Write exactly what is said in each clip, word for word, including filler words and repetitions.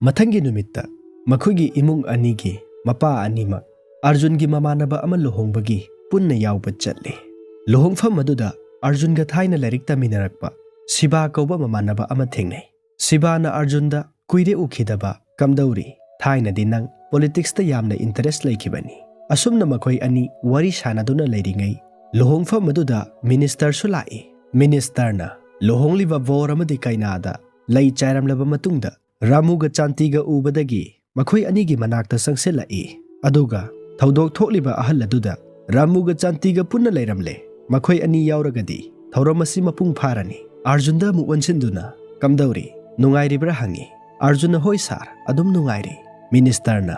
ꯃꯊꯪꯒꯤ ꯅꯨꯃꯤꯠꯇ ꯃꯈꯣꯏꯒꯤ ꯏꯃꯨꯡ ꯑꯅꯤꯒꯤ ꯃꯄꯥ ꯑꯅꯤꯃꯛ ꯑꯔꯖꯨꯟꯒꯤ ꯃꯃꯥꯟꯅꯕ ꯑꯃ ꯂꯨꯍꯣꯡꯕꯒꯤ ꯄꯨꯟꯅ ꯌꯥꯎꯕ ꯆꯠꯂꯤ꯫ ꯂꯨꯍꯣꯡꯐꯝ ꯑꯗꯨꯗ ꯑꯔꯖꯨꯟꯒ ꯊꯥꯏꯅ ꯂꯥꯏꯔꯤꯛ ꯇꯝꯃꯤꯟꯅꯔꯛꯄ ꯁꯤꯕꯥ ꯀꯧꯕ ꯃꯃꯥꯟꯅꯕ ꯑꯃ ꯊꯦꯡꯅꯩ꯫ ꯁꯤꯕꯥꯅ ꯑꯔꯖꯨꯟꯗ, "ꯀꯨꯏꯔꯦ ꯎꯈꯤꯗꯕ, ꯀꯝꯗꯧꯔꯤ? ꯊꯥꯏꯅꯗꯤ ꯅꯪ ꯄꯣꯂꯤꯇꯤꯛꯁꯇ ꯌꯥꯝꯅ ꯏꯟꯇꯔꯦꯁ ꯂꯩꯈꯤꯕꯅꯤ꯫" ꯑꯁꯨꯝꯅ ꯃꯈꯣꯏ ꯑꯅꯤ ꯋꯥꯔꯤ ꯁꯥꯟꯅꯗꯨꯅ ꯂꯩꯔꯤꯉꯩ, ꯂꯨꯍꯣꯡꯐꯝ ꯑꯗꯨꯗ ꯃꯤꯅꯤꯁꯇꯔꯁꯨ ꯂꯥꯛꯏ꯫ ꯃꯤꯅꯤꯁꯇꯔꯅ ꯂꯨꯍꯣꯡꯂꯤꯕ ꯕꯣꯔ ꯑꯃꯗꯤ ꯀꯩꯅꯥꯗ ꯂꯩ ꯆꯥꯏꯔꯝꯂꯕ ꯃꯇꯨꯡꯗ, ꯔꯥꯃꯨꯒ ꯆꯥꯟꯇꯤꯒ ꯎꯕꯗꯒꯤ ꯃꯈꯣꯏ ꯑꯅꯤꯒꯤ ꯃꯅꯥꯛꯇ ꯆꯪꯁꯤꯜꯂꯛꯏ꯫ ꯑꯗꯨꯒ ꯊꯧꯗꯣꯛ ꯊꯣꯛꯂꯤꯕ ꯑꯍꯜ ꯑꯗꯨꯗ, "ꯔꯥꯃꯨꯒ ꯆꯥꯟꯇꯤꯒ ꯄꯨꯟꯅ ꯂꯩꯔꯝꯂꯦ꯫ ꯃꯈꯣꯏ ꯑꯅꯤ ꯌꯥꯎꯔꯒꯗꯤ ꯊꯧꯔꯝ ꯑꯁꯤ ꯃꯄꯨꯡ ꯐꯥꯔꯅꯤ꯫" ꯑꯥꯔꯖꯨꯟꯗ ꯑꯃꯨꯛ ꯑꯣꯟꯁꯤꯟꯗꯨꯅ, "ꯀꯝꯗꯧꯔꯤ? ꯅꯨꯡꯉꯥꯏꯔꯤꯕ꯭ꯔꯥ?" ꯍꯪꯉꯤ꯫ ꯑꯥꯔꯖꯨꯟꯅ, "ꯍꯣꯏ ꯁꯥꯔ, ꯑꯗꯨꯝ ꯅꯨꯡꯉꯥꯏꯔꯤ꯫" ꯃꯤꯅꯤꯁꯇꯔꯅ,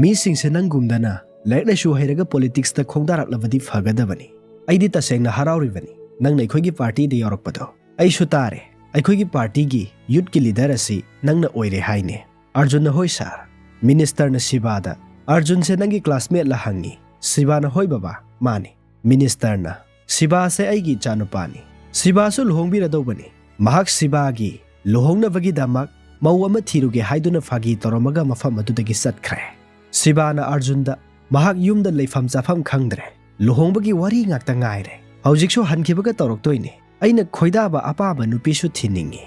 "ꯃꯤꯁꯤꯡꯁꯦ ꯅꯪꯒꯨꯝꯗꯅ ꯂꯥꯏꯔꯤꯛ ꯂꯥꯏꯁꯨ ꯍꯩꯔꯒ ꯄꯣꯂꯤꯇꯤꯛꯁꯇ ꯈꯣꯡꯗꯥꯔꯛꯂꯕꯗꯤ ꯐꯒꯗꯕꯅꯤ꯫ ꯑꯩꯗꯤ ꯇꯁꯦꯡꯅ ꯍꯔꯥꯎꯔꯤꯕꯅꯤ ꯅꯪꯅ ꯑꯩꯈꯣꯏꯒꯤ ꯄꯥꯔꯇꯤꯗ ꯌꯥꯎꯔꯛꯄꯗꯣ꯫ ꯑꯩꯁꯨ ꯇꯥꯔꯦ, ꯑꯩꯈꯣꯏꯒꯤ ꯄꯥꯔꯇꯤꯒꯤ ꯌꯨꯠꯀꯤ ꯂꯤꯗꯔ ꯑꯁꯤ ꯅꯪꯅ ꯑꯣꯏꯔꯦ ꯍꯥꯏꯅꯦ꯫" ꯑꯥꯔꯖꯨꯟꯅ, "ꯍꯣꯏ ꯁꯥꯔ꯫" ꯃꯤꯅꯤꯁꯇꯔꯅ ꯁꯤꯕꯥꯗ, "ꯑꯥꯔꯖꯨꯟꯁꯦ ꯅꯪꯒꯤ ꯀ꯭ꯂꯥꯁꯃꯦꯠꯂ?" ꯍꯪꯉꯤ꯫ ꯁꯤꯕꯥꯅ, "ꯍꯣꯏ ꯕꯕꯥ, ꯃꯥꯅꯤ꯫" ꯃꯤꯅꯤꯁꯇꯔꯅ, "ꯁꯤꯕꯥꯁꯦ ꯑꯩꯒꯤ ꯏꯆꯥꯅꯨꯄꯥꯅꯤ꯫ ꯁꯤꯕꯥꯁꯨ ꯂꯨꯍꯣꯡꯕꯤꯔꯗꯧꯕꯅꯤ꯫" ꯃꯍꯥꯛ ꯁꯤꯕꯥꯒꯤ ꯂꯨꯍꯣꯡꯅꯕꯒꯤꯗꯃꯛ ꯃꯧ ꯑꯃ ꯊꯤꯔꯨꯒꯦ ꯍꯥꯏꯗꯨꯅ ꯐꯥꯒꯤ ꯇꯧꯔꯝꯃꯒ ꯃꯐꯝ ꯑꯗꯨꯗꯒꯤ ꯆꯠꯈ꯭ꯔꯦ꯫ ꯁꯤꯕꯥꯅ ꯑꯥꯔꯖꯨꯟꯗ ꯃꯍꯥꯛ ꯌꯨꯝꯗ ꯂꯩꯐꯝ ꯆꯥꯐꯝ ꯈꯪꯗ꯭ꯔꯦ꯫ ꯂꯨꯍꯣꯡꯕꯒꯤ ꯋꯥꯔꯤ ꯉꯥꯛꯇ ꯉꯥꯏꯔꯦ꯫ ꯍꯧꯖꯤꯛꯁꯨ ꯍꯟꯈꯤꯕꯒ ꯇꯧꯔꯛꯇꯣꯏꯅꯤ꯫ ꯑꯩꯅ ꯈꯣꯏꯗꯥꯕ ꯑꯄꯥꯝꯕ ꯅꯨꯄꯤꯁꯨ ꯊꯤꯅꯤꯡꯉꯤ꯫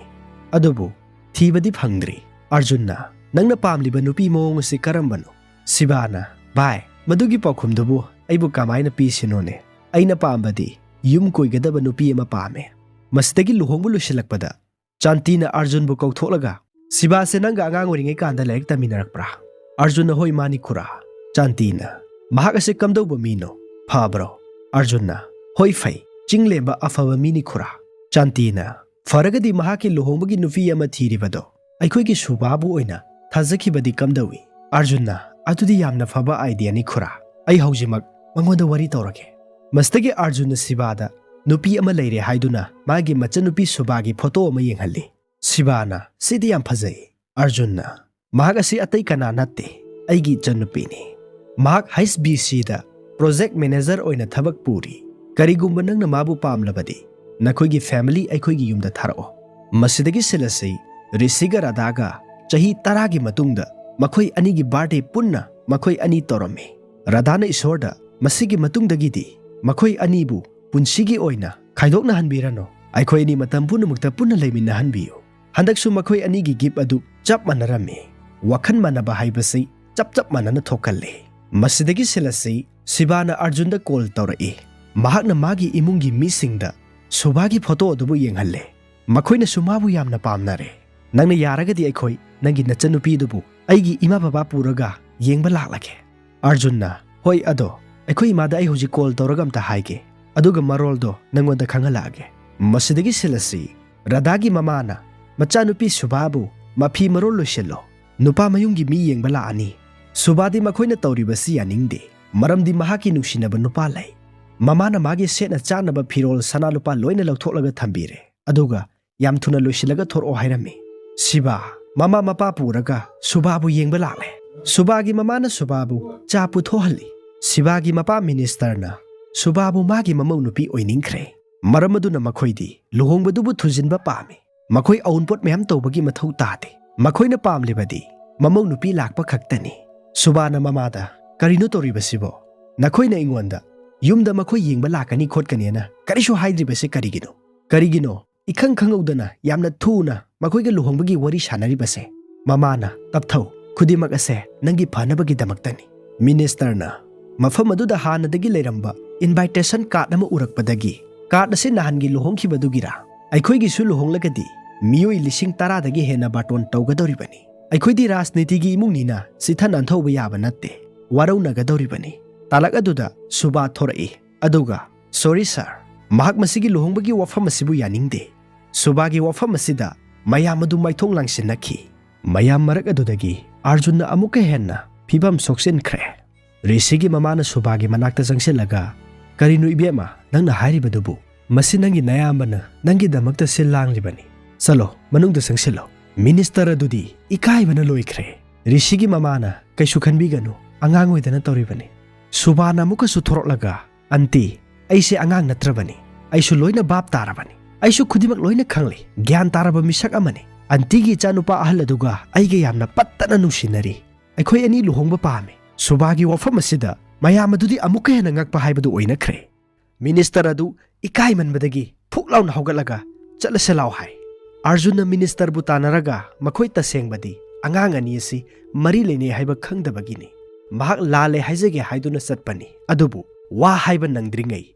ꯑꯗꯨꯕꯨ ꯊꯤꯕꯗꯤ ꯐꯪꯗ꯭ꯔꯤ꯫ ꯑꯥꯔꯖꯨꯟꯅ, "ꯅꯪꯅ ꯄꯥꯝꯂꯤꯕ ꯅꯨꯄꯤ ꯃꯑꯣꯡ ꯑꯁꯤ ꯀꯔꯝꯕꯅꯣ?" ꯁꯤꯕꯥꯅ, "ꯚꯥꯏ, ꯃꯗꯨꯒꯤ ꯄꯥꯎꯈꯨꯝꯗꯨꯕꯨ ꯑꯩꯕꯨ ꯀꯃꯥꯏꯅ ꯄꯤꯁꯤꯅꯣꯅꯦ? ꯑꯩꯅ ꯄꯥꯝꯕꯗꯤ ꯌꯨꯝ ꯀꯣꯏꯒꯗꯕ ꯅꯨꯄꯤ ꯑꯃ ꯄꯥꯝꯃꯦ꯫" ꯃꯁꯤꯗꯒꯤ ꯂꯨꯍꯣꯡꯕ ꯂꯣꯏꯁꯤꯜꯂꯛꯄꯗ ꯆꯥꯟꯇꯤꯅ ꯑꯥꯔꯖꯨꯟꯕꯨ ꯀꯧꯊꯣꯛꯂꯒ, "ꯁꯤꯕꯥꯁꯦ ꯅꯪꯒ ꯑꯉꯥꯡ ꯑꯣꯏꯔꯤꯉꯩ ꯀꯥꯟꯗ ꯂꯥꯏꯔꯤꯛ ꯇꯝꯃꯤꯟꯅꯔꯛꯄ꯭ꯔꯥ?" ꯑꯥꯔꯖꯨꯟꯅ, "ꯍꯣꯏ, ꯃꯥꯅꯤ ꯈꯨꯔꯥ꯫" ꯆꯥꯟꯇꯤꯅ, "ꯃꯍꯥꯛ ꯑꯁꯤ ꯀꯝꯗꯧꯕ ꯃꯤꯅꯣ? ꯐꯕ꯭ꯔꯣ?" ꯑꯥꯔꯖꯨꯟꯅ, "ꯍꯣꯏ, ꯐꯩ, ꯆꯤꯡꯂꯦꯝꯕ ꯑꯐꯕ ꯃꯤꯅꯤ ꯈꯨꯔꯥ꯫" ꯆꯥꯟꯇꯤꯅ, "ꯐꯔꯒꯗꯤ ꯃꯍꯥꯛꯀꯤ ꯂꯨꯍꯣꯡꯕꯒꯤ ꯅꯨꯄꯤ ꯑꯃ ꯊꯤꯔꯤꯕꯗꯣ ꯑꯩꯈꯣꯏꯒꯤ ꯁꯨꯕꯥꯕꯨ ꯑꯣꯏꯅ ꯊꯥꯖꯈꯤꯕꯗꯤ ꯀꯝꯗꯧꯏ?" ꯑꯥꯔꯖꯨꯟꯅ, "ꯑꯗꯨꯗꯤ ꯌꯥꯝꯅ ꯐꯕ ꯑꯥꯏꯗꯤꯌꯥꯅꯤ ꯈꯨꯔꯥ꯫ ꯑꯩ ꯍꯧꯖꯤꯛꯃꯛ ꯃꯉꯣꯟꯗ ꯋꯥꯔꯤ ꯇꯧꯔꯒꯦ꯫" ꯃꯁꯤꯗꯒꯤ ꯑꯥꯔꯖꯨꯟꯅ ꯁꯤꯕꯥꯗ ꯅꯨꯄꯤ ꯑꯃ ꯂꯩꯔꯦ ꯍꯥꯏꯗꯨꯅ ꯃꯥꯒꯤ ꯃꯆꯟꯅꯨꯄꯤ ꯁꯨꯕꯥꯒꯤ ꯐꯣꯇꯣ ꯑꯃ ꯌꯦꯡꯍꯜꯂꯤ꯫ ꯁꯤꯕꯥꯅ, "ꯁꯤꯗꯤ ꯌꯥꯝ ꯐꯖꯩ꯫" ꯑꯥꯔꯖꯨꯟꯅ, "ꯃꯍꯥꯛ ꯑꯁꯤ ꯑꯇꯩ ꯀꯅꯥ ꯅꯠꯇꯦ, ꯑꯩꯒꯤ ꯏꯆꯟꯅꯨꯄꯤꯅꯤ꯫ ꯃꯍꯥꯛ ꯍꯩꯆ ꯕꯤ ꯁꯤꯗ ꯄ꯭ꯔꯣꯖꯦꯛ ꯃꯦꯅꯦꯖꯔ ꯑꯣꯏꯅ ꯊꯕꯛ ꯄꯨꯔꯤ꯫ ꯀꯔꯤꯒꯨꯝꯕ ꯅꯪꯅ ꯃꯥꯕꯨ ꯄꯥꯝꯂꯕꯗꯤ ꯅꯈꯣꯏꯒꯤ ꯐꯦꯃꯤꯂꯤ ꯑꯩꯈꯣꯏꯒꯤ ꯌꯨꯝꯗ ꯊꯥꯔꯛꯑꯣ꯫" ꯃꯁꯤꯗꯒꯤ ꯁꯤꯜ ꯑꯁꯤ ꯔꯤꯁꯤꯒ ꯔꯥꯙꯥꯒ ꯆꯍꯤ ꯇꯔꯥꯒꯤ ꯃꯇꯨꯡꯗ ꯃꯈꯣꯏ ꯑꯅꯤꯒꯤ ꯕꯥꯔꯗꯦ ꯄꯨꯟꯅ ꯃꯈꯣꯏ ꯑꯅꯤ ꯇꯧꯔꯝꯃꯤ꯫ ꯔꯥꯙꯥꯅ ꯏꯁꯣꯔꯗ ꯃꯁꯤꯒꯤ ꯃꯇꯨꯡꯗꯒꯤꯗꯤ ꯃꯈꯣꯏ ꯑꯅꯤꯕꯨ ꯄꯨꯟꯁꯤꯒꯤ ꯑꯣꯏꯅ ꯈꯥꯏꯗꯣꯛꯅꯍꯟꯕꯤꯔꯅꯨ, ꯑꯩꯈꯣꯏ ꯑꯅꯤ ꯃꯇꯝ ꯄꯨꯝꯅꯃꯛꯇ ꯄꯨꯟꯅ ꯂꯩꯃꯤꯟꯅꯍꯟꯕꯤꯌꯨ꯫ ꯍꯟꯗꯛꯁꯨ ꯃꯈꯣꯏ ꯑꯅꯤꯒꯤ ꯒꯤꯐ ꯑꯗꯨ ꯆꯞ ꯃꯥꯟꯅꯔꯝꯃꯤ꯫ ꯋꯥꯈꯜ ꯃꯥꯟꯅꯕ ꯍꯥꯏꯕꯁꯤ ꯆꯞ ꯆꯞ ꯃꯥꯟꯅꯅ ꯊꯣꯛꯀꯜꯂꯤ꯫ ꯃꯁꯤꯗꯒꯤ ꯁꯤꯜ ꯑꯁꯤ ꯁꯤꯕꯥꯅ ꯑꯔꯖꯨꯟꯗ ꯀꯣꯜ ꯇꯧꯔꯛꯏ꯫ ꯃꯍꯥꯛꯅ ꯃꯥꯒꯤ ꯏꯃꯨꯡꯒꯤ ꯃꯤꯁꯤꯡꯗ ꯁꯨꯕꯥꯒꯤ ꯐꯣꯇꯣ ꯑꯗꯨꯕꯨ ꯌꯦꯡꯍꯜꯂꯦ꯫ ꯃꯈꯣꯏꯅꯁꯨ ꯃꯥꯕꯨ ꯌꯥꯝꯅ ꯄꯥꯝꯅꯔꯦ꯫ "ꯅꯪꯅ ꯌꯥꯔꯒꯗꯤ ꯑꯩꯈꯣꯏ ꯅꯪꯒꯤ ꯅꯆꯟꯅꯨꯄꯤꯗꯨꯕꯨ ꯑꯩꯒꯤ ꯏꯃꯥ ꯕꯕꯥ ꯄꯨꯔꯒ ꯌꯦꯡꯕ ꯂꯥꯛꯂꯒꯦ꯫" ꯑꯔꯖꯨꯟꯅ, "ꯍꯣꯏ, ꯑꯗꯣ ꯑꯩꯈꯣꯏ ꯏꯃꯥꯗ ꯑꯩ ꯍꯧꯖꯤꯛ ꯀꯣꯜ ꯇꯧꯔꯒ ꯑꯝꯇ ꯍꯥꯏꯒꯦ, ꯑꯗꯨꯒ ꯃꯔꯣꯜꯗꯣ ꯅꯪꯉꯣꯟꯗ ꯈꯪꯍꯜꯂꯛꯑꯒꯦ꯫" ꯃꯁꯤꯗꯒꯤ ꯁꯤꯜ ꯑꯁꯤ ꯔꯥꯙꯥꯒꯤ ꯃꯃꯥꯅ, "ꯃꯆꯥꯅꯨꯄꯤ ꯁꯨꯕꯥꯕꯨ ꯃꯐꯤ ꯃꯔꯣꯜ ꯂꯣꯏꯁꯤꯜꯂꯣ, ꯅꯨꯄꯥ ꯃꯌꯨꯝꯒꯤ ꯃꯤ ꯌꯦꯡꯕ ꯂꯥꯛꯑꯅꯤ꯫" ꯁꯨꯕꯥꯗꯤ ꯃꯈꯣꯏꯅ ꯇꯧꯔꯤꯕꯁꯤ ꯌꯥꯅꯤꯡꯗꯦ, ꯃꯔꯝꯗꯤ ꯃꯍꯥꯛꯀꯤ ꯅꯨꯡꯁꯤꯅꯕ ꯅꯨꯄꯥ ꯂꯩ꯫ ꯃꯃꯥꯅ ꯃꯥꯒꯤ ꯁꯦꯠꯅ ꯆꯥꯅꯕ ꯐꯤꯔꯣꯜ, ꯁꯅꯥ ꯂꯨꯄꯥ ꯂꯣꯏꯅ ꯂꯧꯊꯣꯛꯂꯒ ꯊꯝꯕꯤꯔꯦ, ꯑꯗꯨꯒ "ꯌꯥꯝ ꯊꯨꯅ ꯂꯣꯏꯁꯤꯜꯂꯒ ꯊꯣꯔꯛꯑꯣ" ꯍꯥꯏꯔꯝꯃꯤ꯫ ꯁꯤꯕꯥ, ꯃꯃꯥ ꯃꯄꯥ ꯄꯨꯔꯒ ꯁꯨꯕꯥꯕꯨ ꯌꯦꯡꯕ ꯂꯥꯛꯂꯦ꯫ ꯁꯨꯕꯥꯒꯤ ꯃꯃꯥꯅ ꯁꯨꯕꯥꯕꯨ ꯆꯥ ꯄꯨꯊꯣꯛꯍꯜꯂꯤ꯫ ꯁꯤꯕꯥꯒꯤ ꯃꯄꯥ ꯃꯤꯅꯤꯁꯇꯔꯅ ꯁꯨꯕꯥꯕꯨ ꯃꯥꯒꯤ ꯃꯃꯧ ꯅꯨꯄꯤ ꯑꯣꯏꯅꯤꯡꯈ꯭ꯔꯦ꯫ ꯃꯔꯝ ꯑꯗꯨꯅ ꯃꯈꯣꯏꯗꯤ ꯂꯨꯍꯣꯡꯕꯗꯨꯕꯨ ꯊꯨꯖꯤꯟꯕ ꯄꯥꯝꯃꯤ꯫ ꯃꯈꯣꯏ ꯑꯎꯟꯄꯣꯠ ꯃꯌꯥꯝ ꯇꯧꯕꯒꯤ ꯃꯊꯧ ꯇꯥꯗꯦ꯫ ꯃꯈꯣꯏꯅ ꯄꯥꯝꯂꯤꯕꯗꯤ ꯃꯃꯧ ꯅꯨꯄꯤ ꯂꯥꯛꯄ ꯈꯛꯇꯅꯤ꯫ ꯁꯨꯕꯥꯅ ꯃꯃꯥꯗ, "ꯀꯔꯤꯅꯣ ꯇꯧꯔꯤꯕꯁꯤꯕꯣ? ꯅꯈꯣꯏꯅ ꯑꯩꯉꯣꯟꯗ ꯌꯨꯝꯗ ꯃꯈꯣꯏ ꯌꯦꯡꯕ ꯂꯥꯛꯀꯅꯤ ꯈꯣꯠꯀꯅꯤꯅ ꯀꯔꯤꯁꯨ ꯍꯥꯏꯗ꯭ꯔꯤꯕꯁꯤ ꯀꯔꯤꯒꯤꯅꯣ? ꯀꯔꯤꯒꯤꯅꯣ ꯏꯈꯪ ꯈꯪꯍꯧꯗꯅ ꯌꯥꯝꯅ ꯊꯨꯅ ꯃꯈꯣꯏꯒ ꯂꯨꯍꯣꯡꯕꯒꯤ ꯋꯥꯔꯤ ꯁꯥꯟꯅꯔꯤꯕꯁꯦ?" ꯃꯃꯥꯅ, "ꯇꯞꯊꯧ, ꯈꯨꯗꯤꯡꯃꯛ ꯑꯁꯦ ꯅꯪꯒꯤ ꯐꯅꯕꯒꯤꯗꯃꯛꯇꯅꯤ꯫" ꯃꯤꯅꯤꯁꯇꯔꯅ ꯃꯐꯝ ꯑꯗꯨꯗ ꯍꯥꯟꯅꯗꯒꯤ ꯂꯩꯔꯝꯕ ꯏꯟꯚꯥꯏꯇꯦꯁꯟ ꯀꯥꯔꯗ ꯑꯃ ꯎꯔꯛꯄꯗꯒꯤ, "ꯀꯥꯔꯗ ꯑꯁꯤ ꯅꯍꯥꯟꯒꯤ ꯂꯨꯍꯣꯡꯈꯤꯕꯗꯨꯒꯤꯔꯥ? ꯑꯩꯈꯣꯏꯒꯤꯁꯨ ꯂꯨꯍꯣꯡꯂꯒꯗꯤ ꯃꯤꯑꯣꯏ ꯂꯤꯁꯤꯡ ꯇꯔꯥꯗꯒꯤ ꯍꯦꯟꯅ ꯕꯥꯔꯇꯣꯟ ꯇꯧꯒꯗꯧꯔꯤꯕꯅꯤ꯫ ꯑꯩꯈꯣꯏꯗꯤ ꯔꯥꯖꯅꯤꯇꯤꯒꯤ ꯏꯃꯨꯡꯅꯤꯅ ꯆꯤꯊ ꯅꯥꯟꯊꯧꯕ ꯌꯥꯕ ꯅꯠꯇꯦ꯫ ꯋꯥꯔꯧꯅꯒꯗꯧꯔꯤꯕꯅꯤ꯫" ꯇꯥꯂꯛ ꯑꯗꯨꯗ ꯁꯨꯕꯥ ꯊꯣꯔꯛꯏ, ꯑꯗꯨꯒ, "ꯁꯣꯔꯤ ꯁꯥꯔ, ꯃꯍꯥꯛ ꯃꯁꯤꯒꯤ ꯂꯨꯍꯣꯡꯕꯒꯤ ꯋꯥꯐꯝ ꯑꯁꯤꯕꯨ ꯌꯥꯅꯤꯡꯗꯦ꯫" ꯁꯨꯕꯥꯒꯤ ꯋꯥꯐꯝ ꯑꯁꯤꯗ ꯃꯌꯥꯝ ꯑꯗꯨ ꯃꯥꯏꯊꯣꯡ ꯂꯥꯡꯁꯤꯟꯅꯈꯤ꯫ ꯃꯌꯥꯝ ꯃꯔꯛ ꯑꯗꯨꯗꯒꯤ ꯑꯥꯔꯖꯨꯟꯅ ꯑꯃꯨꯛꯀ ꯍꯦꯟꯅ ꯐꯤꯕꯝ ꯁꯣꯛꯆꯤꯟꯈ꯭ꯔꯦ꯫ ꯔꯤꯁꯤꯒꯤ ꯃꯃꯥꯅ ꯁꯨꯕꯥꯒꯤ ꯃꯅꯥꯛꯇ ꯆꯪꯁꯤꯜꯂꯒ, "ꯀꯔꯤꯅꯣ ꯏꯕꯦꯝꯃ ꯅꯪꯅ ꯍꯥꯏꯔꯤꯕꯗꯨꯕꯨ? ꯃꯁꯤ ꯅꯪꯒꯤ ꯅꯌꯥꯝꯕꯅ ꯅꯪꯒꯤꯗꯃꯛꯇ ꯁꯤꯜ ꯂꯥꯡꯂꯤꯕꯅꯤ꯫ ꯆꯠꯂꯣ, ꯃꯅꯨꯡꯗ ꯆꯪꯁꯤꯜꯂꯣ꯫" ꯃꯤꯅꯤꯁꯇꯔ ꯑꯗꯨꯗꯤ ꯏꯀꯥꯏꯕꯅ ꯂꯣꯏꯈ꯭ꯔꯦ꯫ ꯔꯤꯁꯤꯒꯤ ꯃꯃꯥꯅ, "ꯀꯩꯁꯨ ꯈꯟꯕꯤꯒꯅꯨ, ꯑꯉꯥꯡ ꯑꯣꯏꯗꯅ ꯇꯧꯔꯤꯕꯅꯤ꯫ ꯁꯨꯕꯥꯅ ꯑꯃꯨꯛꯀꯁꯨ ꯊꯣꯔꯛꯂꯒ, ꯑꯟꯇꯤ, ꯑꯩꯁꯦ ꯑꯉꯥꯡ ꯅꯠꯇ꯭ꯔꯕꯅꯤ꯫ ꯑꯩꯁꯨ ꯂꯣꯏꯅ ꯚꯥꯞ ꯇꯥꯔꯕꯅꯤ꯫ ꯑꯩꯁꯨ ꯈꯨꯗꯤꯡꯃꯛ ꯂꯣꯏꯅ ꯈꯪꯂꯤ꯫ ꯒ꯭ꯌꯥꯟ ꯇꯥꯔꯕ ꯃꯤꯁꯛ ꯑꯃꯅꯤ꯫ "ꯑꯟꯇꯤꯒꯤ ꯏꯆꯥꯅꯨꯄꯥ ꯑꯍꯜ ꯑꯗꯨꯒ ꯑꯩꯒ ꯌꯥꯝꯅ ꯄꯠꯇꯅ ꯅꯨꯡꯁꯤꯅꯔꯤ꯫ ꯑꯩꯈꯣꯏ ꯑꯅꯤ ꯂꯨꯍꯣꯡꯕ ꯄꯥꯝꯃꯤ꯫" ꯁꯨꯕꯥꯒꯤ ꯋꯥꯐꯝ ꯑꯁꯤꯗ ꯃꯌꯥꯝ ꯑꯗꯨꯗꯤ ꯑꯃꯨꯛꯀ ꯍꯦꯟꯅ ꯉꯛꯄ ꯍꯥꯏꯕꯗꯨ ꯑꯣꯏꯅꯈ꯭ꯔꯦ꯫ ꯃꯤꯅꯤꯁꯇꯔ ꯑꯗꯨ ꯏꯀꯥꯏꯃꯟꯕꯗꯒꯤ ꯐꯨꯛ ꯂꯥꯎꯅ ꯍꯧꯒꯠꯂꯒ "ꯆꯠꯂꯁꯦ ꯂꯥꯎ" ꯍꯥꯏ꯫ ꯑꯥꯔꯖꯨꯟꯅ ꯃꯤꯅꯤꯁꯇꯔꯕꯨ ꯇꯥꯟꯅꯔꯒ ꯃꯈꯣꯏ ꯇꯁꯦꯡꯕꯗꯤ ꯑꯉꯥꯡ ꯑꯅꯤ ꯑꯁꯤ ꯃꯔꯤ ꯂꯩꯅꯩ ꯍꯥꯏꯕ ꯈꯪꯗꯕꯒꯤꯅꯤ꯫ ꯃꯍꯥꯛ ꯂꯥꯜꯂꯦ ꯍꯥꯏꯖꯒꯦ ꯍꯥꯏꯗꯨꯅ ꯆꯠꯄꯅꯤ꯫ ꯑꯗꯨꯕꯨ ꯋꯥ ꯍꯥꯏꯕ ꯅꯪꯗ꯭ꯔꯤꯉꯩ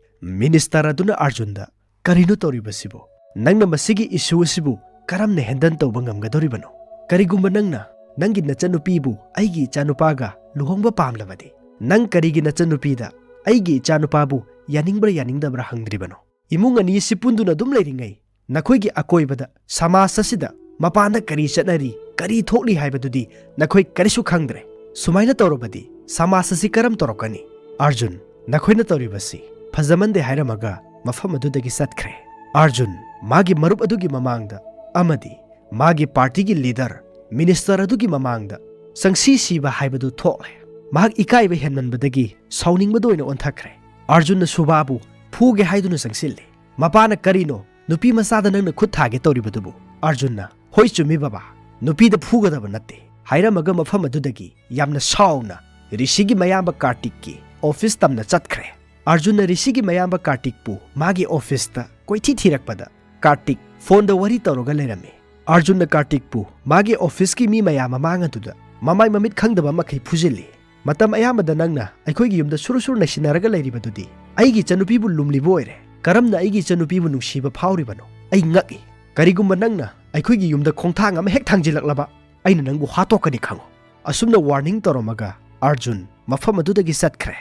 ꯃꯤꯅꯤꯁꯇꯔ ꯑꯗꯨꯅ ꯑꯥꯔꯖꯨꯟꯗ, "ꯀꯔꯤꯅꯣ ꯇꯧꯔꯤꯕꯁꯤꯕꯨ? ꯅꯪꯅ ꯃꯁꯤꯒꯤ ꯏꯁꯨ ꯑꯁꯤꯕꯨ ꯀꯔꯝꯅ ꯍꯦꯟꯗꯜ ꯇꯧꯕ ꯉꯝꯒꯗꯧꯔꯤꯕꯅꯣ? ꯀꯔꯤꯒꯨꯝꯕ ꯅꯪꯅ ꯅꯪꯒꯤ ꯅꯆꯟꯅꯨꯄꯤꯕꯨ ꯑꯩꯒꯤ ꯏꯆꯥꯅꯨꯄꯥꯒ ꯂꯨꯍꯣꯡꯕ ꯄꯥꯝꯂꯕꯗꯤ, ꯅꯪ ꯀꯔꯤꯒꯤ ꯅꯆꯟꯅꯨꯄꯤꯗ ꯑꯩꯒꯤ ꯏꯆꯥꯅꯨꯄꯥꯕꯨ ꯌꯥꯅꯤꯡꯕ꯭ꯔꯥ ꯌꯥꯅꯤꯡꯗꯕ꯭ꯔꯥ ꯍꯪꯗ꯭ꯔꯤꯕꯅꯣ? ꯏꯃꯨꯡ ꯑꯅꯤ ꯑꯁꯤ ꯄꯨꯟꯗꯨꯅ ꯑꯗꯨꯝ ꯂꯩꯔꯤꯉꯩ ꯅꯈꯣꯏꯒꯤ ꯑꯀꯣꯏꯕꯗ, ꯁꯃꯥꯖ ꯑꯁꯤꯗ ꯃꯄꯥꯟꯗ ꯀꯔꯤ ꯆꯠꯅꯔꯤ, ꯀꯔꯤ ꯊꯣꯛꯂꯤ ꯍꯥꯏꯕꯗꯨꯗꯤ ꯅꯈꯣꯏ ꯀꯔꯤꯁꯨ ꯈꯪꯗ꯭ꯔꯦ꯫ ꯁꯨꯃꯥꯏꯅ ꯇꯧꯔꯕꯗꯤ ꯁꯃꯥꯖ ꯑꯁꯤ ꯀꯔꯝ ꯇꯧꯔꯛꯀꯅꯤ?" "ꯑꯥꯔꯖꯨꯟ, ꯅꯈꯣꯏꯅ ꯇꯧꯔꯤꯕꯁꯤ ꯐꯖꯃꯟꯗꯦ" ꯍꯥꯏꯔꯝꯃꯒ ꯃꯐꯝ ꯑꯗꯨꯗꯒꯤ ꯆꯠꯈ꯭ꯔꯦ꯫ ꯑꯥꯔꯖꯨꯟ ꯃꯥꯒꯤ ꯃꯔꯨꯞ ꯑꯗꯨꯒꯤ ꯃꯃꯥꯡꯗ ꯑꯃꯗꯤ ꯃꯥꯒꯤ ꯄꯥꯔꯇꯤꯒꯤ ꯂꯤꯗꯔ ꯃꯤꯅꯤꯁꯇꯔ ꯑꯗꯨꯒꯤ ꯃꯃꯥꯡꯗ ꯆꯪꯁꯤ ꯁꯤꯕ ꯍꯥꯏꯕꯗꯨ ꯊꯣꯛꯂꯦ꯫ ꯃꯍꯥꯛ ꯏꯀꯥꯏꯕ ꯍꯦꯟꯃꯟꯕꯗꯒꯤ ꯁꯥꯎꯅꯤꯡꯕꯗ ꯑꯣꯏꯅ ꯑꯣꯟꯊꯈ꯭ꯔꯦ꯫ ꯑꯥꯔꯖꯨꯟꯅ ꯁꯨꯕꯥꯕꯨ ꯐꯨꯒꯦ ꯍꯥꯏꯗꯨꯅ ꯆꯪꯁꯤꯜꯂꯤ꯫ ꯃꯄꯥꯅ, "ꯀꯔꯤꯅꯣ ꯅꯨꯄꯤ ꯃꯆꯥꯗ ꯅꯪꯅ ꯈꯨꯠ ꯊꯥꯒꯦ ꯇꯧꯔꯤꯕꯗꯨꯕꯨ?" ꯑꯥꯔꯖꯨꯟꯅ, "ꯍꯣꯏ, ꯆꯨꯝꯃꯤ ꯕꯕꯥ, ꯅꯨꯄꯤꯗ ꯐꯨꯒꯗꯕ ꯅꯠꯇꯦ" ꯍꯥꯏꯔꯝꯃꯒ ꯃꯐꯝ ꯑꯗꯨꯗꯒꯤ ꯌꯥꯝꯅ ꯁꯥꯎꯅ ꯔꯤꯁꯤꯒꯤ ꯃꯌꯥꯝꯕ ꯀꯥꯔꯇꯤꯛꯀꯤ ꯑꯣꯐꯤꯁ ꯇꯝꯅ ꯆꯠꯈ꯭ꯔꯦ꯫ ꯑꯥꯔꯖꯨꯟꯅ ꯔꯤꯁꯤꯒꯤ ꯃꯌꯥꯝꯕ ꯀꯥꯔꯇꯤꯛꯄꯨ ꯃꯥꯒꯤ ꯑꯣꯐꯤꯁꯇ ꯀꯣꯏꯊꯤ ꯊꯤꯔꯛꯄꯗ ꯀꯥꯔꯇꯤꯛ ꯐꯣꯟꯗ ꯋꯥꯔꯤ ꯇꯧꯔꯒ ꯂꯩꯔꯝꯃꯤ꯫ ꯑꯥꯔꯖꯨꯟꯅ ꯀꯥꯔꯇꯤꯛꯄꯨ ꯃꯥꯒꯤ ꯑꯣꯐꯤꯁꯀꯤ ꯃꯤ ꯃꯌꯥꯝ ꯃꯃꯥꯡ ꯑꯗꯨꯗ ꯃꯃꯥꯏ ꯃꯃꯤꯠ ꯈꯪꯗꯕ ꯃꯈꯩ ꯐꯨꯖꯤꯜꯂꯤ꯫ "ꯃꯇꯝ ꯑꯌꯥꯝꯕꯗ ꯅꯪꯅ ꯑꯩꯈꯣꯏꯒꯤ ꯌꯨꯝꯗ ꯁꯨꯔꯨ ꯁꯨꯔꯨ ꯅꯩꯁꯤꯟꯅꯔꯒ ꯂꯩꯔꯤꯕꯗꯨꯗꯤ ꯑꯩꯒꯤ ꯏꯆꯟꯅꯨꯄꯤꯕꯨ ꯂꯨꯝꯂꯤꯕ ꯑꯣꯏꯔꯦ꯫ ꯀꯔꯝꯅ ꯑꯩꯒꯤ ꯏꯆꯟꯅꯨꯄꯤꯕꯨ ꯅꯨꯡꯁꯤꯕ ꯐꯥꯎꯔꯤꯕꯅꯣ? ꯑꯩ ꯉꯛꯏ꯫ ꯀꯔꯤꯒꯨꯝꯕ ꯅꯪꯅ ꯑꯩꯈꯣꯏꯒꯤ ꯌꯨꯝꯗ ꯈꯣꯡꯊꯥꯡ ꯑꯃ ꯍꯦꯛ ꯊꯥꯡꯖꯤꯜꯂꯛꯂꯕ, ꯑꯩꯅ ꯅꯪꯕꯨ ꯍꯥꯠꯇꯣꯛꯀꯅꯤ ꯈꯪꯉꯨ꯫" ꯑꯁꯨꯝꯅ ꯋꯥꯔꯅꯤꯡ ꯇꯧꯔꯝꯃꯒ ꯑꯥꯔꯖꯨꯟ ꯃꯐꯝ ꯑꯗꯨꯗꯒꯤ ꯆꯠꯈ꯭ꯔꯦ꯫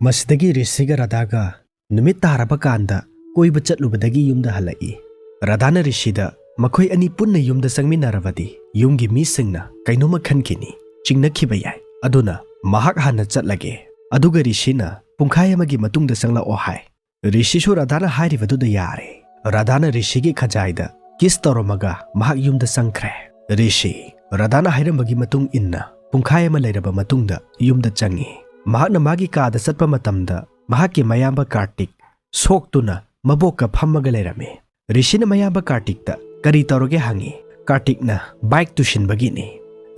ꯃꯁꯤꯗꯒꯤ ꯔꯤꯁꯤꯒ ꯔꯥꯙꯥꯒ ꯅꯨꯃꯤꯠ ꯇꯥꯔꯕ ꯀꯥꯟꯗ ꯀꯣꯏꯕ ꯆꯠꯂꯨꯕꯗꯒꯤ ꯌꯨꯝꯗ ꯍꯜꯂꯛꯏ꯫ ꯔꯥꯙꯥꯅ ꯔꯤꯁꯤꯗ ꯃꯈꯣꯏ ꯑꯅꯤ ꯄꯨꯟꯅ ꯌꯨꯝꯗ ꯆꯪꯃꯤꯟꯅꯔꯕꯗꯤ ꯌꯨꯝꯒꯤ ꯃꯤꯁꯤꯡꯅ ꯀꯩꯅꯣꯝꯃ ꯈꯟꯈꯤꯅꯤ, ꯆꯤꯡꯅꯈꯤꯕ ꯌꯥꯏ꯫ ꯑꯗꯨꯅ ꯃꯍꯥꯛ ꯍꯥꯟꯅ ꯆꯠꯂꯒꯦ, ꯑꯗꯨꯒ ꯔꯤꯁꯤꯅ ꯄꯨꯡꯈꯥꯏ ꯑꯃꯒꯤ ꯃꯇꯨꯡꯗ ꯆꯪꯂꯛꯑꯣ ꯍꯥꯏ꯫ ꯔꯤꯁꯤꯁꯨ ꯔꯥꯙꯥꯅ ꯍꯥꯏꯔꯤꯕꯗꯨꯗ ꯌꯥꯔꯦ꯫ ꯔꯥꯙꯥꯅ ꯔꯤꯁꯤꯒꯤ ꯈꯖꯥꯏꯗ ꯀꯤꯁ ꯇꯧꯔꯝꯃꯒ ꯃꯍꯥꯛ ꯌꯨꯝꯗ ꯆꯪꯈ꯭ꯔꯦ꯫ ꯔꯤꯁꯤ ꯔꯥꯙꯥꯅ ꯍꯥꯏꯔꯝꯕꯒꯤ ꯃꯇꯨꯡ ꯏꯟꯅ ꯄꯨꯡꯈꯥꯏ ꯑꯃ ꯂꯩꯔꯕ ꯃꯇꯨꯡꯗ ꯌꯨꯝꯗ ꯆꯪꯉꯤ꯫ ꯃꯍꯥꯛꯅ ꯃꯥꯒꯤ ꯀꯥꯗ ꯆꯠꯄ ꯃꯇꯝꯗ ꯃꯍꯥꯛꯀꯤ ꯃꯌꯥꯝꯕ ꯀꯥꯔꯇꯤꯛ ꯁꯣꯛꯇꯨꯅ ꯃꯕꯣꯛꯀ ꯐꯝꯃꯒ ꯂꯩꯔꯝꯃꯤ꯫ ꯔꯤꯁꯤꯅ ꯃꯌꯥꯝꯕ ꯀꯥꯔꯇꯤꯛꯇ ꯀꯔꯤ ꯇꯧꯔꯒꯦ ꯍꯪꯉꯤ꯫ ꯀꯥꯔꯇꯤꯛꯅ ꯕꯥꯏꯛ ꯇꯨꯁꯤꯟꯕꯒꯤꯅꯤ꯫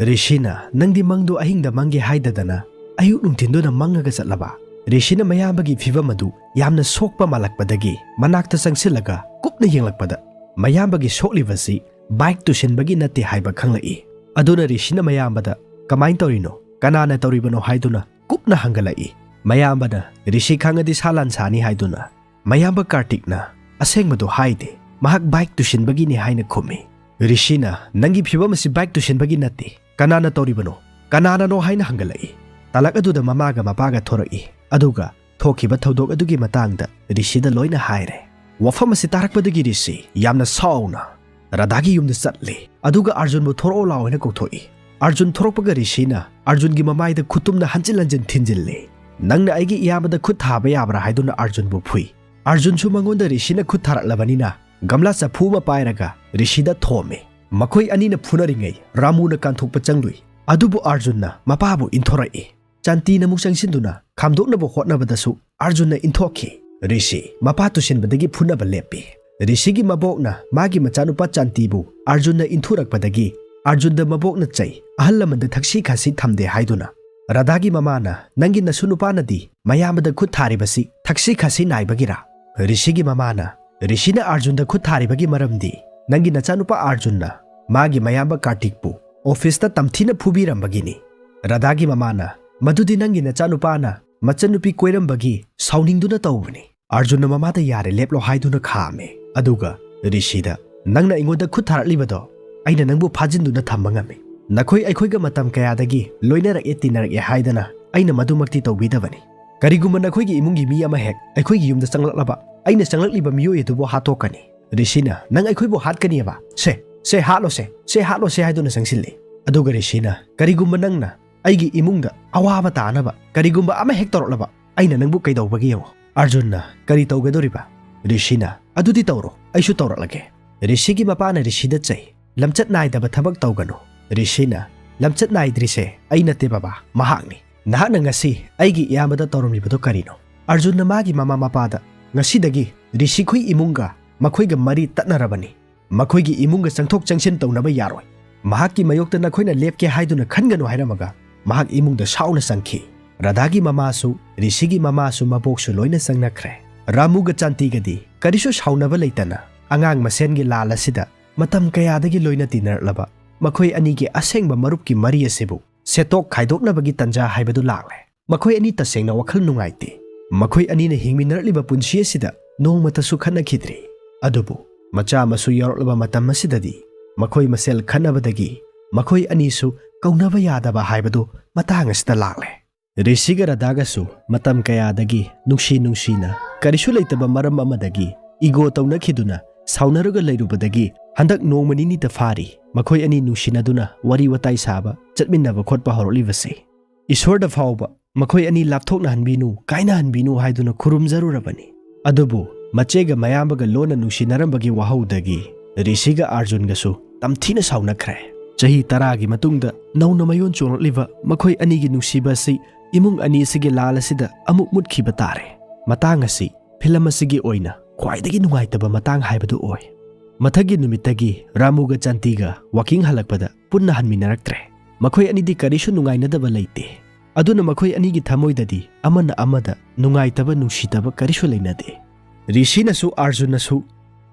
ꯔꯤꯁꯤꯅ, "ꯅꯪꯗꯤ ꯃꯪꯗꯣ ꯑꯍꯤꯡꯗ ꯃꯪꯒꯦ ꯍꯥꯏꯗꯗꯅ ꯑꯌꯨꯛ ꯅꯨꯡꯊꯤꯟꯗꯨꯗ ꯃꯪꯉꯒ ꯆꯠꯂꯕ?" ꯔꯤꯁꯤꯅ ꯃꯌꯥꯝꯕꯒꯤ ꯐꯤꯕꯝ ꯑꯗꯨ ꯌꯥꯝꯅ ꯁꯣꯛꯄ ꯃꯥꯜꯂꯛꯄꯗꯒꯤ ꯃꯅꯥꯛꯇ ꯆꯪꯁꯤꯜꯂꯒ ꯀꯨꯞꯅ ꯌꯦꯡꯂꯛꯄꯗ, ꯃꯌꯥꯝꯕꯒꯤ ꯁꯣꯛꯂꯤꯕꯁꯤ ꯕꯥꯏꯛ ꯇꯨꯁꯤꯟꯕꯒꯤ ꯅꯠꯇꯦ ꯍꯥꯏꯕ ꯈꯪꯂꯛꯏ꯫ ꯑꯗꯨꯅ ꯔꯤꯁꯤꯅ ꯃꯌꯥꯝꯕꯗ, "ꯀꯃꯥꯏꯅ ꯇꯧꯔꯤꯅꯣ? ꯀꯅꯥꯅ ꯇꯧꯔꯤꯕꯅꯣ?" ꯍꯥꯏꯗꯨꯅ ꯀꯨꯞꯅ ꯍꯪꯒꯠꯂꯛꯏ꯫ ꯃꯌꯥꯝꯕꯅ, "ꯔꯤꯁꯤ ꯈꯪꯉꯗꯤ ꯁꯥ ꯂꯥꯟ ꯁꯥꯅꯤ" ꯍꯥꯏꯗꯨꯅ ꯃꯌꯥꯝꯕ ꯀꯥꯔꯇꯤꯛꯅ, "ꯑꯁꯦꯡꯕꯗꯣ ꯍꯥꯏꯗꯦ, ꯃꯍꯥꯛ ꯕꯥꯏꯛ ꯇꯨꯁꯤꯟꯕꯒꯤꯅꯤ" ꯍꯥꯏꯅ ꯈꯨꯝꯃꯤ꯫ ꯔꯤꯁꯤꯅ, "ꯅꯪꯒꯤ ꯐꯤꯕꯝ ꯑꯁꯤ ꯕꯥꯏꯛ ꯇꯨꯁꯤꯟꯕꯒꯤ ꯅꯠꯇꯦ꯫ ꯀꯅꯥꯅ ꯇꯧꯔꯤꯕꯅꯣ? ꯀꯅꯥꯅꯅꯣ?" ꯍꯥꯏꯅ ꯍꯪꯒꯠꯂꯛꯏ꯫ ꯇꯥꯂꯛ ꯑꯗꯨꯗ ꯃꯃꯥꯒ ꯃꯄꯥꯒ ꯊꯣꯔꯛꯏ, ꯑꯗꯨꯒ ꯊꯣꯛꯈꯤꯕ ꯊꯧꯗꯣꯛ ꯑꯗꯨꯒꯤ ꯃꯇꯥꯡꯗ ꯔꯤꯁꯤꯗ ꯂꯣꯏꯅ ꯍꯥꯏꯔꯦ꯫ ꯋꯥꯐꯝ ꯑꯁꯤ ꯇꯥꯔꯛꯄꯗꯒꯤ ꯔꯤꯁꯤ ꯌꯥꯝꯅ ꯁꯥꯎꯅ ꯔꯥꯙꯥꯒꯤ ꯌꯨꯝꯗ ꯆꯠꯂꯤ, ꯑꯗꯨꯒ ꯑꯥꯔꯖꯨꯟꯕꯨ "ꯊꯣꯔꯛꯑꯣ ꯂꯥꯛꯑꯣ" ꯍꯥꯏꯅ ꯀꯧꯊꯣꯛꯏ꯫ ꯑꯥꯔꯖꯨꯟ ꯊꯣꯔꯛꯄꯒ ꯔꯤꯁꯤꯅ ꯑꯥꯔꯖꯨꯟꯒꯤ ꯃꯃꯥꯏꯗ ꯈꯨꯠꯇꯨꯝꯅ ꯍꯟꯖꯤꯟ ꯍꯟꯖꯤꯟ ꯊꯤꯟꯖꯤꯜꯂꯤ꯫ "ꯅꯪꯅ ꯑꯩꯒꯤ ꯏꯌꯥꯝꯕꯗ ꯈꯨꯠ ꯊꯥꯕ ꯌꯥꯕ꯭ꯔꯥ?" ꯍꯥꯏꯗꯨꯅ ꯑꯥꯔꯖꯨꯟꯕꯨ ꯐꯨꯏ꯫ ꯑꯥꯔꯖꯨꯟꯁꯨ ꯃꯉꯣꯟꯗ ꯔꯤꯁꯤꯅ ꯈꯨꯠ ꯊꯥꯔꯛꯂꯕꯅꯤꯅ ꯒꯝꯂꯥ ꯆꯐꯨ ꯑꯃ ꯄꯥꯏꯔꯒ ꯔꯤꯁꯤꯗ ꯊꯣꯝꯃꯤ꯫ ꯃꯈꯣꯏ ꯑꯅꯤꯅ ꯐꯨꯅꯔꯤꯉꯩ ꯔꯥꯃꯨꯅ ꯀꯥꯟꯊꯣꯛꯄ ꯆꯪꯂꯨꯏ, ꯑꯗꯨꯕꯨ ꯑꯥꯔꯖꯨꯟꯅ ꯃꯄꯥꯕꯨ ꯏꯟꯊꯣꯔꯛꯏ꯫ ꯆꯥꯟꯇꯤꯅ ꯑꯃꯨꯛ ꯆꯪꯁꯤꯟꯗꯨꯅ ꯈꯥꯝꯗꯣꯛꯅꯕ ꯍꯣꯠꯅꯕꯗꯁꯨ ꯑꯥꯔꯖꯨꯟꯅ ꯏꯟꯊꯣꯛꯈꯤ꯫ ꯔꯤꯁꯤ ꯃꯄꯥ ꯇꯨꯁꯤꯟꯕꯗꯒꯤ ꯐꯨꯅꯕ ꯂꯦꯞꯄꯤ꯫ ꯔꯤꯁꯤꯒꯤ ꯃꯕꯣꯛꯅ ꯃꯥꯒꯤ ꯃꯆꯥꯅꯨꯄꯥ ꯆꯥꯟꯇꯤꯕꯨ ꯑꯥꯔꯖꯨꯟꯅ ꯏꯟꯊꯨꯔꯛꯄꯗꯒꯤ ꯑꯥꯔꯖꯨꯟꯗ ꯃꯕꯣꯛꯅ ꯆꯩ, "ꯑꯍꯜ ꯂꯃꯟꯗ ꯊꯛꯁꯤ ꯈꯥꯁꯤ ꯊꯝꯗꯦ" ꯍꯥꯏꯗꯨꯅ꯫ ꯔꯥꯙꯥꯒꯤ ꯃꯃꯥꯅ, "ꯅꯪꯒꯤ ꯅꯁꯨ ꯅꯨꯄꯥꯅꯗꯤ ꯃꯌꯥꯝꯕꯗ ꯈꯨꯠ ꯊꯥꯔꯤꯕꯁꯤ ꯊꯛꯁꯤ ꯈꯥꯁꯤ ꯅꯥꯏꯕꯒꯤꯔꯥ?" ꯔꯤꯁꯤꯒꯤ ꯃꯃꯥꯅ, "ꯔꯤꯁꯤꯅ ꯑꯥꯔꯖꯨꯟꯗ ꯈꯨꯠ ꯊꯥꯔꯤꯕꯒꯤ ꯃꯔꯝꯗꯤ ꯅꯪꯒꯤ ꯅꯆꯥꯅꯨꯄꯥ ꯑꯥꯔꯖꯨꯟꯅ ꯃꯥꯒꯤ ꯃꯌꯥꯝꯕ ꯀꯥꯔꯇꯤꯛꯄꯨ ꯑꯣꯐꯤꯁꯇ ꯇꯝꯊꯤꯅ ꯐꯨꯕꯤꯔꯝꯕꯒꯤꯅꯤ꯫" ꯔꯥꯙꯥꯒꯤ ꯃꯃꯥꯅ, "ꯃꯗꯨꯗꯤ ꯅꯪꯒꯤ ꯅꯆꯥꯅꯨꯄꯥꯅ ꯃꯆꯟꯅꯨꯄꯤ ꯀꯣꯏꯔꯝꯕꯒꯤ ꯁꯥꯎꯅꯤꯡꯗꯨꯅ ꯇꯧꯕꯅꯤ꯫" ꯑꯥꯔꯖꯨꯟꯅ ꯃꯃꯥꯗ "ꯌꯥꯔꯦ, ꯂꯦꯞꯂꯣ" ꯍꯥꯏꯗꯨꯅ ꯈꯥꯝꯃꯦ꯫ ꯑꯗꯨꯒ ꯔꯤꯁꯤꯗ, "ꯅꯪꯅ ꯑꯩꯉꯣꯟꯗ ꯈꯨꯠ ꯊꯥꯔꯛꯂꯤꯕꯗꯣ ꯑꯩꯅ ꯅꯪꯕꯨ ꯐꯥꯖꯤꯟꯗꯨꯅ ꯊꯝꯕ ꯉꯝꯃꯤ꯫ ꯅꯈꯣꯏ ꯑꯩꯈꯣꯏꯒ ꯃꯇꯝ ꯀꯌꯥꯗꯒꯤ ꯂꯣꯏꯅꯔꯛꯑꯦ, ꯇꯤꯟꯅꯔꯛꯑꯦ ꯍꯥꯏꯗꯅ ꯑꯩꯅ ꯃꯗꯨꯃꯛꯇꯤ ꯇꯧꯕꯤꯗꯕꯅꯤ꯫ ꯀꯔꯤꯒꯨꯝꯕ ꯅꯈꯣꯏꯒꯤ ꯏꯃꯨꯡꯒꯤ ꯃꯤ ꯑꯃ ꯍꯦꯛ ꯑꯩꯈꯣꯏꯒꯤ ꯌꯨꯝꯗ ꯆꯪꯂꯛꯂꯕ, ꯑꯩꯅ ꯆꯪꯂꯛꯂꯤꯕ ꯃꯤꯑꯣꯏ ꯑꯗꯨꯕꯨ ꯍꯥꯠꯇꯣꯛꯀꯅꯤ꯫" ꯔꯤꯁꯤꯅ, "ꯅꯪ ꯑꯩꯈꯣꯏꯕꯨ ꯍꯥꯠꯀꯅꯤꯕ? ꯁꯦ, ꯁꯦ ꯍꯥꯠꯂꯣꯁꯦ, ꯁꯦ ꯍꯥꯠꯂꯣꯁꯦ" ꯍꯥꯏꯗꯨꯅ ꯆꯪꯁꯤꯜꯂꯤ꯫ ꯑꯗꯨꯒ ꯔꯤꯁꯤꯅ, "ꯀꯔꯤꯒꯨꯝꯕ ꯅꯪꯅ ꯑꯩꯒꯤ ꯏꯃꯨꯡꯗ ꯑꯋꯥꯕ ꯇꯥꯅꯕ ꯀꯔꯤꯒꯨꯝꯕ ꯑꯃ ꯍꯦꯛ ꯇꯧꯔꯛꯂꯕ, ꯑꯩꯅ ꯅꯪꯕꯨ ꯀꯩꯗꯧꯕꯒꯦ ꯌꯦꯡꯉꯣ꯫" ꯑꯥꯔꯖꯨꯟꯅ, "ꯀꯔꯤ ꯇꯧꯒꯗꯧꯔꯤꯕ?" ꯔꯤꯁꯤꯅ, "ꯑꯗꯨꯗꯤ ꯇꯧꯔꯣ, ꯑꯩꯁꯨ ꯇꯧꯔꯛꯂꯒꯦ꯫" ꯔꯤꯁꯤꯒꯤ ꯃꯄꯥꯅ ꯔꯤꯁꯤꯗ ꯆꯩ, "ꯂꯝꯆꯠ ꯅꯥꯏꯗꯕ ꯊꯕꯛ ꯇꯧꯒꯅꯨ꯫" ꯔꯤꯁꯤꯅ, "ꯂꯝꯆꯠ ꯅꯥꯏꯗ꯭ꯔꯤꯁꯦ ꯑꯩ ꯅꯠꯇꯦ ꯕꯕꯥ, ꯃꯍꯥꯛꯅꯤ꯫ ꯅꯍꯥꯛꯅ ꯉꯁꯤ ꯑꯩꯒꯤ ꯏꯌꯥꯝꯕꯗ ꯇꯧꯔꯝꯂꯤꯕꯗꯨ ꯀꯔꯤꯅꯣ?" ꯑꯥꯔꯖꯨꯟꯅ ꯃꯥꯒꯤ ꯃꯃꯥ ꯃꯄꯥꯗ, "ꯉꯁꯤꯗꯒꯤ ꯔꯤꯁꯤꯈꯣꯏ ꯏꯃꯨꯡꯒ ꯃꯈꯣꯏꯒ ꯃꯔꯤ ꯇꯠꯅꯔꯕꯅꯤ꯫ ꯃꯈꯣꯏꯒꯤ ꯏꯃꯨꯡꯒ ꯆꯪꯊꯣꯛ ꯆꯪꯁꯤꯟ ꯇꯧꯅꯕ ꯌꯥꯔꯣꯏ꯫ ꯃꯍꯥꯛꯀꯤ ꯃꯥꯌꯣꯛꯇ ꯅꯈꯣꯏꯅ ꯂꯦꯞꯀꯦ ꯍꯥꯏꯗꯨꯅ ꯈꯟꯒꯅꯨ" ꯍꯥꯏꯔꯝꯃꯒ ꯃꯍꯥꯛ ꯏꯃꯨꯡꯗ ꯁꯥꯎꯅ ꯆꯪꯈꯤ꯫ ꯔꯥꯙꯥꯒꯤ ꯃꯃꯥꯁꯨ, ꯔꯤꯁꯤꯒꯤ ꯃꯃꯥꯁꯨ, ꯃꯕꯣꯛꯁꯨ ꯂꯣꯏꯅ ꯆꯪꯅꯈ꯭ꯔꯦ꯫ ꯔꯥꯃꯨꯒ ꯆꯥꯟꯇꯤꯒꯗꯤ ꯀꯔꯤꯁꯨ ꯁꯥꯎꯅꯕ ꯂꯩꯇꯅ ꯑꯉꯥꯡ ꯃꯁꯦꯟꯒꯤ ꯂꯥꯜ ꯑꯁꯤꯗ ꯃꯇꯝ ꯀꯌꯥꯗꯒꯤ ꯂꯣꯏꯅ ꯇꯤꯟꯅꯔꯛꯂꯕ ꯃꯈꯣꯏ ꯑꯅꯤꯒꯤ ꯑꯁꯦꯡꯕ ꯃꯔꯨꯞꯀꯤ ꯃꯔꯤ ꯑꯁꯤꯕꯨ ꯁꯦꯠꯇꯣꯛ ꯈꯥꯏꯗꯣꯛꯅꯕꯒꯤ ꯇꯟꯖꯥ ꯍꯥꯏꯕꯗꯨ ꯂꯥꯛꯂꯦ꯫ ꯃꯈꯣꯏ ꯑꯅꯤ ꯇꯁꯦꯡꯅ ꯋꯥꯈꯜ ꯅꯨꯡꯉꯥꯏꯇꯦ꯫ ꯃꯈꯣꯏ ꯑꯅꯤꯅ ꯍꯤꯡꯃꯤꯟꯅꯔꯛꯂꯤꯕ ꯄꯨꯟꯁꯤ ꯑꯁꯤꯗ ꯅꯣꯡꯃꯇꯁꯨ ꯈꯠꯅꯈꯤꯗ꯭ꯔꯤ꯫ ꯑꯗꯨꯕꯨ ꯃꯆꯥ ꯃꯁꯨ ꯌꯥꯎꯔꯛꯂꯕ ꯃꯇꯝ ꯑꯁꯤꯗꯗꯤ ꯃꯈꯣꯏ ꯃꯁꯦꯜ ꯈꯠꯅꯕꯗꯒꯤ ꯃꯈꯣꯏ ꯑꯅꯤꯁꯨ ꯀꯧꯅꯕ ꯌꯥꯗꯕ ꯍꯥꯏꯕꯗꯨ ꯃꯇꯥꯡ ꯑꯁꯤꯗ ꯂꯥꯛꯂꯦ꯫ ꯔꯤꯁꯤꯒ ꯔꯥꯙꯥꯒꯁꯨ ꯃꯇꯝ ꯀꯌꯥꯗꯒꯤ ꯅꯨꯡꯁꯤ ꯅꯨꯡꯁꯤꯅ ꯀꯔꯤꯁꯨ ꯂꯩꯇꯕ ꯃꯔꯝ ꯑꯃꯗꯒꯤ ꯏꯒꯣ ꯇꯧꯅꯈꯤꯗꯨꯅ ꯁꯥꯎꯅꯔꯒ ꯂꯩꯔꯨꯕꯗꯒꯤ ꯍꯟꯗꯛ ꯅꯣꯡꯃ ꯅꯤꯅꯤꯇ ꯐꯥꯔꯤ ꯃꯈꯣꯏ ꯑꯅꯤ ꯅꯨꯡꯁꯤꯅꯗꯨꯅ ꯋꯥꯔꯤ ꯋꯥꯇꯥꯏ ꯁꯥꯕ, ꯆꯠꯃꯤꯟꯅꯕ ꯈꯣꯠꯄ ꯍꯧꯔꯛꯂꯤꯕꯁꯤ꯫ ꯏꯁꯣꯔꯗ ꯐꯥꯎꯕ ꯃꯈꯣꯏ ꯑꯅꯤ ꯂꯥꯞꯊꯣꯛꯅꯍꯟꯕꯤꯅꯨ, ꯀꯥꯏꯅꯍꯟꯕꯤꯅꯨ ꯍꯥꯏꯗꯨꯅ ꯈꯨꯔꯨꯝꯖꯔꯨꯔꯕꯅꯤ꯫ ꯑꯗꯨꯕꯨ ꯃꯆꯦꯒ ꯃꯌꯥꯝꯕꯒ ꯂꯣꯟꯅ ꯅꯨꯡꯁꯤꯅꯔꯝꯕꯒꯤ ꯋꯥꯍꯧꯗꯒꯤ ꯔꯤꯁꯤꯒ ꯑꯥꯔꯖꯨꯟꯒꯁꯨ ꯇꯝꯊꯤꯅ ꯁꯥꯎꯅꯈ꯭ꯔꯦ꯫ ꯆꯍꯤ ꯇꯔꯥꯒꯤ ꯃꯇꯨꯡꯗ ꯅꯧꯅ ꯃꯌꯣꯟ ꯆꯣꯡꯂꯛꯂꯤꯕ ꯃꯈꯣꯏ ꯑꯅꯤꯒꯤ ꯅꯨꯡꯁꯤꯕ ꯑꯁꯤ ꯏꯃꯨꯡ ꯑꯅꯤ ꯑꯁꯤꯒꯤ ꯂꯥꯜ ꯑꯁꯤꯗ ꯑꯃꯨꯛ ꯃꯨꯠꯈꯤꯕ ꯇꯥꯔꯦ꯫ ꯃꯇꯥꯡ ꯑꯁꯤ ꯐꯤꯂꯝ ꯑꯁꯤꯒꯤ ꯑꯣꯏꯅ ꯈ꯭ꯋꯥꯏꯗꯒꯤ ꯅꯨꯡꯉꯥꯏꯇꯕ ꯃꯇꯥꯡ ꯍꯥꯏꯕꯗꯨ ꯑꯣꯏ꯫ ꯃꯊꯪꯒꯤ ꯅꯨꯃꯤꯠꯇꯒꯤ ꯔꯥꯃꯨꯒ ꯆꯥꯟꯇꯤꯒ ꯋꯥꯀꯤꯡ ꯍꯜꯂꯛꯄꯗ ꯄꯨꯟꯅ ꯍꯟꯃꯤꯟꯅꯔꯛꯇ꯭ꯔꯦ꯫ ꯃꯈꯣꯏ ꯑꯅꯤꯗꯤ ꯀꯔꯤꯁꯨ ꯅꯨꯡꯉꯥꯏꯅꯗꯕ ꯂꯩꯇꯦ꯫ ꯑꯗꯨꯅ ꯃꯈꯣꯏ ꯑꯅꯤꯒꯤ ꯊꯃꯣꯏꯗꯗꯤ ꯑꯃꯅ ꯑꯃꯗ ꯅꯨꯡꯉꯥꯏꯇꯕ, ꯅꯨꯡꯁꯤꯗꯕ ꯀꯔꯤꯁꯨ ꯂꯩꯅꯗꯦ꯫ ꯔꯤꯁꯤꯅꯁꯨ ꯑꯥꯔꯖꯨꯟꯅꯁꯨ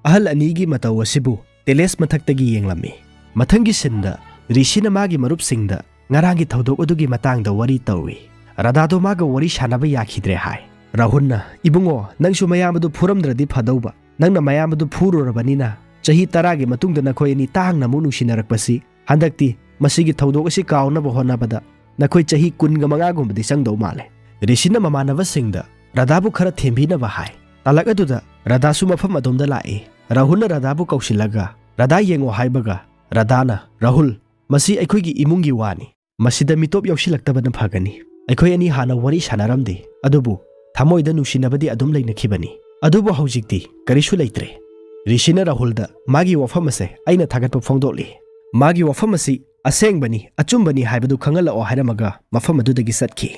ꯑꯍꯜ ꯑꯅꯤꯒꯤ ꯃꯇꯧ ꯑꯁꯤꯕꯨ ꯇꯦꯂꯦꯁ ꯃꯊꯛꯇꯒꯤ ꯌꯦꯡꯂꯝꯃꯤ꯫ ꯃꯊꯪꯒꯤ ꯁꯤꯟꯗ ꯔꯤꯁꯤꯅ ꯃꯥꯒꯤ ꯃꯔꯨꯞꯁꯤꯡꯗ ꯉꯔꯥꯡꯒꯤ ꯊꯧꯗꯣꯛ ꯑꯗꯨꯒꯤ ꯃꯇꯥꯡꯗ ꯋꯥꯔꯤ ꯇꯧꯏ꯫ ꯔꯥꯙꯥꯗꯣ ꯃꯥꯒ ꯋꯥꯔꯤ ꯁꯥꯟꯅꯕ ꯌꯥꯈꯤꯗ꯭ꯔꯦ ꯍꯥꯏ꯫ ꯔꯥꯍꯨꯜꯅ, "ꯏꯕꯨꯡꯉꯣ, ꯅꯪꯁꯨ ꯃꯌꯥꯝꯕꯗꯨ ꯐꯨꯔꯝꯗ꯭ꯔꯗꯤ ꯐꯗꯧꯕ꯫ ꯅꯪꯅ ꯃꯌꯥꯝꯕꯗꯨ ꯐꯨꯔꯨꯔꯕꯅꯤꯅ ꯆꯍꯤ ꯇꯔꯥꯒꯤ ꯃꯇꯨꯡꯗ ꯅꯈꯣꯏ ꯑꯅꯤ ꯇꯥꯡꯅ ꯑꯃꯨꯛ ꯅꯨꯡꯁꯤꯅꯔꯛꯄꯁꯤ ꯍꯟꯗꯛꯇꯤ ꯃꯁꯤꯒꯤ ꯊꯧꯗꯣꯛ ꯑꯁꯤ ꯀꯥꯎꯅꯕ ꯍꯣꯠꯅꯕꯗ ꯅꯈꯣꯏ ꯆꯍꯤ ꯀꯨꯟꯒ ꯃꯉꯥꯒꯨꯝꯕꯗꯤ ꯆꯪꯗꯧ ꯃꯥꯜꯂꯦ꯫" ꯔꯤꯁꯤꯅ ꯃꯃꯥꯟꯅꯕꯁꯤꯡꯗ ꯔꯥꯙꯥꯕꯨ ꯈꯔ ꯊꯦꯝꯕꯤꯅꯕ ꯍꯥꯏ꯫ ꯇꯥꯂꯛ ꯑꯗꯨꯗ ꯔꯥꯙꯥꯁꯨ ꯃꯐꯝ ꯑꯗꯣꯝꯗ ꯂꯥꯛꯏ꯫ ꯔꯥꯍꯨꯜꯅ ꯔꯥꯙꯥꯕꯨ ꯀꯧꯁꯤꯜꯂꯒ, "ꯔꯥꯙꯥ ꯌꯦꯡꯉꯣ" ꯍꯥꯏꯕꯒ ꯔꯥꯙꯥꯅ, "ꯔꯥꯍꯨꯜ, ꯃꯁꯤ ꯑꯩꯈꯣꯏꯒꯤ ꯏꯃꯨꯡꯒꯤ ꯋꯥꯅꯤ꯫ ꯃꯁꯤꯗ ꯃꯤꯇꯣꯞ ꯌꯥꯎꯁꯤꯜꯂꯛꯇꯕꯅ ꯐꯒꯅꯤ꯫ ꯑꯩꯈꯣꯏ ꯑꯅꯤ ꯍꯥꯟꯅ ꯋꯥꯔꯤ ꯁꯥꯟꯅꯔꯝꯗꯦ, ꯑꯗꯨꯕꯨ ꯊꯃꯣꯏꯗ ꯅꯨꯡꯁꯤꯅꯕꯗꯤ ꯑꯗꯨꯝ ꯂꯩꯅꯈꯤꯕꯅꯤ꯫ ꯑꯗꯨꯕꯨ ꯍꯧꯖꯤꯛꯇꯤ ꯀꯔꯤꯁꯨ ꯂꯩꯇ꯭ꯔꯦ꯫" ꯔꯤꯁꯤꯅ ꯔꯥꯍꯨꯜꯗ ꯃꯥꯒꯤ ꯋꯥꯐꯝ ꯑꯁꯦ ꯑꯩꯅ ꯊꯥꯒꯠꯄ ꯐꯣꯡꯗꯣꯛꯂꯤ꯫ ꯃꯥꯒꯤ ꯋꯥꯐꯝ ꯑꯁꯤ ꯑꯁꯦꯡꯕꯅꯤ, ꯑꯆꯨꯝꯕꯅꯤ ꯍꯥꯏꯕꯗꯨ ꯈꯪꯍꯜꯂꯛꯑꯣ ꯍꯥꯏꯔꯝꯃꯒ ꯃꯐꯝ ꯑꯗꯨꯗꯒꯤ ꯆꯠꯈꯤ꯫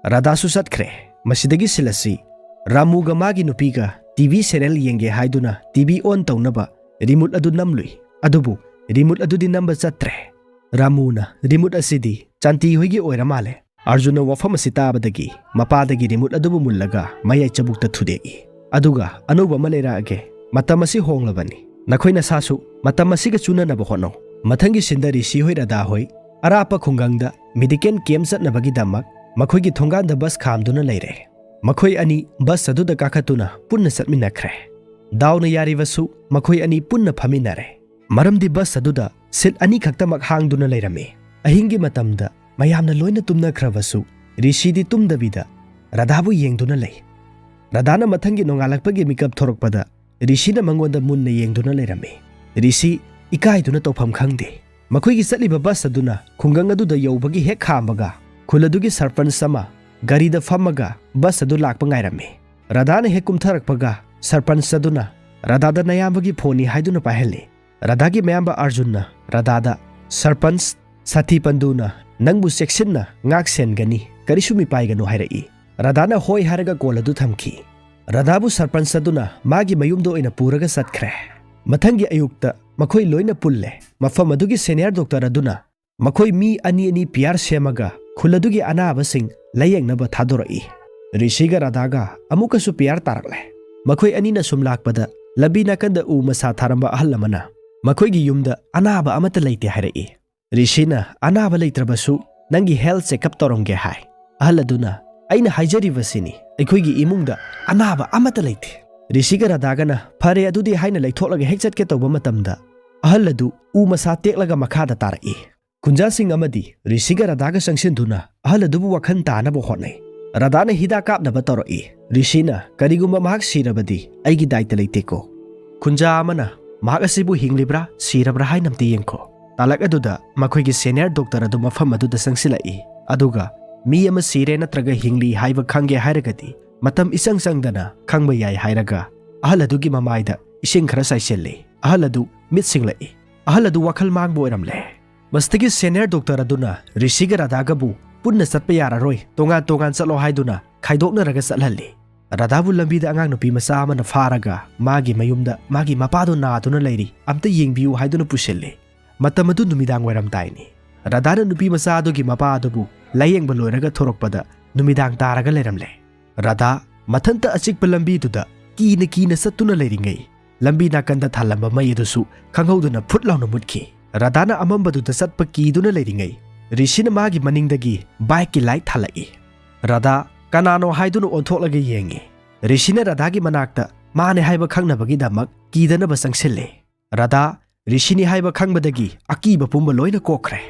ꯔꯥꯙꯥꯁꯨ ꯆꯠꯈ꯭ꯔꯦ꯫ ꯃꯁꯤꯗꯒꯤ ꯁꯤꯜ ꯑꯁꯤ ꯔꯥꯃꯨꯒ ꯃꯥꯒꯤ ꯅꯨꯄꯤꯒ ꯇꯤ ꯚꯤ serial ꯌꯦꯡꯒꯦ ꯍꯥꯏꯗꯨꯅ ꯇꯤ ꯚꯤ on ꯇꯧꯅꯕ ꯔꯤꯃꯨꯠ ꯑꯗꯨ ꯅꯝꯂꯨꯏ꯫ ꯑꯗꯨꯕꯨ ꯔꯤꯃꯨꯠ ꯑꯗꯨꯗꯤ ꯅꯝꯕ ꯆꯠꯇ꯭ꯔꯦ꯫ ꯔꯥꯃꯨꯅ, "ꯔꯤꯃꯨꯠ ꯑꯁꯤꯗꯤ ꯆꯥꯟꯇꯤ ꯍꯣꯏꯒꯤ ꯑꯣꯏꯔ ꯃꯥꯜꯂꯦ"꯫ ꯑꯥꯔꯖꯨꯟꯅ ꯋꯥꯐꯝ ꯑꯁꯤ ꯇꯥꯕꯗꯒꯤ ꯃꯄꯥꯗꯒꯤ ꯔꯤꯃꯨꯠ ꯑꯗꯨꯕꯨ ꯃꯨꯜꯂꯒ ꯃꯌꯥꯏ ꯆꯕꯨꯛꯇ ꯊꯨꯗꯦꯛꯏ꯫ "ꯑꯗꯨꯒ ꯑꯅꯧꯕ ꯑꯃ ꯂꯩꯔꯛꯑꯒꯦ꯫ ꯃꯇꯝ ꯑꯁꯤ ꯍꯣꯡꯂꯕꯅꯤ꯫ ꯅꯈꯣꯏ ꯅꯁꯥꯁꯨ ꯃꯇꯝ ꯑꯁꯤꯒ ꯆꯨꯅꯅꯕ ꯍꯣꯠꯅꯧ"꯫ ꯃꯊꯪꯒꯤ ꯁꯤꯟꯗ ꯔꯤꯁꯤ ꯍꯣꯏ, ꯔꯥꯙꯥ ꯍꯣꯏ ꯑꯔꯥꯞꯄ ꯈꯨꯡꯒꯪꯗ ꯃꯦꯗꯤꯀꯦꯜ ꯀꯦꯝꯞ ꯆꯠꯅꯕꯒꯤꯗꯃꯛ ꯃꯈꯣꯏꯒꯤ ꯊꯣꯡꯒꯥꯟꯗ ꯕꯁ ꯈꯥꯝꯗꯨꯅ ꯂꯩꯔꯦ꯫ ꯃꯈꯣꯏ ꯑꯅꯤ ꯕꯁ ꯑꯗꯨꯗ ꯀꯥꯈꯠꯇꯨꯅ ꯄꯨꯟꯅ ꯆꯠꯃꯤꯟꯅꯈ꯭ꯔꯦ꯫ ꯗꯥꯎꯅ ꯌꯥꯔꯤꯕꯁꯨ ꯃꯈꯣꯏ ꯑꯅꯤ ꯄꯨꯟꯅ ꯐꯝꯃꯤꯟꯅꯔꯦ꯫ ꯃꯔꯝꯗꯤ ꯕꯁ ꯑꯗꯨꯗ ꯁꯤꯠ ꯑꯅꯤꯈꯛꯇꯃꯛ ꯍꯥꯡꯗꯨꯅ ꯂꯩꯔꯝꯃꯤ꯫ ꯑꯍꯤꯡꯒꯤ ꯃꯇꯝꯗ ꯃꯌꯥꯝꯅ ꯂꯣꯏꯅ ꯇꯨꯝꯅꯈ꯭ꯔꯕꯁꯨ ꯔꯤꯁꯤꯗꯤ ꯇꯨꯝꯗꯕꯤꯗ ꯔꯥꯙꯥꯕꯨ ꯌꯦꯡꯗꯨꯅ ꯂꯩ꯫ ꯔꯥꯙꯥꯅ ꯃꯊꯪꯒꯤ ꯅꯣꯡꯉꯥꯜꯂꯛꯄꯒꯤ ꯃꯤꯀꯞ ꯊꯣꯔꯛꯄꯗ ꯔꯤꯁꯤꯅ ꯃꯉꯣꯟꯗ ꯃꯨꯟꯅ ꯌꯦꯡꯗꯨꯅ ꯂꯩꯔꯝꯃꯤ꯫ ꯔꯤꯁꯤ ꯏꯀꯥꯏꯗꯨꯅ ꯇꯧꯐꯝ ꯈꯪꯗꯦ꯫ ꯃꯈꯣꯏꯒꯤ ꯆꯠꯂꯤꯕ ꯕꯁ ꯑꯗꯨꯅ ꯈꯨꯡꯒꯪ ꯑꯗꯨꯗ ꯌꯧꯕꯒꯤ ꯍꯦꯛ ꯈꯥꯝꯕꯒ ꯈꯨꯜ ꯑꯗꯨꯒꯤ ꯁꯔꯄꯟꯁ ꯑꯃ ꯒꯥꯔꯤꯗ ꯐꯝꯃꯒ ꯕꯁ ꯑꯗꯨ ꯂꯥꯛꯄ ꯉꯥꯏꯔꯝꯃꯤ꯫ ꯔꯥꯙꯥꯅ ꯍꯦꯛ ꯀꯨꯝꯊꯔꯛꯄꯒ ꯁꯔꯄꯟꯁ ꯑꯗꯨꯅ ꯔꯥꯙꯥꯗ ꯅꯌꯥꯝꯕꯒꯤ ꯐꯣꯟꯅꯤ ꯍꯥꯏꯗꯨꯅ ꯄꯥꯏꯍꯜꯂꯤ꯫ ꯔꯥꯙꯥꯒꯤ ꯃꯌꯥꯝꯕ ꯑꯥꯔꯖꯨꯟꯅ ꯔꯥꯙꯥꯗ, "ꯁꯔꯄꯟꯁ ꯁꯥꯊꯤ ꯄꯟꯗꯨꯅ ꯅꯪꯕꯨ ꯆꯦꯛꯁꯤꯟꯅ ꯉꯥꯛ ꯁꯦꯟꯒꯅꯤ, ꯀꯔꯤꯁꯨ ꯃꯤꯄꯥꯏꯒꯅꯨ" ꯍꯥꯏꯔꯛꯏ꯫ ꯔꯥꯙꯥꯅ ꯍꯣꯏ ꯍꯥꯏꯔꯒ ꯀꯣꯜ ꯑꯗꯨ ꯊꯝꯈꯤ꯫ ꯔꯥꯙꯥꯕꯨ ꯁꯔꯄꯟꯁ ꯑꯗꯨꯅ ꯃꯥꯒꯤ ꯃꯌꯨꯝꯗ ꯑꯣꯏꯅ ꯄꯨꯔꯒ ꯆꯠꯈ꯭ꯔꯦ꯫ ꯃꯊꯪꯒꯤ ꯑꯌꯨꯛꯇ ꯃꯈꯣꯏ ꯂꯣꯏꯅ ꯄꯨꯜꯂꯦ꯫ ꯃꯐꯝ ꯑꯗꯨꯒꯤ ꯁꯦꯅꯤꯌꯔ ꯗꯣꯛꯇꯔ ꯑꯗꯨꯅ ꯃꯈꯣꯏ ꯃꯤ ꯑꯅꯤ ꯑꯅꯤ ꯄꯤꯌꯥꯔ ꯁꯦꯝꯃꯒ ꯈꯨꯜ ꯑꯗꯨꯒꯤ ꯑꯅꯥꯕꯁꯤꯡ ꯂꯥꯌꯦꯡꯅꯕ ꯊꯥꯗꯣꯔꯛꯏ꯫ ꯔꯤꯁꯤꯒ ꯔꯥꯙꯥꯒ ꯑꯃꯨꯛꯀꯁꯨ ꯄꯤꯌꯥꯔ ꯇꯥꯔꯛꯂꯦ꯫ ꯃꯈꯣꯏ ꯑꯅꯤꯅ ꯁꯨꯝ ꯂꯥꯛꯄꯗ ꯂꯝꯕꯤ ꯅꯥꯀꯟꯗ ꯎ ꯃꯁꯥ ꯊꯥꯔꯝꯕ ꯑꯍꯜ ꯑꯃꯅ ꯃꯈꯣꯏꯒꯤ ꯌꯨꯝꯗ ꯑꯅꯥꯕ ꯑꯃꯠꯇ ꯂꯩꯇꯦ ꯍꯥꯏꯔꯛꯏ꯫ ꯔꯤꯁꯤꯅ, "ꯑꯅꯥꯕ ꯂꯩꯇ꯭ꯔꯕꯁꯨ ꯅꯪꯒꯤ ꯍꯦꯜꯊ ꯆꯦꯛꯑꯞ ꯇꯧꯔꯝꯒꯦ" ꯍꯥꯏ꯫ ꯑꯍꯜ ꯑꯗꯨꯅ, "ꯑꯩꯅ ꯍꯥꯏꯖꯔꯤꯕꯁꯤꯅꯤ, ꯑꯩꯈꯣꯏꯒꯤ ꯏꯃꯨꯡꯗ ꯑꯅꯥꯕ ꯑꯃꯠꯇ ꯂꯩꯇꯦ"꯫ ꯔꯤꯁꯤꯒ ꯔꯥꯙꯥꯒꯅ "ꯐꯔꯦ ꯑꯗꯨꯗꯤ" ꯍꯥꯏꯅ ꯂꯩꯊꯣꯛꯂꯒ ꯍꯦꯛ ꯆꯠꯀꯦ ꯇꯧꯕ ꯃꯇꯝꯗ ꯑꯍꯜ ꯑꯗꯨ ꯎ ꯃꯁꯥ ꯇꯦꯛꯂꯒ ꯃꯈꯥꯗ ꯇꯥꯔꯛꯏ꯫ ꯈꯨꯟꯖꯥꯁꯤꯡ ꯑꯃꯗꯤ ꯔꯤꯁꯤꯒ ꯔꯥꯙꯥꯒ ꯆꯪꯁꯤꯟꯗꯨꯅ ꯑꯍꯜ ꯑꯗꯨꯕꯨ ꯋꯥꯈꯜ ꯇꯥꯅꯕ ꯍꯣꯠꯅꯩ꯫ ꯔꯥꯙꯥꯅ ꯍꯤꯗꯥꯛ ꯀꯥꯞꯅꯕ ꯇꯧꯔꯛꯏ꯫ ꯔꯤꯁꯤꯅ, "ꯀꯔꯤꯒꯨꯝꯕ ꯃꯍꯥꯛ ꯁꯤꯔꯕꯗꯤ ꯑꯩꯒꯤ ꯗꯥꯏꯇ ꯂꯩꯇꯦꯀꯣ"꯫ ꯈꯨꯟꯖꯥ ꯑꯃꯅ, "ꯃꯍꯥꯛ ꯑꯁꯤꯕꯨ ꯍꯤꯡꯂꯤꯕ꯭ꯔꯥ ꯁꯤꯔꯕ꯭ꯔꯥ ꯍꯥꯏꯅ ꯑꯝꯇ ꯌꯦꯡꯈꯣ"꯫ ꯇꯥꯂꯛ ꯑꯗꯨꯗ ꯃꯈꯣꯏꯒꯤ ꯁꯦꯅꯤꯌꯔ ꯗꯣꯛꯇꯔ ꯑꯗꯨ ꯃꯐꯝ ꯑꯗꯨꯗ ꯆꯪꯁꯤꯜꯂꯛꯏ꯫ ꯑꯗꯨꯒ ꯃꯤ ꯑꯃ ꯁꯤꯔꯦ ꯅꯠꯇ꯭ꯔꯒ ꯍꯤꯡꯂꯤ ꯍꯥꯏꯕ ꯈꯪꯒꯦ ꯍꯥꯏꯔꯒꯗꯤ ꯃꯇꯝ ꯏꯆꯪ ꯆꯪꯗꯅ ꯈꯪꯕ ꯌꯥꯏ ꯍꯥꯏꯔꯒ ꯑꯍꯜ ꯑꯗꯨꯒꯤ ꯃꯃꯥꯏꯗ ꯏꯁꯤꯡ ꯈꯔ ꯆꯥꯏꯁꯤꯜꯂꯤ꯫ ꯑꯍꯜ ꯑꯗꯨ ꯃꯤꯠ ꯁꯤꯡꯂꯛꯏ꯫ ꯑꯍꯜ ꯑꯗꯨ ꯋꯥꯈꯜ ꯃꯥꯡꯕ ꯑꯣꯏꯔꯝꯂꯦ꯫ ꯃꯁꯤꯗꯒꯤ ꯁꯦꯅꯤꯌꯔ ꯗꯣꯛꯇꯔ ꯑꯗꯨꯅ ꯔꯤꯁꯤꯒ ꯔꯥꯙꯥꯒꯕꯨ ꯄꯨꯟꯅ ꯆꯠꯄ ꯌꯥꯔꯔꯣꯏ, ꯇꯣꯉꯥꯟ ꯇꯣꯉꯥꯟ ꯆꯠꯂꯣ ꯍꯥꯏꯗꯨꯅ ꯈꯥꯏꯗꯣꯛꯅꯔꯒ ꯆꯠꯍꯜꯂꯤ꯫ ꯔꯥꯙꯥꯕꯨ ꯂꯝꯕꯤꯗ ꯑꯉꯥꯡ ꯅꯨꯄꯤ ꯃꯆꯥ ꯑꯃꯅ ꯐꯥꯔꯒ ꯃꯥꯒꯤ ꯃꯌꯨꯝꯗ ꯃꯥꯒꯤ ꯃꯄꯥꯗꯣ ꯅꯥꯗꯨꯅ ꯂꯩꯔꯤ, ꯑꯝꯇ ꯌꯦꯡꯕꯤꯌꯨ ꯍꯥꯏꯗꯨꯅ ꯄꯨꯁꯤꯜꯂꯤ꯫ ꯃꯇꯝ ꯑꯗꯨ ꯅꯨꯃꯤꯗꯥꯡ ꯋꯥꯏꯔꯝ ꯇꯥꯏꯅꯤ꯫ ꯔꯥꯙꯥꯅ ꯅꯨꯄꯤ ꯃꯆꯥ ꯑꯗꯨꯒꯤ ꯃꯄꯥ ꯑꯗꯨꯕꯨ ꯂꯥꯌꯦꯡꯕ ꯂꯣꯏꯔꯒ ꯊꯣꯔꯛꯄꯗ ꯅꯨꯃꯤꯗꯥꯡ ꯇꯥꯔꯒ ꯂꯩꯔꯝꯂꯦ꯫ ꯔꯥꯙꯥ ꯃꯊꯟꯇ ꯑꯆꯤꯛꯄ ꯂꯝꯕꯤꯗꯨꯗ ꯀꯤꯅ ꯀꯤꯅ ꯆꯠꯇꯨꯅ ꯂꯩꯔꯤꯉꯩ, ꯂꯝꯕꯤ ꯅꯥꯀꯟꯗ ꯊꯥꯜꯂꯝꯕ ꯃꯩ ꯑꯗꯨꯁꯨ ꯈꯪꯍꯧꯗꯅ ꯐꯨꯠ ꯂꯥꯎꯅ ꯃꯨꯠꯈꯤ꯫ ꯔꯥꯙꯥꯅ ꯑꯃꯝꯕꯗꯨꯗ ꯆꯠꯄ ꯀꯤꯗꯨꯅ ꯂꯩꯔꯤꯉꯩ, ꯔꯤꯁꯤꯅ ꯃꯥꯒꯤ ꯃꯅꯤꯡꯗꯒꯤ ꯕꯥꯏꯛꯀꯤ ꯂꯥꯏꯠ ꯊꯥꯜꯂꯛꯏ꯫ ꯔꯥꯙꯥ ꯀꯅꯥꯅꯣ ꯍꯥꯏꯗꯨꯅ ꯑꯣꯟꯊꯣꯛꯂꯒ ꯌꯦꯡꯉꯤ꯫ ꯔꯤꯁꯤꯅ ꯔꯥꯙꯥꯒꯤ ꯃꯅꯥꯛꯇ ꯃꯥꯅꯦ ꯍꯥꯏꯕ ꯈꯪꯅꯕꯒꯤꯗꯃꯛ ꯀꯤꯗꯅꯕ ꯆꯪꯁꯤꯜꯂꯤ꯫ ꯔꯥꯙꯥ ꯔꯤꯁꯤꯅꯤ ꯍꯥꯏꯕ ꯈꯪꯕꯗꯒꯤ ꯑꯀꯤꯕ ꯄꯨꯝꯕ ꯂꯣꯏꯅ ꯀꯣꯛꯈ꯭ꯔꯦ꯫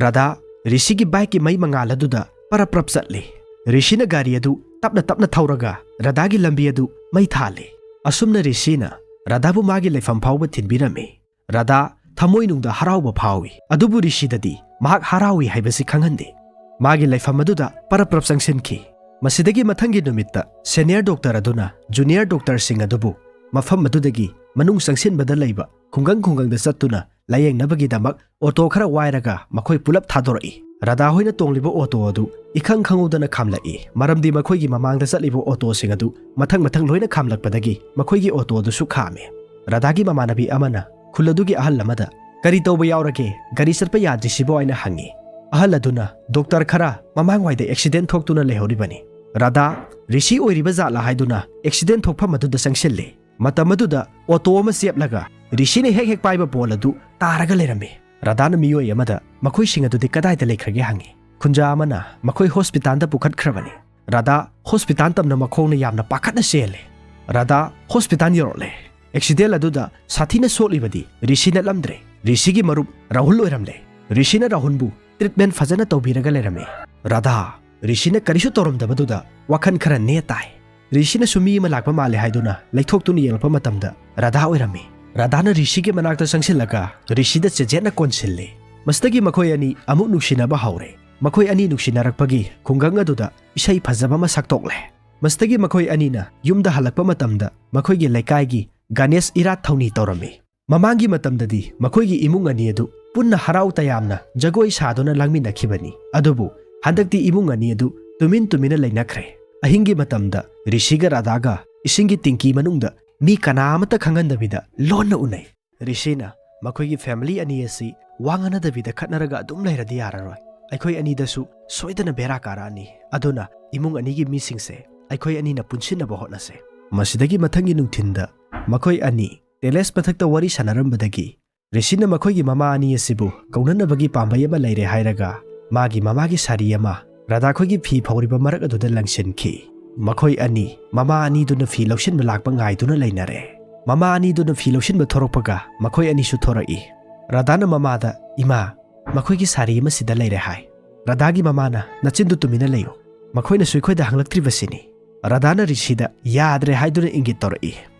ꯔꯥꯙꯥ ꯔꯤꯁꯤꯒꯤ ꯕꯥꯏꯛꯀꯤ ꯃꯩ ꯃꯉꯥꯜ ꯑꯗꯨꯗ ꯄꯔꯞ ꯄꯔꯞ ꯆꯠꯂꯤ꯫ ꯔꯤꯁꯤꯅ ꯒꯥꯔꯤ ꯑꯗꯨ ꯇꯞꯅ ꯇꯞꯅ ꯊꯧꯔꯒ ꯔꯥꯙꯥꯒꯤ ꯂꯝꯕꯤ ꯑꯗꯨ ꯃꯩ ꯊꯥꯜꯂꯤ꯫ ꯑꯁꯨꯝꯅ ꯔꯤꯁꯤꯅ ꯔꯥꯙꯥꯕꯨ ꯃꯥꯒꯤ ꯂꯩꯐꯝ ꯐꯥꯎꯕ ꯊꯤꯟꯕꯤꯔꯝꯃꯤ꯫ ꯔꯥꯙꯥ ꯊꯃꯣꯏꯅꯨꯡꯗ ꯍꯔꯥꯎꯕ ꯐꯥꯎꯏ, ꯑꯗꯨꯕꯨ ꯔꯤꯁꯤꯗꯗꯤ ꯃꯍꯥꯛ ꯍꯔꯥꯎꯏ ꯍꯥꯏꯕꯁꯤ ꯈꯪꯍꯟꯗꯦ꯫ ꯃꯥꯒꯤ ꯂꯩꯐꯝ ꯑꯗꯨꯗ ꯄꯔꯞ ꯄꯔꯞ ꯆꯪꯁꯤꯟꯈꯤ꯫ ꯃꯁꯤꯗꯒꯤ ꯃꯊꯪꯒꯤ ꯅꯨꯃꯤꯠꯇ ꯁꯦꯅꯤꯌꯔ ꯗꯣꯛꯇꯔ ꯑꯗꯨꯅ ꯖꯨꯅꯤꯌꯔ ꯗꯣꯛꯇꯔꯁꯤꯡ ꯑꯗꯨꯕꯨ ꯃꯐꯝ ꯑꯗꯨꯗꯒꯤ ꯃꯅꯨꯡ ꯆꯪꯁꯤꯟꯕꯗ ꯂꯩꯕ ꯈꯨꯡꯒꯪ ꯈꯨꯡꯒꯪꯗ ꯆꯠꯇꯨꯅ ꯂꯥꯌꯦꯡꯅꯕꯒꯤꯗꯃꯛ ꯑꯣꯇꯣ ꯈꯔ ꯋꯥꯏꯔꯒ ꯃꯈꯣꯏ ꯄꯨꯂꯞ ꯊꯥꯗꯣꯔꯛꯏ꯫ ꯔꯥꯙꯥ ꯍꯣꯏꯅ ꯇꯣꯡꯂꯤꯕ ꯑꯣꯇꯣ ꯑꯗꯨ ꯏꯈꯪ ꯈꯪꯍꯧꯗꯅ ꯈꯥꯝꯂꯛꯏ, ꯃꯔꯝꯗꯤ ꯃꯈꯣꯏꯒꯤ ꯃꯃꯥꯡꯗ ꯆꯠꯂꯤꯕ ꯑꯣꯇꯣꯁꯤꯡ ꯑꯗꯨ ꯃꯊꯪ ꯃꯊꯪ ꯂꯣꯏꯅ ꯈꯥꯝꯂꯛꯄꯗꯒꯤ ꯃꯈꯣꯏꯒꯤ ꯑꯣꯇꯣ ꯑꯗꯨꯁꯨ ꯈꯥꯝꯃꯤ꯫ ꯔꯥꯙꯥꯒꯤ ꯃꯃꯥꯟꯅꯕꯤ ꯑꯃꯅ ꯈꯨꯜ ꯑꯗꯨꯒꯤ ꯑꯍꯜ ꯑꯃꯗ, "ꯀꯔꯤ ꯇꯧꯕ ꯌꯥꯎꯔꯒꯦ? ꯒꯥꯔꯤ ꯆꯠꯄ ꯌꯥꯗ꯭ꯔꯤꯁꯤꯕꯣ?" ꯍꯥꯏꯅ ꯍꯪꯉꯤ꯫ ꯑꯍꯜ ꯑꯗꯨꯅ, "ꯗꯣꯛꯇꯔ ꯈꯔ ꯃꯃꯥꯡꯋꯥꯏꯗ ꯑꯦꯛꯁꯤꯗꯦꯟ ꯊꯣꯛꯇꯨꯅ ꯂꯩꯍꯧꯔꯤꯕꯅꯤ꯫ ꯔꯥꯙꯥ ꯔꯤꯁꯤ ꯑꯣꯏꯔꯤꯕ ꯖꯥꯠꯂꯥ ꯍꯥꯏꯗꯨꯅ ꯑꯦꯛꯁꯤꯗꯦꯟ ꯊꯣꯛꯐꯝ ꯑꯗꯨꯗ ꯆꯪꯁꯤꯜꯂꯤ꯫ ꯃꯇꯝ ꯑꯗꯨꯗ ꯑꯣꯇꯣ ꯑꯃ ꯆꯦꯞꯂꯒ ꯔꯤꯁꯤꯅ ꯍꯦꯛ ꯍꯦꯛ ꯄꯥꯏꯕ ꯕꯣꯜ ꯑꯗꯨ ꯇꯥꯔꯒ ꯂꯩꯔꯝꯃꯤ꯫" ꯔꯥꯙꯥꯅ ꯃꯤꯑꯣꯏ ꯑꯃꯗ, "ꯃꯈꯣꯏꯁꯤꯡ ꯑꯗꯨꯗꯤ ꯀꯗꯥꯏꯗ ꯂꯩꯈ꯭ꯔꯒꯦ?" ꯍꯪꯉꯤ꯫ ꯈꯨꯟꯖꯥ ꯑꯃꯅ, "ꯃꯈꯣꯏ ꯍꯣꯁꯄꯤꯇꯥꯜꯗ ꯄꯨꯈꯠꯈ꯭ꯔꯕꯅꯤ꯫" ꯔꯥꯙꯥ ꯍꯣꯁꯄꯤꯇꯥꯜ ꯇꯝꯅ ꯃꯈꯣꯡꯅ ꯌꯥꯝꯅ ꯄꯥꯈꯠꯅ ꯆꯦꯜꯂꯦ꯫ ꯔꯥꯙꯥ ꯍꯣꯁꯄꯤꯇꯥꯜ ꯌꯧꯔꯛꯂꯦ꯫ ꯑꯦꯛꯁꯤꯗꯦꯟ ꯑꯗꯨꯗ ꯁꯥꯊꯤꯅ ꯁꯣꯛꯂꯤꯕꯗꯤ ꯔꯤꯁꯤ ꯅꯠꯂꯝꯗ꯭ꯔꯦ꯫ ꯔꯤꯁꯤꯒꯤ ꯃꯔꯨꯞ ꯔꯥꯍꯨꯜ ꯑꯣꯏꯔꯝꯂꯦ꯫ ꯔꯤꯁꯤꯅ ꯔꯥꯍꯨꯜꯕꯨ ꯇ꯭ꯔꯤꯠꯃꯦꯟ ꯐꯖꯅ ꯇꯧꯕꯤꯔꯒ ꯂꯩꯔꯝꯃꯤ꯫ ꯔꯥꯙꯥ ꯔꯤꯁꯤꯅ ꯀꯔꯤꯁꯨ ꯇꯧꯔꯝꯗꯕꯗꯨꯗ ꯋꯥꯈꯜ ꯈꯔ ꯅꯦ ꯇꯥꯏ꯫ ꯔꯤꯁꯤꯅꯁꯨ ꯃꯤ ꯑꯃ ꯂꯥꯛꯄ ꯃꯥꯜꯂꯦ ꯍꯥꯏꯗꯨꯅ ꯂꯩꯊꯣꯛꯇꯨꯅ ꯌꯦꯡꯂꯛꯄ ꯃꯇꯝꯗ ꯔꯥꯙꯥ ꯑꯣꯏꯔꯝꯃꯤ꯫ ꯔꯥꯙꯥꯅ ꯔꯤꯁꯤꯒꯤ ꯃꯅꯥꯛꯇ ꯆꯪꯁꯤꯜꯂꯒ ꯔꯤꯁꯤꯗ ꯆꯦꯖꯦꯠꯅ ꯀꯣꯟꯁꯤꯜꯂꯤ꯫ ꯃꯁꯤꯗꯒꯤ ꯃꯈꯣꯏ ꯑꯅꯤ ꯑꯃꯨꯛ ꯅꯨꯡꯁꯤꯅꯕ ꯍꯧꯔꯦ꯫ ꯃꯈꯣꯏ ꯑꯅꯤ ꯅꯨꯡꯁꯤꯅꯔꯛꯄꯒꯤ ꯈꯨꯡꯒꯪ ꯑꯗꯨꯗ ꯏꯁꯩ ꯐꯖꯕ ꯑꯃ ꯁꯛꯇꯣꯛꯂꯦ꯫ ꯃꯁꯤꯗꯒꯤ ꯃꯈꯣꯏ ꯑꯅꯤꯅ ꯌꯨꯝꯗ ꯍꯜꯂꯛꯄ ꯃꯇꯝꯗ ꯃꯈꯣꯏꯒꯤ ꯂꯩꯀꯥꯏꯒꯤ ꯒꯥꯅꯦꯁ ꯏꯔꯥꯠ ꯊꯧꯅꯤ ꯇꯧꯔꯝꯃꯤ꯫ ꯃꯃꯥꯡꯒꯤ ꯃꯇꯝꯗꯗꯤ ꯃꯈꯣꯏꯒꯤ ꯏꯃꯨꯡ ꯑꯅꯤ ꯑꯗꯨ ꯄꯨꯟꯅ ꯍꯔꯥꯎ ꯇꯌꯥꯝꯅ ꯖꯒꯣꯏ ꯁꯥꯗꯨꯅ ꯂꯥꯡꯃꯤꯟꯅꯈꯤꯕꯅꯤ꯫ ꯑꯗꯨꯕꯨ ꯍꯟꯗꯛꯇꯤ ꯏꯃꯨꯡ ꯑꯅꯤ ꯑꯗꯨ ꯇꯨꯃꯤꯟ ꯇꯨꯃꯤꯟꯅ ꯂꯩꯅꯈ꯭ꯔꯦ꯫ ꯑꯍꯤꯡꯒꯤ ꯃꯇꯝꯗ ꯔꯤꯁꯤꯒ ꯔꯥꯙꯥꯒ ꯏꯁꯤꯡꯒꯤ ꯇꯤꯡꯀꯤ ꯃꯅꯨꯡꯗ ꯃꯤ ꯀꯅꯥ ꯑꯃꯠꯇ ꯈꯪꯍꯟꯗꯕꯤꯗ ꯂꯣꯟꯅ ꯎꯅꯩ꯫ ꯔꯤꯁꯤꯅ ꯃꯈꯣꯏꯒꯤ ꯐꯦꯃꯤꯂꯤ ꯑꯅꯤ ꯑꯁꯤ ꯋꯥ ꯉꯥꯡꯅꯗꯕꯤꯗ ꯈꯠꯅꯔꯒ ꯑꯗꯨꯝ ꯂꯩꯔꯗꯤ ꯌꯥꯔꯔꯣꯏ꯫ ꯑꯩꯈꯣꯏ ꯑꯅꯤꯗꯁꯨ ꯁꯣꯏꯗꯅ ꯕꯦꯔꯥ ꯀꯥꯔꯛꯑꯅꯤ꯫ ꯑꯗꯨꯅ ꯏꯃꯨꯡ ꯑꯅꯤꯒꯤ ꯃꯤꯁꯤꯡꯁꯦ ꯑꯩꯈꯣꯏ ꯑꯅꯤꯅ ꯄꯨꯟꯁꯤꯟꯅꯕ ꯍꯣꯠꯅꯁꯦ꯫ ꯃꯁꯤꯗꯒꯤ ꯃꯊꯪꯒꯤ ꯅꯨꯡꯊꯤꯟꯗ ꯃꯈꯣꯏ ꯑꯅꯤ ꯇꯦꯔꯦꯁ ꯃꯊꯛꯇ ꯋꯥꯔꯤ ꯁꯥꯟꯅꯔꯝꯕꯗꯒꯤ ꯔꯤꯁꯤꯅ ꯃꯈꯣꯏꯒꯤ ꯃꯃꯥ ꯑꯅꯤ ꯑꯁꯤꯕꯨ ꯀꯧꯅꯅꯕꯒꯤ ꯄꯥꯝꯕꯩ ꯑꯃ ꯂꯩꯔꯦ ꯍꯥꯏꯔꯒ ꯃꯥꯒꯤ ꯃꯃꯥꯒꯤ ꯁꯥꯔꯤ ꯑꯃ ꯔꯥꯙꯥꯈꯣꯏꯒꯤ ꯐꯤ ꯐꯧꯔꯤꯕ ꯃꯔꯛ ꯑꯗꯨꯗ ꯂꯪꯁꯤꯟꯈꯤ꯫ ꯃꯈꯣꯏ ꯑꯅꯤ ꯃꯃꯥ ꯑꯅꯤꯗꯨꯅ ꯐꯤ ꯂꯧꯁꯤꯟꯕ ꯂꯥꯛꯄ ꯉꯥꯏꯗꯨꯅ ꯂꯩꯅꯔꯦ꯫ ꯃꯃꯥ ꯑꯅꯤꯗꯨꯅ ꯐꯤ ꯂꯧꯁꯤꯟꯕ ꯊꯣꯔꯛꯄꯒ ꯃꯈꯣꯏ ꯑꯅꯤꯁꯨ ꯊꯣꯔꯛꯏ꯫ ꯔꯥꯙꯥꯅ ꯃꯃꯥꯗ, "ꯏꯃꯥ, ꯃꯈꯣꯏꯒꯤ ꯁꯥꯔꯤ ꯑꯃ ꯁꯤꯗ ꯂꯩꯔꯦ" ꯍꯥꯏ꯫ ꯔꯥꯙꯥꯒꯤ ꯃꯃꯥꯅ, "ꯅꯆꯤꯟꯗꯨ ꯇꯨꯃꯤꯟꯅ ꯂꯩꯌꯨ, ꯃꯈꯣꯏꯅꯁꯨ ꯑꯩꯈꯣꯏꯗ ꯍꯪꯂꯛꯇ꯭ꯔꯤꯕꯁꯤꯅꯤ"꯫ ꯔꯥꯙꯥꯅ ꯔꯤꯁꯤꯗ ꯌꯥꯗ꯭ꯔꯦ ꯍꯥꯏꯗꯨꯅ ꯏꯪꯒꯤꯠ ꯇꯧꯔꯛꯏ꯫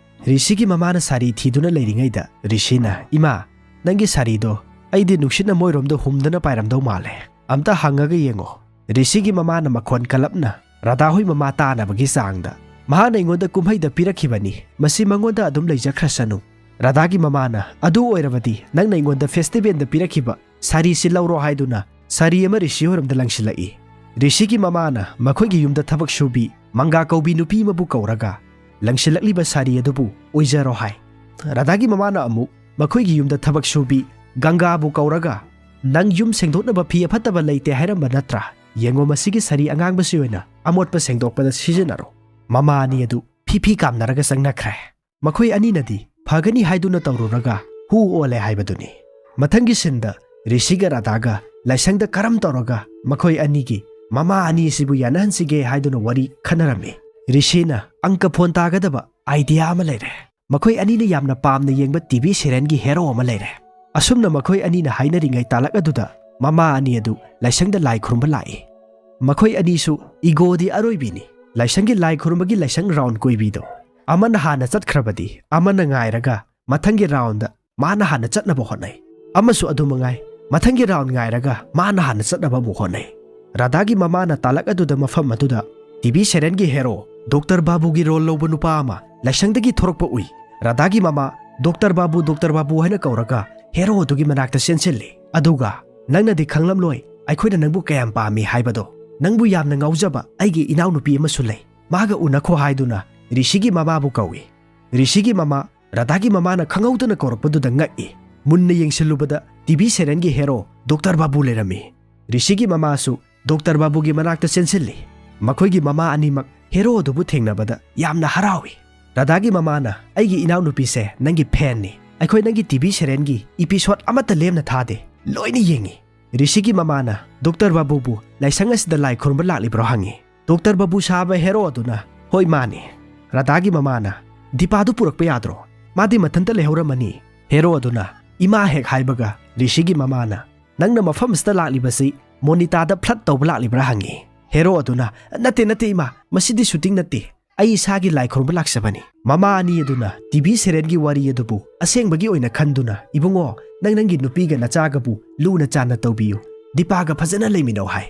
ꯔꯤꯁꯤꯒꯤ ꯃꯃꯥꯅ ꯁꯥꯔꯤ ꯊꯤꯗꯨꯅ ꯂꯩꯔꯤꯉꯩꯗ ꯔꯤꯁꯤꯅ, "ꯏꯃꯥ, ꯅꯪꯒꯤ ꯁꯥꯔꯤꯗꯣ ꯑꯩꯗꯤ ꯅꯨꯡꯁꯤꯠꯅ ꯃꯣꯏꯔꯣꯝꯗ ꯍꯨꯝꯗꯅ ꯄꯥꯏꯔꯝꯗꯧ ꯃꯥꯜꯂꯦ꯫ ꯑꯝꯇ ꯍꯪꯉꯒ ꯌꯦꯡꯉꯣ"꯫ ꯔꯤꯁꯤꯒꯤ ꯃꯃꯥꯅ ꯃꯈꯣꯟ ꯀꯜꯂꯞꯅ ꯔꯥꯙꯥ ꯍꯣꯏ ꯃꯃꯥ ꯇꯥꯅꯕꯒꯤ ꯆꯥꯡꯗ, "ꯃꯍꯥꯛꯅ ꯑꯩꯉꯣꯟꯗ ꯀꯨꯝꯍꯩꯗ ꯄꯤꯔꯛꯈꯤꯕꯅꯤ, ꯃꯁꯤ ꯃꯉꯣꯟꯗ ꯑꯗꯨꯝ ꯂꯩꯖꯈ꯭ꯔꯁꯅꯨ"꯫ ꯔꯥꯙꯥꯒꯤ ꯃꯃꯥꯅ, "ꯑꯗꯨ ꯑꯣꯏꯔꯕꯗꯤ ꯅꯪꯅ ꯑꯩꯉꯣꯟꯗ ꯐꯦꯁꯇꯤꯚꯦꯜꯗ ꯄꯤꯔꯛꯈꯤꯕ ꯁꯥꯔꯤꯁꯤ ꯂꯧꯔꯣ" ꯍꯥꯏꯗꯨꯅ ꯁꯥꯔꯤ ꯑꯃ ꯔꯤꯁꯤ ꯍꯣꯏꯔꯣꯝꯗ ꯂꯪꯁꯤꯜꯂꯛꯏ꯫ ꯔꯤꯁꯤꯒꯤ ꯃꯃꯥꯅ ꯃꯈꯣꯏꯒꯤ ꯌꯨꯝꯗ ꯊꯕꯛ ꯁꯨꯕꯤ ꯃꯪꯒꯥ ꯀꯧꯕꯤ ꯅꯨꯄꯤ ꯑꯃꯕꯨ ꯀꯧꯔꯒ, "ꯂꯪꯁꯤꯜꯂꯛꯂꯤꯕ ꯁꯥꯔꯤ ꯑꯗꯨꯕꯨ ꯑꯣꯏꯖꯔꯣ" ꯍꯥꯏ꯫ ꯔꯥꯙꯥꯒꯤ ꯃꯃꯥꯅ ꯑꯃꯨꯛ ꯃꯈꯣꯏꯒꯤ ꯌꯨꯝꯗ ꯊꯕꯛ ꯁꯨꯕꯤ ꯒꯪꯒꯥꯕꯨ ꯀꯧꯔꯒ, "ꯅꯪ ꯌꯨꯝ ꯁꯦꯡꯗꯣꯛꯅꯕ ꯐꯤ ꯑꯐꯠꯇꯕ ꯂꯩꯇꯦ ꯍꯥꯏꯔꯝꯕ ꯅꯠꯇ꯭ꯔꯥ? ꯌꯦꯡꯉꯣ, ꯃꯁꯤꯒꯤ ꯁꯥꯔꯤ ꯑꯉꯥꯡꯕꯁꯤ ꯑꯣꯏꯅ ꯑꯃꯣꯠꯄ ꯁꯦꯡꯗꯣꯛꯄꯗ ꯁꯤꯖꯤꯟꯅꯔꯣ"꯫ ꯃꯃꯥ ꯑꯅꯤ ꯑꯗꯨ ꯐꯤ ꯐꯤ ꯀꯥꯝꯅꯔꯒ ꯆꯪꯅꯈ꯭ꯔꯦ꯫ ꯃꯈꯣꯏ ꯑꯅꯤꯅꯗꯤ ꯐꯒꯅꯤ ꯍꯥꯏꯗꯨꯅ ꯇꯧꯔꯨꯔꯒ ꯍꯨ ꯑꯣꯜꯂꯦ ꯍꯥꯏꯕꯗꯨꯅꯤ꯫ ꯃꯊꯪꯒꯤ ꯁꯤꯟꯗ ꯔꯤꯁꯤꯒ ꯔꯥꯙꯥꯒ ꯂꯥꯏꯁꯪꯗ ꯀꯔꯝ ꯇꯧꯔꯒ ꯃꯈꯣꯏ ꯑꯅꯤꯒꯤ ꯃꯃꯥ ꯑꯅꯤ ꯑꯁꯤꯕꯨ ꯌꯥꯅꯍꯟꯁꯤꯒꯦ ꯍꯥꯏꯗꯨꯅ ꯋꯥꯔꯤ ꯈꯟꯅꯔꯝꯃꯤ꯫ ꯔꯤꯁꯤꯅ ꯑꯪꯀ ꯐꯣꯟ ꯇꯥꯒꯗꯕ ꯑꯥꯏꯗꯤꯌꯥ ꯑꯃ ꯂꯩꯔꯦ꯫ ꯃꯈꯣꯏ ꯑꯅꯤꯅ ꯌꯥꯝꯅ ꯄꯥꯝꯅ ꯌꯦꯡꯕ ꯇꯤ ꯚꯤ ꯁꯦꯔꯦꯟꯒꯤ ꯍꯦꯔꯣ ꯑꯃ ꯂꯩꯔꯦ꯫ ꯑꯁꯨꯝꯅ ꯃꯈꯣꯏ ꯑꯅꯤꯅ ꯍꯥꯏꯅꯔꯤꯉꯩ ꯇꯥꯂꯛ ꯑꯗꯨꯗ ꯃꯃꯥ ꯑꯅꯤ ꯑꯗꯨ ꯂꯥꯏꯁꯪꯗ ꯂꯥꯏ ꯈꯨꯔꯨꯝꯕ ꯂꯥꯛꯏ꯫ ꯃꯈꯣꯏ ꯑꯅꯤꯁꯨ ꯏꯒꯣꯗꯤ ꯑꯔꯣꯏꯕꯤꯅꯤ꯫ ꯂꯥꯏꯁꯪꯒꯤ ꯂꯥꯏ ꯈꯨꯔꯨꯝꯕꯒꯤ ꯂꯥꯏꯁꯪ ꯔꯥꯎꯟ ꯀꯣꯏꯕꯤꯗꯣ ꯑꯃꯅ ꯍꯥꯟꯅ ꯆꯠꯈ꯭ꯔꯕꯗꯤ ꯑꯃꯅ ꯉꯥꯏꯔꯒ ꯃꯊꯪꯒꯤ ꯔꯥꯎꯟꯗ ꯃꯥꯅ ꯍꯥꯟꯅ ꯆꯠꯅꯕ ꯍꯣꯠꯅꯩ꯫ ꯑꯃꯁꯨ ꯑꯗꯨ ꯃꯉꯥꯏ, ꯃꯊꯪꯒꯤ ꯔꯥꯎꯟ ꯉꯥꯏꯔꯒ ꯃꯥꯅ ꯍꯥꯟꯅ ꯆꯠꯅꯕ ꯑꯃꯨꯛ ꯍꯣꯠꯅꯩ꯫ ꯔꯥꯙꯥꯒꯤ ꯃꯃꯥꯅ ꯇꯥꯂꯛ ꯑꯗꯨꯗ ꯃꯐꯝ ꯑꯗꯨꯗ ꯇꯤ ꯚꯤ ꯁꯦꯔꯦꯟꯒꯤ ꯍꯦꯔꯣ ꯗꯣꯛꯇꯔ ꯕꯥꯕꯨꯒꯤ ꯔꯣꯜ ꯂꯧꯕ ꯅꯨꯄꯥ ꯑꯃ ꯂꯥꯏꯁꯪꯗꯒꯤ ꯊꯣꯔꯛꯄ ꯎꯏ꯫ ꯔꯥꯙꯥꯒꯤ ꯃꯃꯥ ꯗꯣꯛꯇꯔ ꯕꯥꯕꯨ, ꯗꯣꯛꯇꯔ ꯕꯥꯕꯨ ꯍꯥꯏꯅ ꯀꯧꯔꯒ ꯍꯦꯔꯣ ꯑꯗꯨꯒꯤ ꯃꯅꯥꯛꯇ ꯆꯦꯟꯁꯤꯜꯂꯤ꯫ ꯑꯗꯨꯒ, "ꯅꯪꯅꯗꯤ ꯈꯪꯂꯝꯂꯣꯏ ꯑꯩꯈꯣꯏꯅ ꯅꯪꯕꯨ ꯀꯌꯥꯝ ꯄꯥꯝꯃꯤ ꯍꯥꯏꯕꯗꯣ꯫ ꯅꯪꯕꯨ ꯌꯥꯝꯅ ꯉꯥꯎꯖꯕ ꯑꯩꯒꯤ ꯏꯅꯥꯎꯅꯨꯄꯤ ꯑꯃꯁꯨ ꯂꯩ꯫ ꯃꯥꯒ ꯎꯅꯈꯣ" ꯍꯥꯏꯗꯨꯅ ꯔꯤꯁꯤꯒꯤ ꯃꯃꯥꯕꯨ ꯀꯧꯏ꯫ ꯔꯤꯁꯤꯒꯤ ꯃꯃꯥ ꯔꯥꯙꯥꯒꯤ ꯃꯃꯥꯅ ꯈꯪꯍꯧꯗꯅ ꯀꯧꯔꯛꯄꯗꯨꯗ ꯉꯛꯏ꯫ ꯃꯨꯟꯅ ꯌꯦꯡꯁꯤꯜꯂꯨꯕꯗ ꯇꯤꯚꯤ ꯁꯦꯔꯦꯟꯒꯤ ꯍꯦꯔꯣ ꯗꯣꯛꯇꯔ ꯕꯥꯕꯨ ꯂꯩꯔꯝꯃꯤ꯫ ꯔꯤꯁꯤꯒꯤ ꯃꯃꯥꯁꯨ ꯗꯣꯛꯇꯔ ꯕꯥꯕꯨꯒꯤ ꯃꯅꯥꯛꯇ ꯆꯦꯟꯁꯤꯜꯂꯤ꯫ ꯃꯈꯣꯏꯒꯤ ꯃꯃꯥ ꯑꯅꯤꯃꯛ ꯍꯦꯔꯣ ꯑꯗꯨꯕꯨ ꯊꯦꯡꯅꯕꯗ ꯌꯥꯝꯅ ꯍꯔꯥꯎꯏ꯫ ꯔꯥꯙꯥꯒꯤ ꯃꯃꯥꯅ, "ꯑꯩꯒꯤ ꯏꯅꯥꯎꯅꯨꯄꯤꯁꯦ ꯅꯪꯒꯤ ꯐꯦꯟꯅꯤ꯫ ꯑꯩꯈꯣꯏ ꯅꯪꯒꯤ ꯇꯤꯚꯤ ꯁꯦꯔꯦꯟꯒꯤ ꯏꯄꯤꯁꯣꯗ ꯑꯃꯠꯇ ꯂꯦꯝꯅ ꯊꯥꯗꯦ꯫ ꯂꯣꯏꯅ ꯌꯦꯡꯉꯤ꯫" ꯔꯤꯁꯤꯒꯤ ꯃꯃꯥꯅ ꯗꯣꯛꯇꯔ ꯕꯥꯕꯨꯕꯨ ꯂꯥꯏꯁꯪ ꯑꯁꯤꯗ ꯂꯥꯏ ꯈꯨꯔꯨꯝꯕ ꯂꯥꯛꯂꯤꯕ꯭ꯔꯣ ꯍꯪꯉꯤ꯫ ꯗꯣꯛꯇꯔ ꯕꯥꯕꯨ ꯁꯥꯕ ꯍꯦꯔꯣ ꯑꯗꯨꯅ, "ꯍꯣꯏ, ꯃꯥꯅꯤ꯫" ꯔꯥꯙꯥꯒꯤ ꯃꯃꯥꯅ, "ꯗꯤꯄꯥꯗꯨ ꯄꯨꯔꯛꯄ ꯌꯥꯗ꯭ꯔꯣ? ꯃꯥꯗꯤ ꯃꯊꯟꯇ ꯂꯩꯍꯧꯔꯝꯃꯅꯤ꯫" ꯍꯦꯔꯣ ꯑꯗꯨꯅ ꯏꯃꯥ ꯍꯦꯛ ꯍꯥꯏꯕꯒ ꯔꯤꯁꯤꯒꯤ ꯃꯃꯥꯅ, "ꯅꯪꯅ ꯃꯐꯝ ꯑꯁꯤꯗ ꯂꯥꯛꯂꯤꯕꯁꯤ ꯃꯣꯅꯤꯇꯥꯗ ꯐ꯭ꯂꯠ ꯇꯧꯕ ꯂꯥꯛꯂꯤꯕ꯭ꯔꯥ?" ꯍꯪꯉꯤ꯫ ꯍꯦꯔꯣ ꯑꯗꯨꯅ, "ꯅꯠꯇꯦ, ꯅꯠꯇꯦ ꯏꯃꯥ, ꯃꯁꯤꯗꯤ ꯁꯨꯇꯤꯡ ꯅꯠꯇꯦ꯫ ꯑꯩ ꯏꯁꯥꯒꯤ ꯂꯥꯏ ꯈꯨꯔꯨꯝꯕ ꯂꯥꯛꯆꯕꯅꯤ꯫" ꯃꯃꯥ ꯑꯅꯤ ꯑꯗꯨꯅ ꯇꯤꯚꯤ ꯁꯦꯔꯦꯟꯒꯤ ꯋꯥꯔꯤ ꯑꯗꯨꯕꯨ ꯑꯁꯦꯡꯕꯒꯤ ꯑꯣꯏꯅ ꯈꯟꯗꯨꯅ, "ꯏꯕꯨꯡꯉꯣ, ꯅꯪ ꯅꯪꯒꯤ ꯅꯨꯄꯤꯒ ꯅꯆꯥꯒꯕꯨ ꯂꯨꯅ ꯆꯥꯟꯅ ꯇꯧꯕꯤꯌꯨ꯫ ꯗꯤꯄꯥꯒ ꯐꯖꯅ ꯂꯩꯃꯤꯟꯅꯧ" ꯍꯥꯏ꯫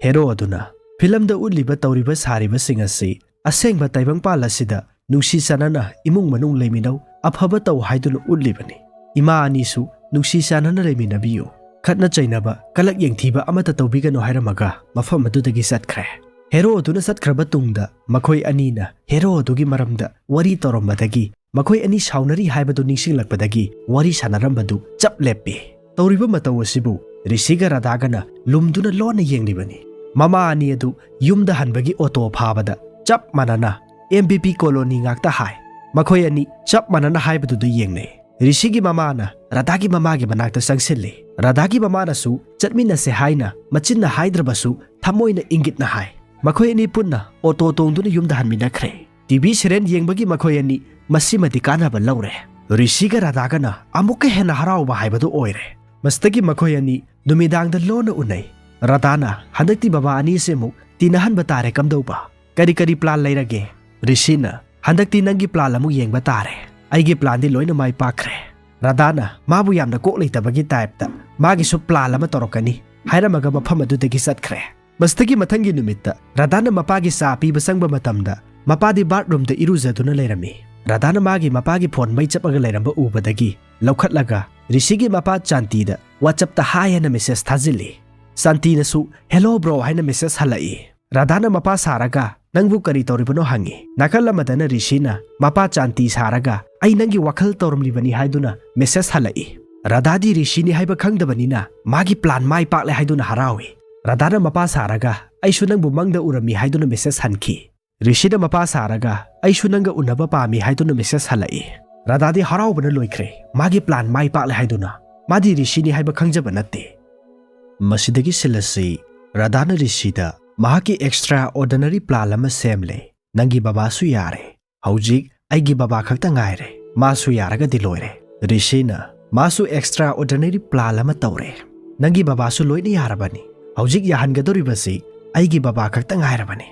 ꯍꯦꯔꯣ ꯑꯗꯨꯅ ꯐꯤꯂꯝꯗ ꯎꯠꯂꯤꯕ ꯇꯧꯔꯤꯕ ꯁꯥꯔꯤꯕꯁꯤꯡ ꯑꯁꯤ ꯑꯁꯦꯡꯕ ꯇꯥꯏꯕꯪꯄꯥꯜ ꯑꯁꯤꯗ ꯅꯨꯡꯁꯤ ꯆꯥꯟꯅꯅ ꯏꯃꯨꯡ ꯃꯅꯨꯡ ꯂꯩꯃꯤꯟꯅꯧ, ꯑꯐꯕ ꯇꯧ ꯍꯥꯏꯗꯨꯅ ꯎꯠꯂꯤꯕꯅꯤ꯫ ꯏꯃꯥ ꯑꯅꯤꯁꯨ ꯅꯨꯡꯁꯤ ꯆꯥꯟꯅꯅ ꯂꯩꯃꯤꯟꯅꯕꯤꯌꯨ꯫ ꯈꯠꯅ ꯆꯩꯅꯕ, ꯀꯂꯛ ꯌꯦꯡꯊꯤꯕ ꯑꯃꯠꯇ ꯇꯧꯕꯤꯒꯅꯨ ꯍꯥꯏꯔꯝꯃꯒ ꯃꯐꯝ ꯑꯗꯨꯗꯒꯤ ꯆꯠꯈ꯭ꯔꯦ꯫ ꯍꯦꯔꯣ ꯑꯗꯨꯅ ꯆꯠꯈ꯭ꯔꯕ ꯇꯨꯡꯗ ꯃꯈꯣꯏ ꯑꯅꯤꯅ ꯍꯦꯔꯣ ꯑꯗꯨꯒꯤ ꯃꯔꯝꯗ ꯋꯥꯔꯤ ꯇꯧꯔꯝꯕꯗꯒꯤ ꯃꯈꯣꯏ ꯑꯅꯤ ꯁꯥꯎꯅꯔꯤ ꯍꯥꯏꯕꯗꯨ ꯅꯤꯡꯁꯤꯡꯂꯛꯄꯗꯒꯤ ꯋꯥꯔꯤ ꯁꯥꯟꯅꯔꯝꯕꯗꯨ ꯆꯞ ꯂꯦꯞꯄꯤ꯫ ꯇꯧꯔꯤꯕ ꯃꯇꯧ ꯑꯁꯤꯕꯨ ꯔꯤꯁꯤꯒ ꯔꯥꯙꯥꯒꯅ ꯂꯨꯝꯗꯨꯅ ꯂꯣꯟꯅ ꯌꯦꯡꯂꯤꯕꯅꯤ꯫ ꯃꯃꯥ ꯑꯅꯤ ꯑꯗꯨ ꯌꯨꯝꯗ ꯍꯟꯕꯒꯤ ꯑꯣꯇꯣ ꯐꯥꯕꯗ ꯆꯞ ꯃꯥꯟꯅꯅ ꯑꯦꯝ ꯕꯤ ꯄꯤ ꯀꯣꯂꯣꯅꯤ ꯉꯥꯛꯇ ꯍꯥꯏ꯫ ꯃꯈꯣꯏ ꯑꯅꯤ ꯆꯞ ꯃꯥꯟꯅꯅ ꯍꯥꯏꯕꯗꯨꯗ ꯌꯦꯡꯅꯩ꯫ ꯔꯤꯁꯤꯒꯤ ꯃꯃꯥꯅ ꯔꯥꯙꯥꯒꯤ ꯃꯃꯥꯒꯤ ꯃꯅꯥꯛꯇ ꯆꯪꯁꯤꯜꯂꯤ꯫ ꯔꯥꯙꯥꯒꯤ ꯃꯃꯥꯅꯁꯨ ꯆꯠꯃꯤꯟꯅꯁꯦ ꯍꯥꯏꯅ ꯃꯆꯤꯟꯅ ꯍꯥꯏꯗ꯭ꯔꯕꯁꯨ ꯊꯃꯣꯏꯅ ꯏꯪꯒꯤꯠꯅ ꯍꯥꯏ꯫ ꯃꯈꯣꯏ ꯑꯅꯤ ꯄꯨꯟꯅ ꯑꯣꯇꯣ ꯇꯣꯡꯗꯨꯅ ꯌꯨꯝꯗ ꯍꯟꯃꯤꯟꯅꯈ꯭ꯔꯦ꯫ ꯇꯤꯚꯤ ꯁꯦꯔꯦꯟ ꯌꯦꯡꯕꯒꯤ ꯃꯈꯣꯏ ꯑꯅꯤ ꯃꯁꯤꯃꯗꯤ ꯀꯥꯟꯅꯕ ꯂꯧꯔꯦ꯫ ꯔꯤꯁꯤꯒ ꯔꯥꯙꯥꯒꯅ ꯑꯃꯨꯛꯀ ꯍꯦꯟꯅ ꯍꯔꯥꯎꯕ ꯍꯥꯏꯕꯗꯨ ꯑꯣꯏꯔꯦ꯫ ꯃꯁꯤꯗꯒꯤ ꯃꯈꯣꯏ ꯑꯅꯤ ꯅꯨꯃꯤꯗꯥꯡꯗ ꯂꯣꯟꯅ ꯎꯅꯩ꯫ ꯔꯥꯙꯥꯅ, "ꯍꯟꯗꯛꯇꯤ ꯕꯕꯥ ꯑꯅꯤꯁꯦ ꯑꯃꯨꯛ ꯇꯤꯟꯅꯍꯟꯕ ꯇꯥꯔꯦ, ꯀꯝꯗꯧꯕ? ꯀꯔꯤ ꯀꯔꯤ ꯄ꯭ꯂꯥꯟ ꯂꯩꯔꯒꯦ?" ꯔꯤꯁꯤꯅ, "ꯍꯟꯗꯛꯇꯤ ꯅꯪꯒꯤ ꯄ꯭ꯂꯥꯟ ꯑꯃꯨꯛ ꯌꯦꯡꯕ ꯇꯥꯔꯦ꯫ ꯑꯩꯒꯤ ꯄ꯭ꯂꯥꯟꯗꯤ ꯂꯣꯏꯅ ꯃꯥꯏ ꯄꯥꯛꯈ꯭ꯔꯦ꯫" ꯔꯥꯙꯥꯅ ꯃꯥꯕꯨ ꯌꯥꯝꯅ ꯀꯣꯛ ꯂꯩꯇꯕꯒꯤ ꯇꯥꯏꯞꯇ, "ꯃꯥꯒꯤꯁꯨ ꯄ꯭ꯂꯥꯟ ꯑꯃ ꯇꯧꯔꯛꯀꯅꯤ" ꯍꯥꯏꯔꯝꯃꯒ ꯃꯐꯝ ꯑꯗꯨꯗꯒꯤ ꯆꯠꯈ꯭ꯔꯦ꯫ ꯃꯁꯤꯗꯒꯤ ꯃꯊꯪꯒꯤ ꯅꯨꯃꯤꯠꯇ ꯔꯥꯙꯥꯅ ꯃꯄꯥꯒꯤ ꯆꯥ ꯄꯤꯕ ꯆꯪꯕ ꯃꯇꯝꯗ ꯃꯄꯥꯗꯤ ꯕꯥꯠꯔꯨꯝꯗ ꯏꯔꯨꯖꯗꯨꯅ ꯂꯩꯔꯝꯃꯤ꯫ ꯔꯥꯙꯥꯅ ꯃꯥꯒꯤ ꯃꯄꯥꯒꯤ ꯐꯣꯟ ꯃꯩ ꯆꯞꯄꯒ ꯂꯩꯔꯝꯕ ꯎꯕꯗꯒꯤ ꯂꯧꯈꯠꯂꯒ ꯔꯤꯁꯤꯒꯤ ꯃꯄꯥ ꯆꯥꯟꯇꯤꯗ WhatsAppꯇ ꯍꯥꯏ ꯍꯥꯏꯅ ꯃꯦꯁꯦꯖ ꯊꯥꯖꯤꯜꯂꯤ꯫ ꯆꯥꯟꯇꯤꯅꯁꯨ "Hello bro" ꯍꯥꯏꯅ ꯃꯦꯁꯦꯖ ꯍꯜꯂꯛꯏ꯫ ꯔꯥꯙꯥꯅ ꯃꯄꯥ ꯁꯥꯔꯒ "ꯅꯪꯕꯨ ꯀꯔꯤ ꯇꯧꯔꯤꯕꯅꯣ?" ꯍꯪꯉꯤ꯫ ꯅꯥꯀꯜ ꯑꯃꯗꯅ ꯔꯤꯁꯤꯅ ꯃꯄꯥ ꯆꯥꯟꯇꯤ ꯁꯥꯔꯒ "ꯑꯩ ꯅꯪꯒꯤ ꯋꯥꯈꯜ ꯇꯧꯔꯝꯂꯤꯕꯅꯤ" ꯍꯥꯏꯗꯨꯅ ꯃꯦꯁꯦꯖ ꯍꯜꯂꯛꯏ꯫ ꯔꯥꯙꯥꯗꯤ ꯔꯤꯁꯤꯅꯤ ꯍꯥꯏꯕ ꯈꯪꯗꯕꯅꯤꯅ ꯃꯥꯒꯤ ꯄ꯭ꯂꯥꯟ ꯃꯥꯏ ꯄꯥꯛꯂꯦ ꯍꯥꯏꯗꯨꯅ ꯍꯔꯥꯎꯏ꯫ ꯔꯥꯙꯥꯅ ꯃꯄꯥ ꯁꯥꯔꯒ "ꯑꯩꯁꯨ ꯅꯪꯕꯨ ꯃꯪꯗ ꯎꯔꯝꯃꯤ" ꯍꯥꯏꯗꯨꯅ ꯃꯦꯁꯦꯖ ꯍꯟꯈꯤ꯫ ꯔꯤꯁꯤꯅ ꯃꯄꯥ ꯁꯥꯔꯒ "ꯑꯩꯁꯨ ꯅꯪꯒ ꯎꯅꯕ ꯄꯥꯝꯃꯤ" ꯍꯥꯏꯗꯨꯅ ꯃꯦꯁꯦꯖ ꯍꯜꯂꯛꯏ꯫ ꯔꯥꯙꯥꯗꯤ ꯍꯔꯥꯎꯕꯅ ꯂꯣꯏꯈ꯭ꯔꯦ꯫ ꯃꯥꯒꯤ ꯄ꯭ꯂꯥꯟ ꯃꯥꯏ ꯄꯥꯛꯂꯦ ꯍꯥꯏꯗꯨꯅ꯫ ꯃꯥꯗꯤ ꯔꯤꯁꯤꯅꯤ ꯍꯥꯏꯕ ꯈꯪꯖꯕ ꯅꯠꯇꯦ꯫ ꯃꯁꯤꯗꯒꯤ ꯁꯤꯜ ꯑꯁꯤ ꯔꯥꯙꯥꯅ ꯔꯤꯁꯤꯗ ꯃꯍꯥꯛꯀꯤ ꯑꯦꯛꯁꯇ꯭ꯔꯥ ꯑꯣꯔꯗꯤꯅꯔꯤ ꯄ꯭ꯂꯥꯟ ꯑꯃ ꯁꯦꯝꯂꯦ꯫ "ꯅꯪꯒꯤ ꯕꯕꯥꯁꯨ ꯌꯥꯔꯦ꯫ ꯍꯧꯖꯤꯛ ꯑꯩꯒꯤ ꯕꯕꯥ ꯈꯛꯇ ꯉꯥꯏꯔꯦ꯫ ꯃꯥꯁꯨ ꯌꯥꯔꯒꯗꯤ ꯂꯣꯏꯔꯦ꯫" ꯔꯤꯁꯤꯅ ꯃꯥꯁꯨ ꯑꯦꯛꯁꯇ꯭ꯔꯥ ꯑꯣꯔꯗꯤꯅꯔꯤ ꯄ꯭ꯂꯥꯟ ꯑꯃ ꯇꯧꯔꯦ꯫ "ꯅꯪꯒꯤ ꯕꯕꯥꯁꯨ ꯂꯣꯏꯅ ꯌꯥꯔꯕꯅꯤ꯫ ꯍꯧꯖꯤꯛ ꯌꯥꯍꯟꯒꯗꯧꯔꯤꯕꯁꯤ ꯑꯩꯒꯤ ꯕꯕꯥ ꯈꯛꯇ ꯉꯥꯏꯔꯕꯅꯤ꯫"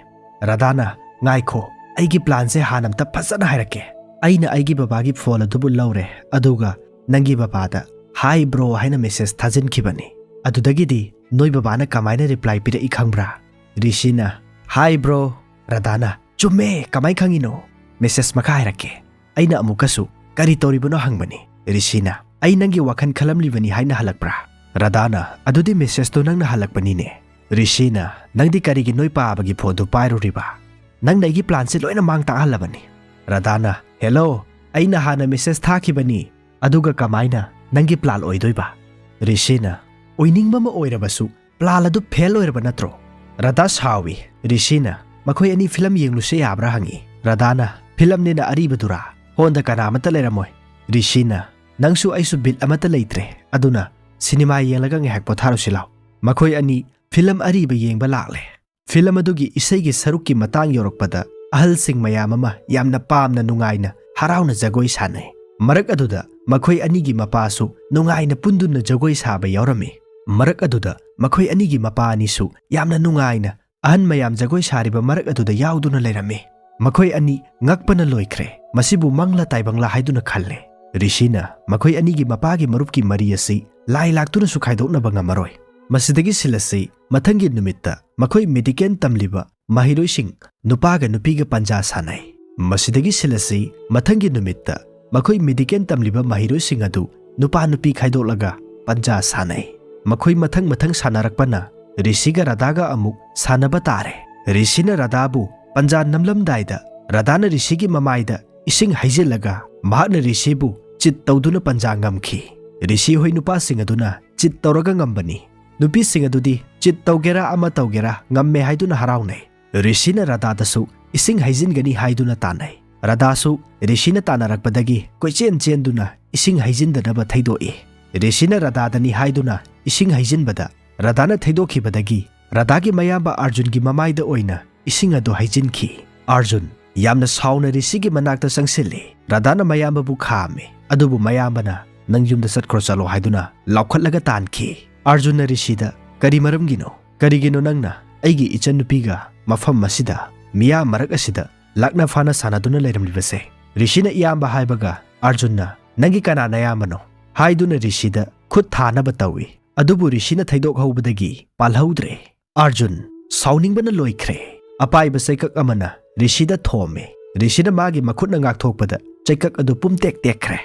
ꯔꯥꯙꯥꯅ, "ꯉꯥꯏꯈꯣ, ꯑꯩꯒꯤ ꯄ꯭ꯂꯥꯟꯁꯦ ꯍꯥꯟꯅ ꯑꯝꯇ ꯐꯖꯅ ꯍꯥꯏꯔꯛꯀꯦ꯫ ꯑꯩꯅ ꯑꯩꯒꯤ ꯕꯕꯥꯒꯤ ꯐꯣꯟ ꯑꯗꯨꯕꯨ ꯂꯧꯔꯦ, ꯑꯗꯨꯒ ꯅꯪꯒꯤ ꯕꯕꯥꯗ 'Hi bro' ꯍꯥꯏꯅ ꯃꯦꯁꯦꯖ ꯊꯥꯖꯤꯟꯈꯤꯕꯅꯤ꯫ ꯑꯗꯨꯗꯒꯤꯗꯤ ꯅꯣꯏ ꯕꯕꯥꯅ ꯀꯃꯥꯏꯅ ꯔꯤꯄ꯭ꯂꯥꯏ ꯄꯤꯔꯛꯏ ꯈꯪꯕ꯭ꯔꯥ?" ꯔꯤꯁꯤꯅ, "Hi bro꯫" ꯔꯥꯙꯥꯅ, "ꯆꯨꯝꯃꯦ, ꯀꯃꯥꯏ ꯈꯪꯉꯤꯅꯣ?" ꯃꯦꯁꯦꯖ ꯃꯈꯥ ꯍꯥꯏꯔꯛꯀꯦ꯫ ꯑꯩꯅ ꯑꯃꯨꯛꯀꯁꯨ "ꯀꯔꯤ ꯇꯧꯔꯤꯕꯅꯣ?" ꯍꯪꯕꯅꯤ꯫ ꯔꯤꯁꯤꯅ, "ꯑꯩ ꯅꯪꯒꯤ ꯋꯥꯈꯜ ꯈꯜꯂꯝꯂꯤꯕꯅꯤ" ꯍꯥꯏꯅ ꯍꯜꯂꯛꯄ꯭ꯔꯥ? ꯔꯥꯙꯥꯅ, "ꯑꯗꯨꯗꯤ ꯃꯦꯁꯦꯖꯇꯣ ꯅꯪꯅ ꯍꯜꯂꯛꯄꯅꯤꯅꯦ꯫" ꯔꯤꯁꯤꯅ, "ꯅꯪꯗꯤ ꯀꯔꯤꯒꯤ ꯅꯣꯏ ꯄꯥꯕꯒꯤ ꯐꯣꯟꯗꯨ ꯄꯥꯏꯔꯨꯔꯤꯕ? ꯅꯪꯅ ꯑꯩꯒꯤ ꯄ꯭ꯂꯥꯟꯁꯦ ꯂꯣꯏꯅ ꯃꯥꯡ ꯇꯥꯛꯍꯜꯂꯕꯅꯤ꯫" ꯔꯥꯙꯥꯅ, "ꯍꯦꯂꯣ, ꯑꯩꯅ ꯍꯥꯟꯅ ꯃꯦꯁꯦꯖ ꯊꯥꯈꯤꯕꯅꯤ, ꯑꯗꯨꯒ ꯀꯃꯥꯏꯅ ꯅꯪꯒꯤ ꯄ꯭ꯂꯥꯟ ꯑꯣꯏꯗꯣꯏꯕ?" ꯔꯤꯁꯤꯅ, "ꯑꯣꯏꯅꯤꯡꯕ ꯑꯃ ꯑꯣꯏꯔꯕꯁꯨ ꯄ꯭ꯂꯥꯟ ꯑꯗꯨ ꯐꯦꯜ ꯑꯣꯏꯔꯕ ꯅꯠꯇ꯭ꯔꯣ?" ꯔꯥꯙꯥ ꯁꯥꯎꯏ꯫ ꯔꯤꯁꯤꯅ, "ꯃꯈꯣꯏ ꯑꯅꯤ ꯐꯤꯂꯝ ꯌꯦꯡꯂꯨꯁꯦ ꯌꯥꯕ꯭ꯔꯥ?" ꯍꯪꯉꯤ꯫ ꯔꯥꯙꯥꯅ, "ꯐꯤꯂꯝꯅꯤꯅ ꯑꯔꯤꯕꯗꯨꯔꯥ? ꯍꯣꯟꯗ ꯀꯅꯥ ꯑꯃꯠꯇ ꯂꯩꯔꯝꯃꯣꯏ꯫" ꯔꯤꯁꯤꯅ, "ꯅꯪꯁꯨ ꯑꯩꯁꯨ ꯕꯤꯠ ꯑꯃꯠꯇ ꯂꯩꯇ꯭ꯔꯦ, ꯑꯗꯨꯅ ꯁꯤꯅꯦꯃꯥ ꯌꯦꯡꯂꯒ ꯉꯥꯏꯍꯥꯛ ꯄꯣꯊꯥꯔꯨꯁꯤ ꯂꯥꯎ꯫" ꯃꯈꯣꯏ ꯑꯅꯤ ꯐꯤꯂꯝ ꯑꯔꯤꯕ ꯌꯦꯡꯕ ꯂꯥꯛꯂꯦ꯫ ꯐꯤꯂꯝ ꯑꯗꯨꯒꯤ ꯏꯁꯩꯒꯤ ꯁꯔꯨꯛꯀꯤ ꯃꯇꯥꯡ ꯌꯧꯔꯛꯄꯗ ꯑꯍꯜꯁꯤꯡ ꯃꯌꯥꯝ ꯑꯃ ꯌꯥꯝꯅ ꯄꯥꯝꯅ ꯅꯨꯡꯉꯥꯏꯅ ꯍꯔꯥꯎꯅ ꯖꯒꯣꯏ ꯁꯥꯅꯩ꯫ ꯃꯔꯛ ꯑꯗꯨꯗ ꯃꯈꯣꯏ ꯑꯅꯤꯒꯤ ꯃꯄꯥꯁꯨ ꯅꯨꯡꯉꯥꯏꯅ ꯄꯨꯟꯗꯨꯅ ꯖꯒꯣꯏ ꯁꯥꯕ ꯌꯥꯎꯔꯝꯃꯤ꯫ ꯃꯔꯛ ꯑꯗꯨꯗ ꯃꯈꯣꯏ ꯑꯅꯤꯒꯤ ꯃꯄꯥ ꯑꯅꯤꯁꯨ ꯌꯥꯝꯅ ꯅꯨꯡꯉꯥꯏꯅ ꯑꯍꯟ ꯃꯌꯥꯝ ꯖꯒꯣꯏ ꯁꯥꯔꯤꯕ ꯃꯔꯛ ꯑꯗꯨꯗ ꯌꯥꯎꯗꯨꯅ ꯂꯩꯔꯝꯃꯤ꯫ ꯃꯈꯣꯏ ꯑꯅꯤ ꯉꯛꯄꯅ ꯂꯣꯏꯈ꯭ꯔꯦ꯫ ꯃꯁꯤꯕꯨ ꯃꯪꯂꯥ ꯇꯥꯏꯕꯪꯂꯥ ꯍꯥꯏꯗꯨꯅ ꯈꯜꯂꯦ꯫ ꯔꯤꯁꯤꯅ ꯃꯈꯣꯏ ꯑꯅꯤꯒꯤ ꯃꯄꯥꯒꯤ ꯃꯔꯨꯞꯀꯤ ꯃꯔꯤ ꯑꯁꯤ ꯂꯥꯏ ꯂꯥꯛꯇꯨꯅꯁꯨ ꯈꯥꯏꯗꯣꯛꯅꯕ ꯉꯝꯃꯔꯣꯏ꯫ ꯃꯁꯤꯗꯒꯤ ꯁꯤꯜ ꯑꯁꯤ ꯃꯊꯪꯒꯤ ꯅꯨꯃꯤꯠꯇ ꯃꯈꯣꯏ ꯃꯦꯗꯤꯀꯦꯜ ꯇꯝꯂꯤꯕ ꯃꯍꯩꯔꯣꯏꯁꯤꯡ ꯅꯨꯄꯥꯒ ꯅꯨꯄꯤꯒ ꯄꯟꯖꯥ ꯁꯥꯟꯅꯩ꯫ ꯃꯁꯤꯗꯒꯤ ꯁꯤꯜ ꯑꯁꯤ ꯃꯊꯪꯒꯤ ꯅꯨꯃꯤꯠꯇ ꯃꯈꯣꯏ ꯃꯦꯗꯤꯀꯦꯜ ꯇꯝꯂꯤꯕ ꯃꯍꯩꯔꯣꯏꯁꯤꯡ ꯑꯗꯨ ꯅꯨꯄꯥ ꯅꯨꯄꯤ ꯈꯥꯏꯗꯣꯛꯂꯒ ꯄꯟꯖꯥ ꯁꯥꯟꯅꯩ꯫ ꯃꯈꯣꯏ ꯃꯊꯪ ꯃꯊꯪ ꯁꯥꯟꯅꯔꯛꯄꯅ ꯔꯤꯁꯤꯒ ꯔꯥꯙꯥꯒ ꯑꯃꯨꯛ ꯁꯥꯟꯅꯕ ꯇꯥꯔꯦ꯫ ꯔꯤꯁꯤꯅ ꯔꯥꯙꯥꯕꯨ ꯄꯟꯖꯥ ꯅꯝꯂꯝꯗꯥꯏꯗ ꯔꯥꯙꯥꯅ ꯔꯤꯁꯤꯒꯤ ꯃꯃꯥꯏꯗ ꯏꯁꯤꯡ ꯍꯩꯖꯤꯜꯂꯒ ꯃꯍꯥꯛꯅ ꯔꯤꯁꯤꯕꯨ ꯆꯤꯠ ꯇꯧꯗꯨꯅ ꯄꯟꯖꯥ ꯉꯝꯈꯤ꯫ ꯔꯤꯁꯤ ꯍꯣꯏ ꯅꯨꯄꯥꯁꯤꯡ ꯑꯗꯨꯅ ꯆꯤꯠ ꯇꯧꯔꯒ ꯉꯝꯕꯅꯤ꯫ ꯅꯨꯄꯤꯁꯤꯡ ꯑꯗꯨꯗꯤ ꯆꯤꯠ ꯇꯧꯒꯦꯔꯥ ꯑꯃ ꯇꯧꯒꯦꯔꯥ ꯉꯝꯃꯦ ꯍꯥꯏꯗꯨꯅ ꯍꯔꯥꯎꯅꯩ꯫ ꯔꯤꯁꯤꯅ ꯔꯥꯙꯥꯗꯁꯨ ꯏꯁꯤꯡ ꯍꯩꯖꯤꯟꯒꯅꯤ ꯍꯥꯏꯗꯨꯅ ꯇꯥꯟꯅꯩ꯫ ꯔꯥꯙꯥꯁꯨ ꯔꯤꯁꯤꯅ ꯇꯥꯟꯅꯔꯛꯄꯗꯒꯤ ꯀꯣꯏꯆꯦꯟ ꯆꯦꯟꯗꯨꯅ ꯏꯁꯤꯡ ꯍꯩꯖꯤꯟꯗꯅꯕ ꯊꯩꯗꯣꯛꯏ꯫ ꯔꯤꯁꯤꯅ ꯔꯥꯙꯥꯗꯅꯤ ꯍꯥꯏꯗꯨꯅ ꯏꯁꯤꯡ ꯍꯩꯖꯤꯟꯕꯗ ꯔꯥꯙꯥꯅ ꯊꯩꯗꯣꯛꯈꯤꯕꯗꯒꯤ ꯔꯥꯙꯥꯒꯤ ꯃꯌꯥꯝꯕ ꯑꯥꯔꯖꯨꯟꯒꯤ ꯃꯃꯥꯏꯗ ꯑꯣꯏꯅ ꯏꯁꯤꯡ ꯑꯗꯨ ꯍꯩꯖꯤꯟꯈꯤ꯫ ꯑꯥꯔꯖꯨꯟ ꯌꯥꯝꯅ ꯁꯥꯎꯅ ꯔꯤꯁꯤꯒꯤ ꯃꯅꯥꯛꯇ ꯆꯪꯁꯤꯜꯂꯤ꯫ ꯔꯥꯙꯥꯅ ꯃꯌꯥꯝꯕꯕꯨ ꯈꯥꯝꯃꯤ, ꯑꯗꯨꯕꯨ ꯃꯌꯥꯝꯕꯅ "ꯅꯪ ꯌꯨꯝꯗ ꯆꯠꯈ꯭ꯔꯣ ꯆꯠꯂꯣ" ꯍꯥꯏꯗꯨꯅ ꯂꯥꯎꯈꯠꯂꯒ ꯇꯥꯟꯈꯤ꯫ ꯑꯥꯔꯖꯨꯟꯅ ꯔꯤꯁꯤꯗ, "ꯀꯔꯤ ꯃꯔꯝꯒꯤꯅꯣ? ꯀꯔꯤꯒꯤꯅꯣ ꯅꯪꯅ ꯑꯩꯒꯤ ꯏꯆꯟꯅꯨꯄꯤꯒ ꯃꯐꯝ ꯑꯁꯤꯗ, ꯃꯤꯌꯥꯝ ꯃꯔꯛ ꯑꯁꯤꯗ ꯂꯥꯛꯅ ꯐꯥꯅ ꯁꯥꯟꯅꯗꯨꯅ ꯂꯩꯔꯝꯂꯤꯕꯁꯦ?" ꯔꯤꯁꯤꯅ ꯏꯌꯥꯝꯕ ꯍꯥꯏꯕꯒ ꯑꯥꯔꯖꯨꯟꯅ, "ꯅꯪꯒꯤ ꯀꯅꯥ ꯅꯌꯥꯝꯕꯅꯣ?" ꯍꯥꯏꯗꯨꯅ ꯔꯤꯁꯤꯗ ꯈꯨꯠ ꯊꯥꯅꯕ ꯇꯧꯏ꯫ ꯑꯗꯨꯕꯨ ꯔꯤꯁꯤꯅ ꯊꯩꯗꯣꯛꯍꯧꯕꯗꯒꯤ ꯄꯥꯜꯍꯧꯗ꯭ꯔꯦ꯫ ꯑꯥꯔꯖꯨꯟ ꯁꯥꯎꯅꯤꯡꯕꯅ ꯂꯣꯏꯈ꯭ꯔꯦ꯫ ꯑꯄꯥꯏꯕ ꯆꯩꯀꯛ ꯑꯃꯅ ꯔꯤꯁꯤꯗ ꯊꯣꯝꯃꯦ꯫ ꯔꯤꯁꯤꯅ ꯃꯥꯒꯤ ꯃꯈꯨꯠꯅ ꯉꯥꯛꯊꯣꯛꯄꯗ ꯆꯩꯀꯛ ꯑꯗꯨ ꯄꯨꯝꯇꯦꯛ ꯇꯦꯛꯈ꯭ꯔꯦ꯫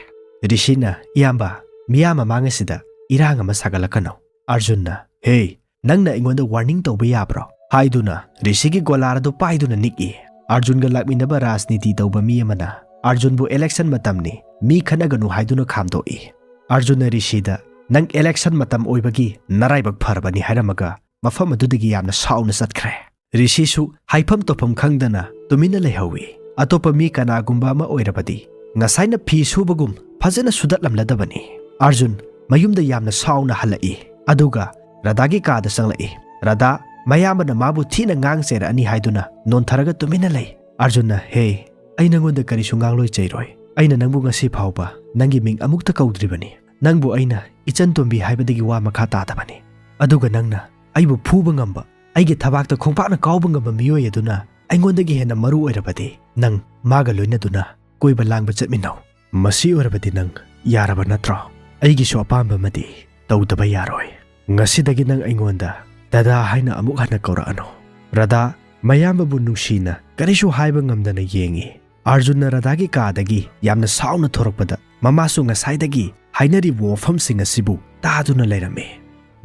ꯔꯤꯁꯤꯅ, "ꯏꯌꯥꯝꯕ, ꯃꯤꯌꯥꯝ ꯃꯃꯥꯡ ꯑꯁꯤꯗ ꯏꯔꯥꯡ ꯑꯃ ꯁꯥꯒꯠꯂꯛꯀꯅꯨ꯫" ꯑꯥꯔꯖꯨꯟꯅ, "ꯍꯦ, ꯅꯪꯅ ꯑꯩꯉꯣꯟꯗ ꯋꯥꯔꯅꯤꯡ ꯇꯧꯕ ꯌꯥꯕ꯭ꯔꯣ?" ꯍꯥꯏꯗꯨꯅ ꯔꯤꯁꯤꯒꯤ ꯒꯣꯂꯥꯔ ꯑꯗꯨ ꯄꯥꯏꯗꯨꯅ ꯅꯤꯛꯏ꯫ ꯑꯥꯔꯖꯨꯟꯒ ꯂꯥꯛꯃꯤꯟꯅꯕ ꯔꯥꯖꯅꯤꯇꯤ ꯇꯧꯕ ꯃꯤ ꯑꯃꯅ ꯑꯥꯔꯖꯨꯟꯕꯨ ꯏꯂꯦꯛꯁꯟ ꯃꯇꯝꯅꯤ, ꯃꯤ ꯈꯠꯅꯒꯅꯨ ꯍꯥꯏꯗꯨꯅ ꯈꯥꯝꯗꯣꯛꯏ꯫ ꯑꯥꯔꯖꯨꯟꯅ ꯔꯤꯁꯤꯗ, "ꯅꯪ ꯏꯂꯦꯛꯁꯟ ꯃꯇꯝ ꯑꯣꯏꯕꯒꯤ ꯅꯔꯥꯏꯕꯛ ꯐꯔꯕꯅꯤ" ꯍꯥꯏꯔꯝꯃꯒ ꯃꯐꯝ ꯑꯗꯨꯗꯒꯤ ꯌꯥꯝꯅ ꯁꯥꯎꯅ ꯆꯠꯈ꯭ꯔꯦ꯫ ꯔꯤꯁꯤꯁꯨ ꯍꯥꯏꯐꯝ ꯇꯧꯐꯝ ꯈꯪꯗꯅ ꯇꯨꯃꯤꯟꯅ ꯂꯩꯍꯧꯏ꯫ ꯑꯇꯣꯞꯄ ꯃꯤ ꯀꯅꯥꯒꯨꯝꯕ ꯑꯃ ꯑꯣꯏꯔꯕꯗꯤ ꯉꯁꯥꯏꯅ ꯐꯤ ꯁꯨꯕꯒꯨꯝ ꯐꯖꯅ ꯁꯨꯗꯠꯂꯝꯂꯗꯕꯅꯤ꯫ ꯑꯥꯔꯖꯨꯟ ꯃꯌꯨꯝꯗ ꯌꯥꯝꯅ ꯁꯥꯎꯅ ꯍꯜꯂꯛꯏ, ꯑꯗꯨꯒ ꯔꯥꯙꯥꯒꯤ ꯀꯥꯗ ꯆꯪꯂꯛꯏ꯫ ꯔꯥꯙꯥ ꯃꯌꯥꯝꯕꯅ ꯃꯥꯕꯨ ꯊꯤꯅ ꯉꯥꯡ ꯆꯩꯔꯛꯑꯅꯤ ꯍꯥꯏꯗꯨꯅ ꯅꯣꯟꯊꯔꯒ ꯇꯨꯃꯤꯟꯅ ꯂꯩ꯫ ꯑꯥꯔꯖꯨꯟꯅ, "ꯍꯦ, ꯑꯩ ꯅꯪꯉꯣꯟꯗ ꯀꯔꯤꯁꯨ ꯉꯥꯡꯂꯣꯏ ꯆꯩꯔꯣꯏ꯫ ꯑꯩꯅ ꯅꯪꯕꯨ ꯉꯁꯤ ꯐꯥꯎꯕ ꯅꯪꯒꯤ ꯃꯤꯡ ꯑꯃꯨꯛꯇ ꯀꯧꯗ꯭ꯔꯤꯕꯅꯤ꯫ ꯅꯪꯕꯨ ꯑꯩꯅ ꯏꯆꯟ ꯇꯣꯝꯕꯤ ꯍꯥꯏꯕꯗꯒꯤ ꯋꯥ ꯃꯈꯥ ꯇꯥꯗꯕꯅꯤ꯫ ꯑꯗꯨꯒ ꯅꯪꯅ ꯑꯩꯕꯨ ꯐꯨꯕ ꯉꯝꯕ, ꯑꯩꯒꯤ ꯊꯕꯥꯛꯇ ꯈꯣꯡꯄꯥꯛꯅ ꯀꯥꯎꯕ ꯉꯝꯕ ꯃꯤꯑꯣꯏ ꯑꯗꯨꯅ ꯑꯩꯉꯣꯟꯗꯒꯤ ꯍꯦꯟꯅ ꯃꯔꯨ ꯑꯣꯏꯔꯕꯗꯤ ꯅꯪ ꯃꯥꯒ ꯂꯣꯏꯅꯗꯨꯅ ꯀꯣꯏꯕ ꯂꯥꯡꯕ ꯆꯠꯃꯤꯟꯅꯧ꯫ ꯃꯁꯤ ꯑꯣꯏꯔꯕꯗꯤ ꯅꯪ ꯌꯥꯔꯕ ꯅꯠꯇ꯭ꯔꯣ? ꯑꯩꯒꯤꯁꯨ ꯑꯄꯥꯝꯕ ꯑꯃꯗꯤ ꯇꯧꯗꯕ ꯌꯥꯔꯣꯏ꯫ ꯉꯁꯤꯗꯒꯤ ꯅꯪ ꯑꯩꯉꯣꯟꯗ ꯗꯗꯥ ꯍꯥꯏꯅ ꯑꯃꯨꯛ ꯍꯟꯅ ꯀꯧꯔꯛꯑꯅꯨ꯫" ꯔꯥꯙꯥ ꯃꯌꯥꯝꯕꯕꯨ ꯅꯨꯡꯁꯤꯅ ꯀꯔꯤꯁꯨ ꯍꯥꯏꯕ ꯉꯝꯗꯅ ꯌꯦꯡꯉꯤ꯫ ꯑꯥꯔꯖꯨꯟꯅ ꯔꯥꯙꯥꯒꯤ ꯀꯥꯗꯒꯤ ꯌꯥꯝꯅ ꯁꯥꯎꯅ ꯊꯣꯔꯛꯄꯗ ꯃꯃꯥꯁꯨ ꯉꯁꯥꯏꯗꯒꯤ ꯍꯥꯏꯅꯔꯤꯕ ꯋꯥꯐꯝꯁꯤꯡ ꯑꯁꯤꯕꯨ ꯇꯥꯗꯨꯅ ꯂꯩꯔꯝꯃꯤ꯫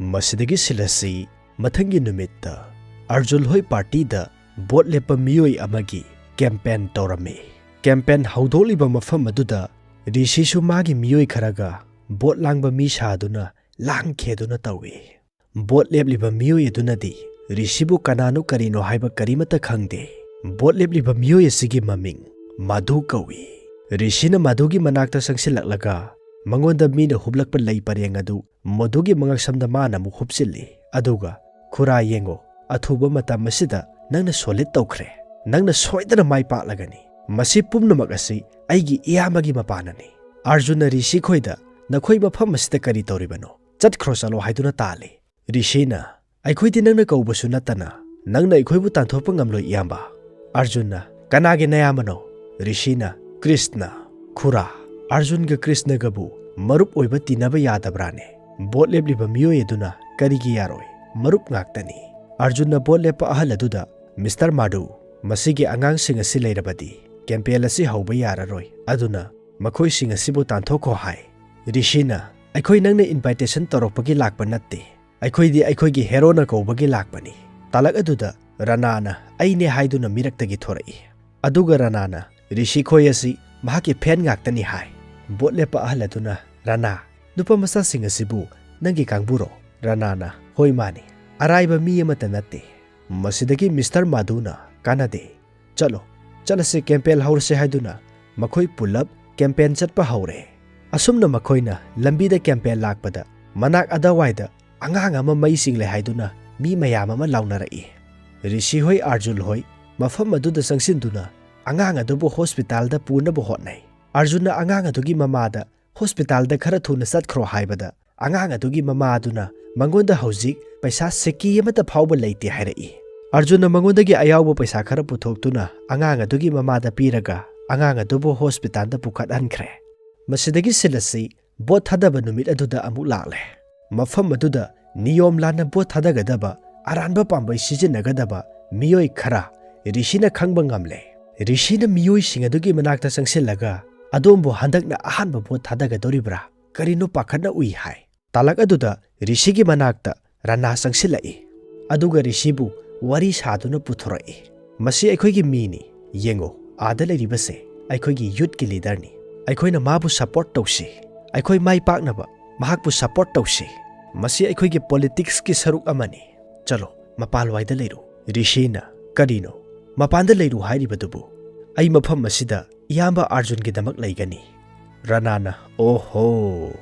ꯃꯁꯤꯗꯒꯤ ꯁꯤꯜ ꯑꯁꯤ ꯃꯊꯪꯒꯤ ꯅꯨꯃꯤꯠꯇ ꯑꯔꯖꯨꯟ ꯍꯣꯏ ꯄꯥꯔꯇꯤꯗ ꯚꯣꯠ ꯂꯦꯞꯄ ꯃꯤꯑꯣꯏ ꯑꯃꯒꯤ ꯀꯦꯝꯄꯦꯟ ꯇꯧꯔꯝꯃꯤ꯫ ꯀꯦꯝꯄꯦꯟ ꯍꯧꯗꯣꯛꯂꯤꯕ ꯃꯐꯝ ꯑꯗꯨꯗ ꯔꯤꯁꯤꯁꯨ ꯃꯥꯒꯤ ꯃꯤꯑꯣꯏ ꯈꯔꯒ ꯚꯣꯠ ꯂꯥꯡꯕ ꯃꯤ ꯁꯥꯗꯨꯅ ꯂꯥꯡꯈꯦꯗꯨꯅ ꯇꯧꯏ꯫ ꯚꯣꯠ ꯂꯦꯞꯂꯤꯕ ꯃꯤꯑꯣꯏ ꯑꯗꯨꯅꯗꯤ ꯔꯤꯁꯤꯕꯨ ꯀꯅꯥꯅꯣ ꯀꯔꯤꯅꯣ ꯍꯥꯏꯕ ꯀꯔꯤꯃꯠꯇ ꯈꯪꯗꯦ꯫ ꯚꯣꯠ ꯂꯦꯞꯂꯤꯕ ꯃꯤꯑꯣꯏ ꯑꯁꯤꯒꯤ ꯃꯃꯤꯡ ꯃꯥꯙꯨ ꯀꯧꯏ꯫ ꯔꯤꯁꯤꯅ ꯃꯥꯙꯨꯒꯤ ꯃꯅꯥꯛꯇ ꯆꯪꯁꯤꯜꯂꯛꯂꯒ ꯃꯉꯣꯟꯗ ꯃꯤꯅ ꯍꯨꯞꯂꯛꯄ ꯂꯩ ꯄꯔꯦꯡ ꯑꯗꯨ ꯃꯥꯙꯨꯒꯤ ꯃꯉꯛꯁꯝꯗ ꯃꯥꯅ ꯑꯃꯨꯛ ꯍꯨꯞꯆꯤꯜꯂꯤ꯫ ꯑꯗꯨꯒ, "ꯈꯨꯔꯥ ꯌꯦꯡꯉꯣ, ꯑꯊꯨꯕ ꯃꯇꯝ ꯑꯁꯤꯗ ꯅꯪꯅ ꯁꯣꯂꯤꯗ ꯇꯧꯈ꯭ꯔꯦ꯫ ꯅꯪꯅ ꯁꯣꯏꯗꯅ ꯃꯥꯏ ꯄꯥꯛꯂꯒꯅꯤ꯫ ꯃꯁꯤ ꯄꯨꯝꯅꯃꯛ ꯑꯁꯤ ꯑꯩꯒꯤ ꯏꯌꯥꯝꯕꯒꯤ ꯃꯄꯥꯅꯅꯤ꯫" ꯑꯥꯔꯖꯨꯟꯅ ꯔꯤꯁꯤ ꯈꯣꯏꯗ, "ꯅꯈꯣꯏ ꯃꯐꯝ ꯑꯁꯤꯗ ꯀꯔꯤ ꯇꯧꯔꯤꯕꯅꯣ? ꯆꯠꯈ꯭ꯔꯣ ꯆꯠꯂꯣ" ꯍꯥꯏꯗꯨꯅ ꯇꯥꯜꯂꯤ꯫ ꯔꯤꯁꯤꯅ, "ꯑꯩꯈꯣꯏꯗꯤ ꯅꯪꯅ ꯀꯧꯕꯁꯨ ꯅꯠꯇꯅ ꯅꯪꯅ ꯑꯩꯈꯣꯏꯕꯨ ꯇꯥꯟꯊꯣꯛꯄ ꯉꯝꯂꯣꯏ, ꯏꯌꯥꯝꯕ꯫" ꯑꯥꯔꯖꯨꯟꯅ, "ꯀꯅꯥꯒꯤ ꯅꯌꯥꯝꯕꯅꯣ?" ꯔꯤꯁꯤꯅ, "ꯀ꯭ꯔꯤꯁꯅ꯫" "ꯈꯨꯔꯥ, ꯑꯥꯔꯖꯨꯟꯒ ꯀ꯭ꯔꯤꯁꯅꯒꯕꯨ ꯃꯔꯨꯞ ꯑꯣꯏꯕ ꯇꯤꯟꯅꯕ ꯌꯥꯗꯕ꯭ꯔꯥꯅꯦ?" ꯚꯣꯠ ꯂꯦꯞꯂꯤꯕ ꯃꯤꯑꯣꯏ ꯑꯗꯨꯅ, "ꯀꯔꯤꯒꯤ ꯌꯥꯔꯣꯏ? ꯃꯔꯨꯞ ꯉꯥꯛꯇꯅꯤ꯫" ꯑꯥꯔꯖꯨꯟꯅ ꯚꯣꯠ ꯂꯦꯞꯄ ꯑꯍꯜ ꯑꯗꯨꯗ, "ꯃꯤꯁꯇꯔ ꯃꯥꯙꯨ, ꯃꯁꯤꯒꯤ ꯑꯉꯥꯡꯁꯤꯡ ꯑꯁꯤ ꯂꯩꯔꯕꯗꯤ ꯀꯦꯝꯄꯦꯟ ꯑꯁꯤ ꯍꯧꯕ ꯌꯥꯔꯔꯣꯏ, ꯑꯗꯨꯅ ꯃꯈꯣꯏꯁꯤꯡ ꯑꯁꯤꯕꯨ ꯇꯥꯟꯊꯣꯛꯈꯣ" ꯍꯥꯏ꯫ ꯔꯤꯁꯤꯅ, "ꯑꯩꯈꯣꯏ ꯅꯪꯅ ꯏꯟꯚꯥꯏꯇꯦꯁꯟ ꯇꯧꯔꯛꯄꯒꯤ ꯂꯥꯛꯄ ꯅꯠꯇꯦ꯫ ꯑꯩꯈꯣꯏꯗꯤ ꯑꯩꯈꯣꯏꯒꯤ ꯍꯦꯔꯣꯅ ꯀꯧꯕꯒꯤ ꯂꯥꯛꯄꯅꯤ꯫" ꯇꯥꯂꯛ ꯑꯗꯨꯗ ꯔꯅꯥꯅ "ꯑꯩꯅꯦ" ꯍꯥꯏꯗꯨꯅ ꯃꯤꯔꯛꯇꯒꯤ ꯊꯣꯔꯛꯏ꯫ ꯑꯗꯨꯒ ꯔꯅꯥꯅ, "ꯔꯤꯁꯤ ꯈꯣꯏ ꯑꯁꯤ ꯃꯍꯥꯛꯀꯤ ꯐꯦꯟ ꯉꯥꯛꯇꯅꯤ" ꯍꯥꯏ꯫ ꯚꯣꯠ ꯂꯦꯞꯄ ꯑꯍꯜ ꯑꯗꯨꯅ, "ꯔꯅꯥ, ꯅꯨꯄꯥ ꯃꯆꯥꯁꯤꯡ ꯑꯁꯤꯕꯨ ꯅꯪꯒꯤ ꯀꯥꯡꯕꯨꯔꯣ?" ꯔꯅꯥꯅ, "ꯍꯣꯏ, ꯃꯥꯅꯤ꯫ ꯑꯔꯥꯏꯕ ꯃꯤ ꯑꯃꯠꯇ ꯅꯠꯇꯦ꯫" ꯃꯁꯤꯗꯒꯤ ꯃꯤꯁꯇꯔ ꯃꯥꯙꯨꯅ, "ꯀꯥꯟꯅꯗꯦ꯫ ꯆꯠꯂꯣ, ꯆꯠꯂꯁꯤ, ꯀꯦꯝꯄꯦꯟ ꯍꯧꯔꯁꯤ" ꯍꯥꯏꯗꯨꯅ ꯃꯈꯣꯏ ꯄꯨꯂꯞ ꯀꯦꯝꯄꯦꯟ ꯆꯠꯄ ꯍꯧꯔꯦ꯫ ꯑꯁꯨꯝꯅ ꯃꯈꯣꯏꯅ ꯂꯝꯕꯤꯗ ꯀꯦꯝꯄꯦꯟ ꯂꯥꯛꯄꯗ ꯃꯅꯥꯛ ꯑꯗꯨꯋꯥꯏꯗ ꯑꯉꯥꯡ ꯑꯃ ꯃꯩ ꯆꯤꯡꯂꯦ ꯍꯥꯏꯗꯨꯅ ꯃꯤ ꯃꯌꯥꯝ ꯑꯃ ꯂꯥꯎꯅꯔꯛꯏ꯫ ꯔꯤꯁꯤ ꯍꯣꯏ, ꯑꯥꯔꯖꯨꯟ ꯍꯣꯏ ꯃꯐꯝ ꯑꯗꯨꯗ ꯆꯪꯁꯤꯟꯗꯨꯅ ꯑꯉꯥꯡ ꯑꯗꯨꯕꯨ ꯍꯣꯁꯄꯤꯇꯥꯜꯗ ꯄꯨꯅꯕ ꯍꯣꯠꯅꯩ꯫ ꯑꯥꯔꯖꯨꯟꯅ ꯑꯉꯥꯡ ꯑꯗꯨꯒꯤ ꯃꯃꯥꯗ ꯍꯣꯁꯄꯤꯇꯥꯜꯗ ꯈꯔ ꯊꯨꯅ ꯆꯠꯈ꯭ꯔꯣ ꯍꯥꯏꯕꯗ, ꯑꯉꯥꯡ ꯑꯗꯨꯒꯤ ꯃꯃꯥ ꯑꯗꯨꯅ ꯃꯉꯣꯟꯗ ꯍꯧꯖꯤꯛ ꯄꯩꯁꯥ ꯁꯤꯀꯤ ꯑꯃꯠꯇ ꯐꯥꯎꯕ ꯂꯩꯇꯦ ꯍꯥꯏꯔꯛꯏ꯫ ꯑꯥꯔꯖꯨꯟꯅ ꯃꯉꯣꯟꯗꯒꯤ ꯑꯌꯥꯎꯕ ꯄꯩꯁꯥ ꯈꯔ ꯄꯨꯊꯣꯛꯇꯨꯅ ꯑꯉꯥꯡ ꯑꯗꯨꯒꯤ ꯃꯃꯥꯗ ꯄꯤꯔꯒ ꯑꯉꯥꯡ ꯑꯗꯨꯕꯨ ꯍꯣꯁꯄꯤꯇꯥꯜꯗ ꯄꯨꯈꯠꯍꯟꯈ꯭ꯔꯦ꯫ ꯃꯁꯤꯗꯒꯤ ꯁꯤꯜ ꯑꯁꯤ ꯚꯣꯠ ꯊꯥꯗꯕ ꯅꯨꯃꯤꯠ ꯑꯗꯨꯗ ꯑꯃꯨꯛ ꯂꯥꯛꯂꯦ꯫ ꯃꯐꯝ ꯑꯗꯨꯗ ꯅꯤꯌꯣꯝ ꯂꯥꯟꯅ ꯚꯣꯠ ꯊꯥꯗꯒꯗꯕ ꯑꯔꯥꯟꯕ ꯄꯥꯝꯕꯩ ꯁꯤꯖꯤꯟꯅꯒꯗꯕ ꯃꯤꯑꯣꯏ ꯈꯔ ꯔꯤꯁꯤꯅ ꯈꯪꯕ ꯉꯝꯂꯦ꯫ ꯔꯤꯁꯤꯅ ꯃꯤꯑꯣꯏꯁꯤꯡ ꯑꯗꯨꯒꯤ ꯃꯅꯥꯛꯇ ꯆꯪꯁꯤꯜꯂꯒ, "ꯑꯗꯣꯝꯕꯨ ꯍꯟꯗꯛꯅ ꯑꯍꯥꯟꯕ ꯚꯣꯠ ꯊꯥꯗꯒꯗꯧꯔꯤꯕ꯭ꯔꯥ? ꯀꯔꯤꯅꯣ ꯄꯥꯈꯠꯅ ꯎꯏ?" ꯍꯥꯏ꯫ ꯇꯥꯂꯛ ꯑꯗꯨꯗ ꯔꯤꯁꯤꯒꯤ ꯃꯅꯥꯛꯇ ꯔꯅꯥ ꯆꯪꯁꯤꯜꯂꯛꯏ꯫ ꯑꯗꯨꯒ ꯔꯤꯁꯤꯕꯨ ꯋꯥꯔꯤ ꯁꯥꯗꯨꯅ ꯄꯨꯊꯣꯔꯛꯏ꯫ "ꯃꯁꯤ ꯑꯩꯈꯣꯏꯒꯤ ꯃꯤꯅꯤ꯫ ꯌꯦꯡꯉꯨ, ꯑꯥꯗ ꯂꯩꯔꯤꯕꯁꯦ ꯑꯩꯈꯣꯏꯒꯤ ꯌꯨꯠꯀꯤ ꯂꯤꯗꯔꯅꯤ꯫ ꯑꯩꯈꯣꯏꯅ ꯃꯥꯕꯨ ꯁꯄꯣꯔꯠ ꯇꯧꯁꯤ꯫ ꯑꯩꯈꯣꯏ ꯃꯥꯏ ꯄꯥꯛꯅꯕ ꯃꯍꯥꯛꯄꯨ ꯁꯄꯣꯔꯠ ꯇꯧꯁꯤ꯫ ꯃꯁꯤ ꯑꯩꯈꯣꯏꯒꯤ ꯄꯣꯂꯤꯇꯤꯛꯁꯀꯤ ꯁꯔꯨꯛ ꯑꯃꯅꯤ꯫ ꯆꯠꯂꯣ, ꯃꯄꯥꯟꯋꯥꯏꯗ ꯂꯩꯔꯨ꯫" ꯔꯤꯁꯤꯅ, "ꯀꯔꯤꯅꯣ ꯃꯄꯥꯟꯗ ꯂꯩꯔꯨ ꯍꯥꯏꯔꯤꯕꯗꯨꯕꯨ? ꯑꯩ ꯃꯐꯝ ꯑꯁꯤꯗ ꯏꯌꯥꯝꯕ ꯑꯥꯔꯖꯨꯟꯒꯤꯗꯃꯛ ꯂꯩꯒꯅꯤ꯫" ꯔꯅꯥꯅ, "ꯑꯣꯍꯣ,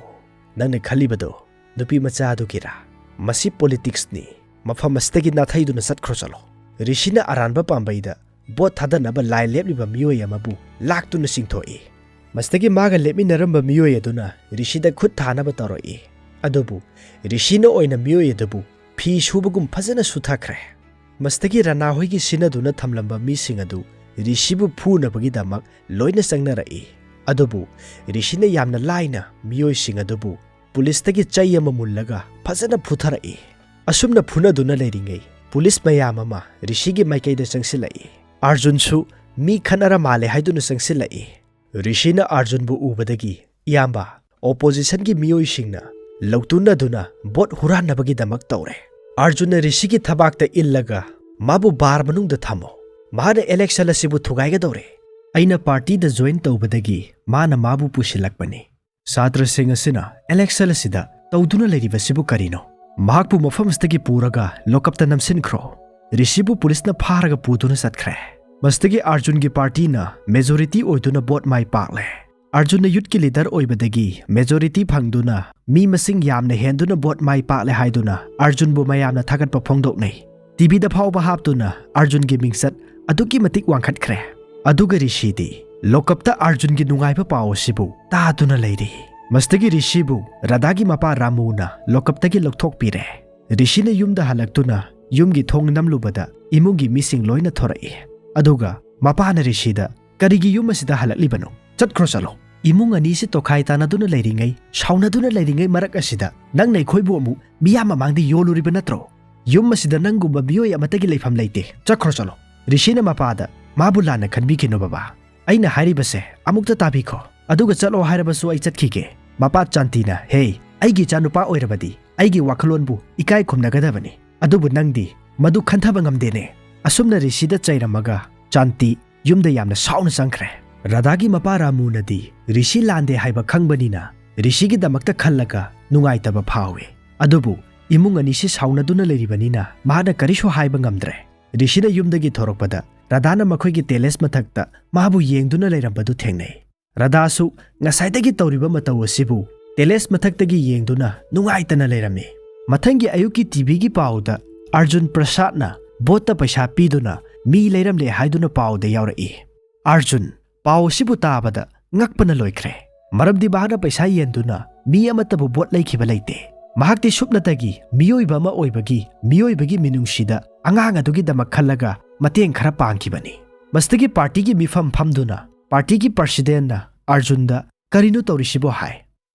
ꯅꯪꯅ ꯈꯜꯂꯤꯕꯗꯣ ꯅꯨꯄꯤ ꯃꯆꯥ ꯑꯗꯨꯒꯤꯔꯥ? ꯃꯁꯤ ꯄꯣꯂꯤꯇꯤꯛꯁꯅꯤ꯫ ꯃꯐꯝ ꯑꯁꯤꯗꯒꯤ ꯅꯥꯊꯩꯗꯨꯅ ꯆꯠꯈ꯭ꯔꯣ, ꯆꯠꯂꯣ꯫" ꯔꯤꯁꯤꯅ ꯑꯔꯥꯟꯕ ꯄꯥꯝꯕꯩꯗ ꯚꯣꯠ ꯊꯥꯗꯅꯕ ꯂꯥꯏ ꯂꯦꯞꯂꯤꯕ ꯃꯤꯑꯣꯏ ꯑꯃꯕꯨ ꯂꯥꯛꯇꯨꯅ ꯆꯤꯡꯊꯣꯛꯏ꯫ ꯃꯁꯤꯗꯒꯤ ꯃꯥꯒ ꯂꯦꯞꯃꯤꯟꯅꯔꯝꯕ ꯃꯤꯑꯣꯏ ꯑꯗꯨꯅ ꯔꯤꯁꯤꯗ ꯈꯨꯠ ꯊꯥꯅꯕ ꯇꯧꯔꯛꯏ꯫ ꯑꯗꯨꯕꯨ ꯔꯤꯁꯤꯅ ꯑꯣꯏꯅ ꯃꯤꯑꯣꯏ ꯑꯗꯨꯕꯨ ꯐꯤ ꯁꯨꯕꯒꯨꯝ ꯐꯖꯅ ꯁꯨꯊꯈ꯭ꯔꯦ꯫ ꯃꯁꯤꯗꯒꯤ ꯔꯅꯥ ꯍꯣꯏꯒꯤ ꯁꯤꯟꯅꯗꯨꯅ ꯊꯝꯂꯝꯕ ꯃꯤꯁꯤꯡ ꯑꯗꯨ ꯔꯤꯁꯤꯕꯨ ꯐꯨꯅꯕꯒꯤꯗꯃꯛ ꯂꯣꯏꯅ ꯆꯪꯅꯔꯛꯏ꯫ ꯑꯗꯨꯕꯨ ꯔꯤꯁꯤꯅ ꯌꯥꯝꯅ ꯂꯥꯏꯅ ꯃꯤꯑꯣꯏꯁꯤꯡ ꯑꯗꯨꯕꯨ ꯄꯨꯂꯤꯁꯇꯒꯤ ꯆꯩ ꯑꯃ ꯃꯨꯜꯂꯒ ꯐꯖꯅ ꯐꯨꯊꯔꯛꯏ꯫ ꯑꯁꯨꯝꯅ ꯐꯨꯅꯗꯨꯅ ꯂꯩꯔꯤꯉꯩ ꯄꯨꯂꯤꯁ ꯃꯌꯥꯝ ꯑꯃ ꯔꯤꯁꯤꯒꯤ ꯃꯥꯏꯀꯩꯗ ꯆꯪꯁꯤꯜꯂꯛꯏ꯫ ꯑꯥꯔꯖꯨꯟꯁꯨ ꯃꯤ ꯈꯠꯅꯔ ꯃꯥꯜꯂꯦ ꯍꯥꯏꯗꯨꯅ ꯆꯪꯁꯤꯜꯂꯛꯏ꯫ ꯔꯤꯁꯤꯅ ꯑꯥꯔꯖꯨꯟꯕꯨ ꯎꯕꯗꯒꯤ, "ꯏꯌꯥꯝꯕ, ꯑꯣꯄꯣꯖꯤꯁꯟꯒꯤ ꯃꯤꯑꯣꯏꯁꯤꯡꯅ ꯂꯧꯇꯨꯅꯗꯨꯅ ꯚꯣꯠ ꯍꯨꯔꯥꯟꯅꯕꯒꯤꯗꯃꯛ ꯇꯧꯔꯦ꯫" ꯑꯥꯔꯖꯨꯟꯅ ꯔꯤꯁꯤꯒꯤ ꯊꯕꯥꯛꯇ ꯏꯜꯂꯒ, "ꯃꯥꯕꯨ ꯕꯥꯔ ꯃꯅꯨꯡꯗ ꯊꯝꯃꯣ꯫ ꯃꯥꯅ ꯏꯂꯦꯛꯁꯟ ꯑꯁꯤꯕꯨ ꯊꯨꯒꯥꯏꯒꯗꯧꯔꯦ꯫ ꯑꯩꯅ ꯄꯥꯔꯇꯤꯗ ꯖꯣꯏꯟ ꯇꯧꯕꯗꯒꯤ ꯃꯥꯅ ꯃꯥꯕꯨ ꯄꯨꯁꯤꯜꯂꯛꯄꯅꯤ꯫ ꯁꯥꯇ꯭ꯔꯁꯤꯡ ꯑꯁꯤꯅ ꯏꯂꯦꯛꯁꯟ ꯑꯁꯤꯗ ꯇꯧꯗꯨꯅ ꯂꯩꯔꯤꯕꯁꯤꯕꯨ ꯀꯔꯤꯅꯣ? ꯃꯍꯥꯛꯄꯨ ꯃꯐꯝ ꯑꯁꯤꯗꯒꯤ ꯄꯨꯔꯒ ꯂꯣꯀꯞꯇ ꯅꯝꯁꯤꯟꯈ꯭ꯔꯣ꯫" ꯔꯤꯁꯤꯕꯨ ꯄꯨꯂꯤꯁꯅ ꯐꯥꯔꯒ ꯄꯨꯗꯨꯅ ꯆꯠꯈ꯭ꯔꯦ꯫ ꯃꯁꯤꯗꯒꯤ ꯑꯥꯔꯖꯨꯟꯒꯤ ꯄꯥꯔꯇꯤꯅ ꯃꯦꯖꯣꯔꯤꯇꯤ ꯑꯣꯏꯗꯨꯅ ꯚꯣꯠ ꯃꯥꯏ ꯄꯥꯛꯂꯦ꯫ ꯑꯥꯔꯖꯨꯟꯅ ꯌꯨꯠꯀꯤ ꯂꯤꯗꯔ ꯑꯣꯏꯕꯗꯒꯤ ꯃꯦꯖꯣꯔꯤꯇꯤ ꯐꯪꯗꯨꯅ ꯃꯤ ꯃꯁꯤꯡ ꯌꯥꯝꯅ ꯍꯦꯟꯗꯨꯅ ꯚꯣꯠ ꯃꯥꯏ ꯄꯥꯛꯂꯦ ꯍꯥꯏꯗꯨꯅ ꯑꯥꯔꯖꯨꯟꯕꯨ ꯃꯌꯥꯝꯅ ꯊꯥꯒꯠꯄ ꯐꯣꯡꯗꯣꯛꯅꯩ꯫ ꯇꯤꯚꯤꯗ ꯐꯥꯎꯕ ꯍꯥꯞꯇꯨꯅ ꯑꯥꯔꯖꯨꯟꯒꯤ ꯃꯤꯡꯆꯠ ꯑꯗꯨꯛꯀꯤ ꯃꯇꯤꯛ ꯋꯥꯡꯈꯠꯈ꯭ꯔꯦ꯫ ꯑꯗꯨꯒ ꯔꯤꯁꯤꯗꯤ ꯂꯣꯀꯞꯇ ꯑꯥꯔꯖꯨꯟꯒꯤ ꯅꯨꯡꯉꯥꯏꯕ ꯄꯥꯎ ꯑꯁꯤꯕꯨ ꯇꯥꯗꯨꯅ ꯂꯩꯔꯤ꯫ ꯃꯁꯤꯗꯒꯤ ꯔꯤꯁꯤꯕꯨ ꯔꯥꯙꯥꯒꯤ ꯃꯄꯥ ꯔꯥꯃꯨꯅ ꯂꯣꯀꯞꯇꯒꯤ ꯂꯧꯊꯣꯛꯄꯤꯔꯦ꯫ ꯔꯤꯁꯤꯅ ꯌꯨꯝꯗ ꯍꯜꯂꯛꯇꯨꯅ ꯌꯨꯝꯒꯤ ꯊꯣꯡ ꯅꯝꯂꯨꯕꯗ ꯏꯃꯨꯡꯒꯤ ꯃꯤꯁꯤꯡ ꯂꯣꯏꯅ ꯊꯣꯔꯛꯏ꯫ ꯑꯗꯨꯒ ꯃꯄꯥꯅ ꯔꯤꯁꯤꯗ, "ꯀꯔꯤꯒꯤ ꯌꯨꯝ ꯑꯁꯤꯗ ꯍꯜꯂꯛꯂꯤꯕꯅꯣ? ꯆꯠꯈ꯭ꯔꯣ, ꯆꯠꯂꯣ꯫ ꯏꯃꯨꯡ ꯑꯅꯤꯁꯤ ꯇꯣꯈꯥꯏ ꯇꯥꯅꯗꯨꯅ ꯂꯩꯔꯤꯉꯩ, ꯁꯥꯎꯅꯗꯨꯅ ꯂꯩꯔꯤꯉꯩ ꯃꯔꯛ ꯑꯁꯤꯗ ꯅꯪꯅ ꯑꯩꯈꯣꯏꯕꯨ ꯑꯃꯨꯛ ꯃꯤꯌꯥꯝ ꯃꯃꯥꯡꯗ ꯌꯣꯜꯂꯨꯔꯤꯕ ꯅꯠꯇ꯭ꯔꯣ? ꯌꯨꯝ ꯑꯁꯤꯗ ꯅꯪꯒꯨꯝꯕ ꯃꯤꯑꯣꯏ ꯑꯃꯠꯇꯒꯤ ꯂꯩꯐꯝ ꯂꯩꯇꯦ꯫ ꯆꯠꯈ꯭ꯔꯣ, ꯆꯠꯂꯣ꯫" ꯔꯤꯁꯤꯅ ꯃꯄꯥꯗ, "ꯃꯥꯕꯨ ꯂꯥꯟꯅ ꯈꯟꯕꯤꯈꯤꯅꯨ ꯕꯕꯥ꯫ ꯑꯩꯅ ꯍꯥꯏꯔꯤꯕꯁꯦ ꯑꯃꯨꯛꯇ ꯇꯥꯕꯤꯈꯣ꯫ ꯑꯗꯨꯒ ꯆꯠꯂꯣ ꯍꯥꯏꯔꯕꯁꯨ ꯑꯩ ꯆꯠꯈꯤꯒꯦ꯫" ꯃꯄꯥ ꯆꯥꯟꯇꯤꯅ, "ꯍꯦ, ꯑꯩꯒꯤ ꯏꯆꯥꯅꯨꯄꯥ ꯑꯣꯏꯔꯕꯗꯤ ꯑꯩꯒꯤ ꯋꯥꯈꯜꯂꯣꯟꯕꯨ ꯏꯀꯥꯏ ꯈꯨꯝꯅꯒꯗꯕꯅꯤ꯫ ꯑꯗꯨꯕꯨ ꯅꯪꯗꯤ ꯃꯗꯨ ꯈꯟꯊꯕ ꯉꯝꯗꯦꯅꯦ꯫ ꯑꯁꯨꯝꯅ ꯔꯤꯁꯤꯗ ꯆꯩꯔꯝꯃꯒ ꯆꯥꯟꯇꯤ ꯌꯨꯝꯗ ꯌꯥꯝꯅ ꯁꯥꯎꯅ ꯆꯪꯈ꯭ꯔꯦ꯫ ꯔꯥꯙꯥꯒꯤ ꯃꯄꯥ ꯔꯥꯃꯨꯅꯗꯤ ꯔꯤꯁꯤ ꯂꯥꯟꯗꯦ ꯍꯥꯏꯕ ꯈꯪꯕꯅꯤꯅ ꯔꯤꯁꯤꯒꯤꯗꯃꯛꯇ ꯈꯜꯂꯒ ꯅꯨꯡꯉꯥꯏꯇꯕ ꯐꯥꯎꯏ꯫ ꯑꯗꯨꯕꯨ ꯏꯃꯨꯡ ꯑꯅꯤꯁꯤ ꯁꯥꯎꯅꯗꯨꯅ ꯂꯩꯔꯤꯕꯅꯤꯅ ꯃꯍꯥꯛꯅ ꯀꯔꯤꯁꯨ ꯍꯥꯏꯕ ꯉꯝꯗ꯭ꯔꯦ꯫ ꯔꯤꯁꯤꯅ ꯌꯨꯝꯗꯒꯤ ꯊꯣꯔꯛꯄꯗ ꯔꯥꯙꯥꯅ ꯃꯈꯣꯏꯒꯤ ꯇꯦꯂꯦꯁ ꯃꯊꯛꯇ ꯃꯥꯕꯨ ꯌꯦꯡꯗꯨꯅ ꯂꯩꯔꯝꯕꯗꯨ ꯊꯦꯡꯅꯩ꯫ ꯔꯥꯙꯥꯁꯨ ꯉꯁꯥꯏꯗꯒꯤ ꯇꯧꯔꯤꯕ ꯃꯇꯧ ꯑꯁꯤꯕꯨ ꯇꯦꯂꯦꯁ ꯃꯊꯛꯇꯒꯤ ꯌꯦꯡꯗꯨꯅ ꯅꯨꯡꯉꯥꯏꯇꯅ ꯂꯩꯔꯝꯃꯤ꯫ ꯃꯊꯪꯒꯤ ꯑꯌꯨꯛꯀꯤ ꯇꯤꯚꯤꯒꯤ ꯄꯥꯎꯗ ꯑꯥꯔꯖꯨꯟ ꯄ꯭ꯔꯁꯥꯗꯅ ꯕꯣꯠꯇ ꯄꯩꯁꯥ ꯄꯤꯗꯨꯅ ꯃꯤ ꯂꯩꯔꯝꯂꯦ ꯍꯥꯏꯗꯨꯅ ꯄꯥꯎꯗ ꯌꯥꯎꯔꯛꯏ꯫ ꯑꯥꯔꯖꯨꯟ ꯄꯥꯎ ꯑꯁꯤꯕꯨ ꯇꯥꯕꯗ ꯉꯛꯄꯅ ꯂꯣꯏꯈ꯭ꯔꯦ꯫ ꯃꯔꯝꯗꯤ ꯃꯍꯥꯛꯅ ꯄꯩꯁꯥ ꯌꯦꯟꯗꯨꯅ ꯃꯤ ꯑꯃꯠꯇꯕꯨ ꯕꯣꯠ ꯂꯩꯈꯤꯕ ꯂꯩꯇꯦ꯫ ꯃꯍꯥꯛꯇꯤ ꯁꯨꯞꯅꯇꯒꯤ ꯃꯤꯑꯣꯏꯕ ꯑꯃ ꯑꯣꯏꯕꯒꯤ ꯃꯤꯑꯣꯏꯕꯒꯤ ꯃꯤꯅꯨꯡꯁꯤꯗ ꯑꯉꯥꯡ ꯑꯗꯨꯒꯤꯗꯃꯛ ꯈꯜꯂꯒ ꯃꯇꯦꯡ ꯈꯔ ꯄꯥꯡꯈꯤꯕꯅꯤ꯫ ꯃꯁꯤꯗꯒꯤ ꯄꯥꯔꯇꯤꯒꯤ ꯃꯤꯐꯝ ꯐꯝꯗꯨꯅ ꯄꯥꯔꯇꯤꯒꯤ ꯄ꯭ꯔꯁꯤꯗꯦꯟꯅ ꯑꯥꯔꯖꯨꯟꯗ "ꯀꯔꯤꯅꯣ ꯇꯧꯔꯤꯁꯤꯕꯣ?" ꯍꯥꯏ꯫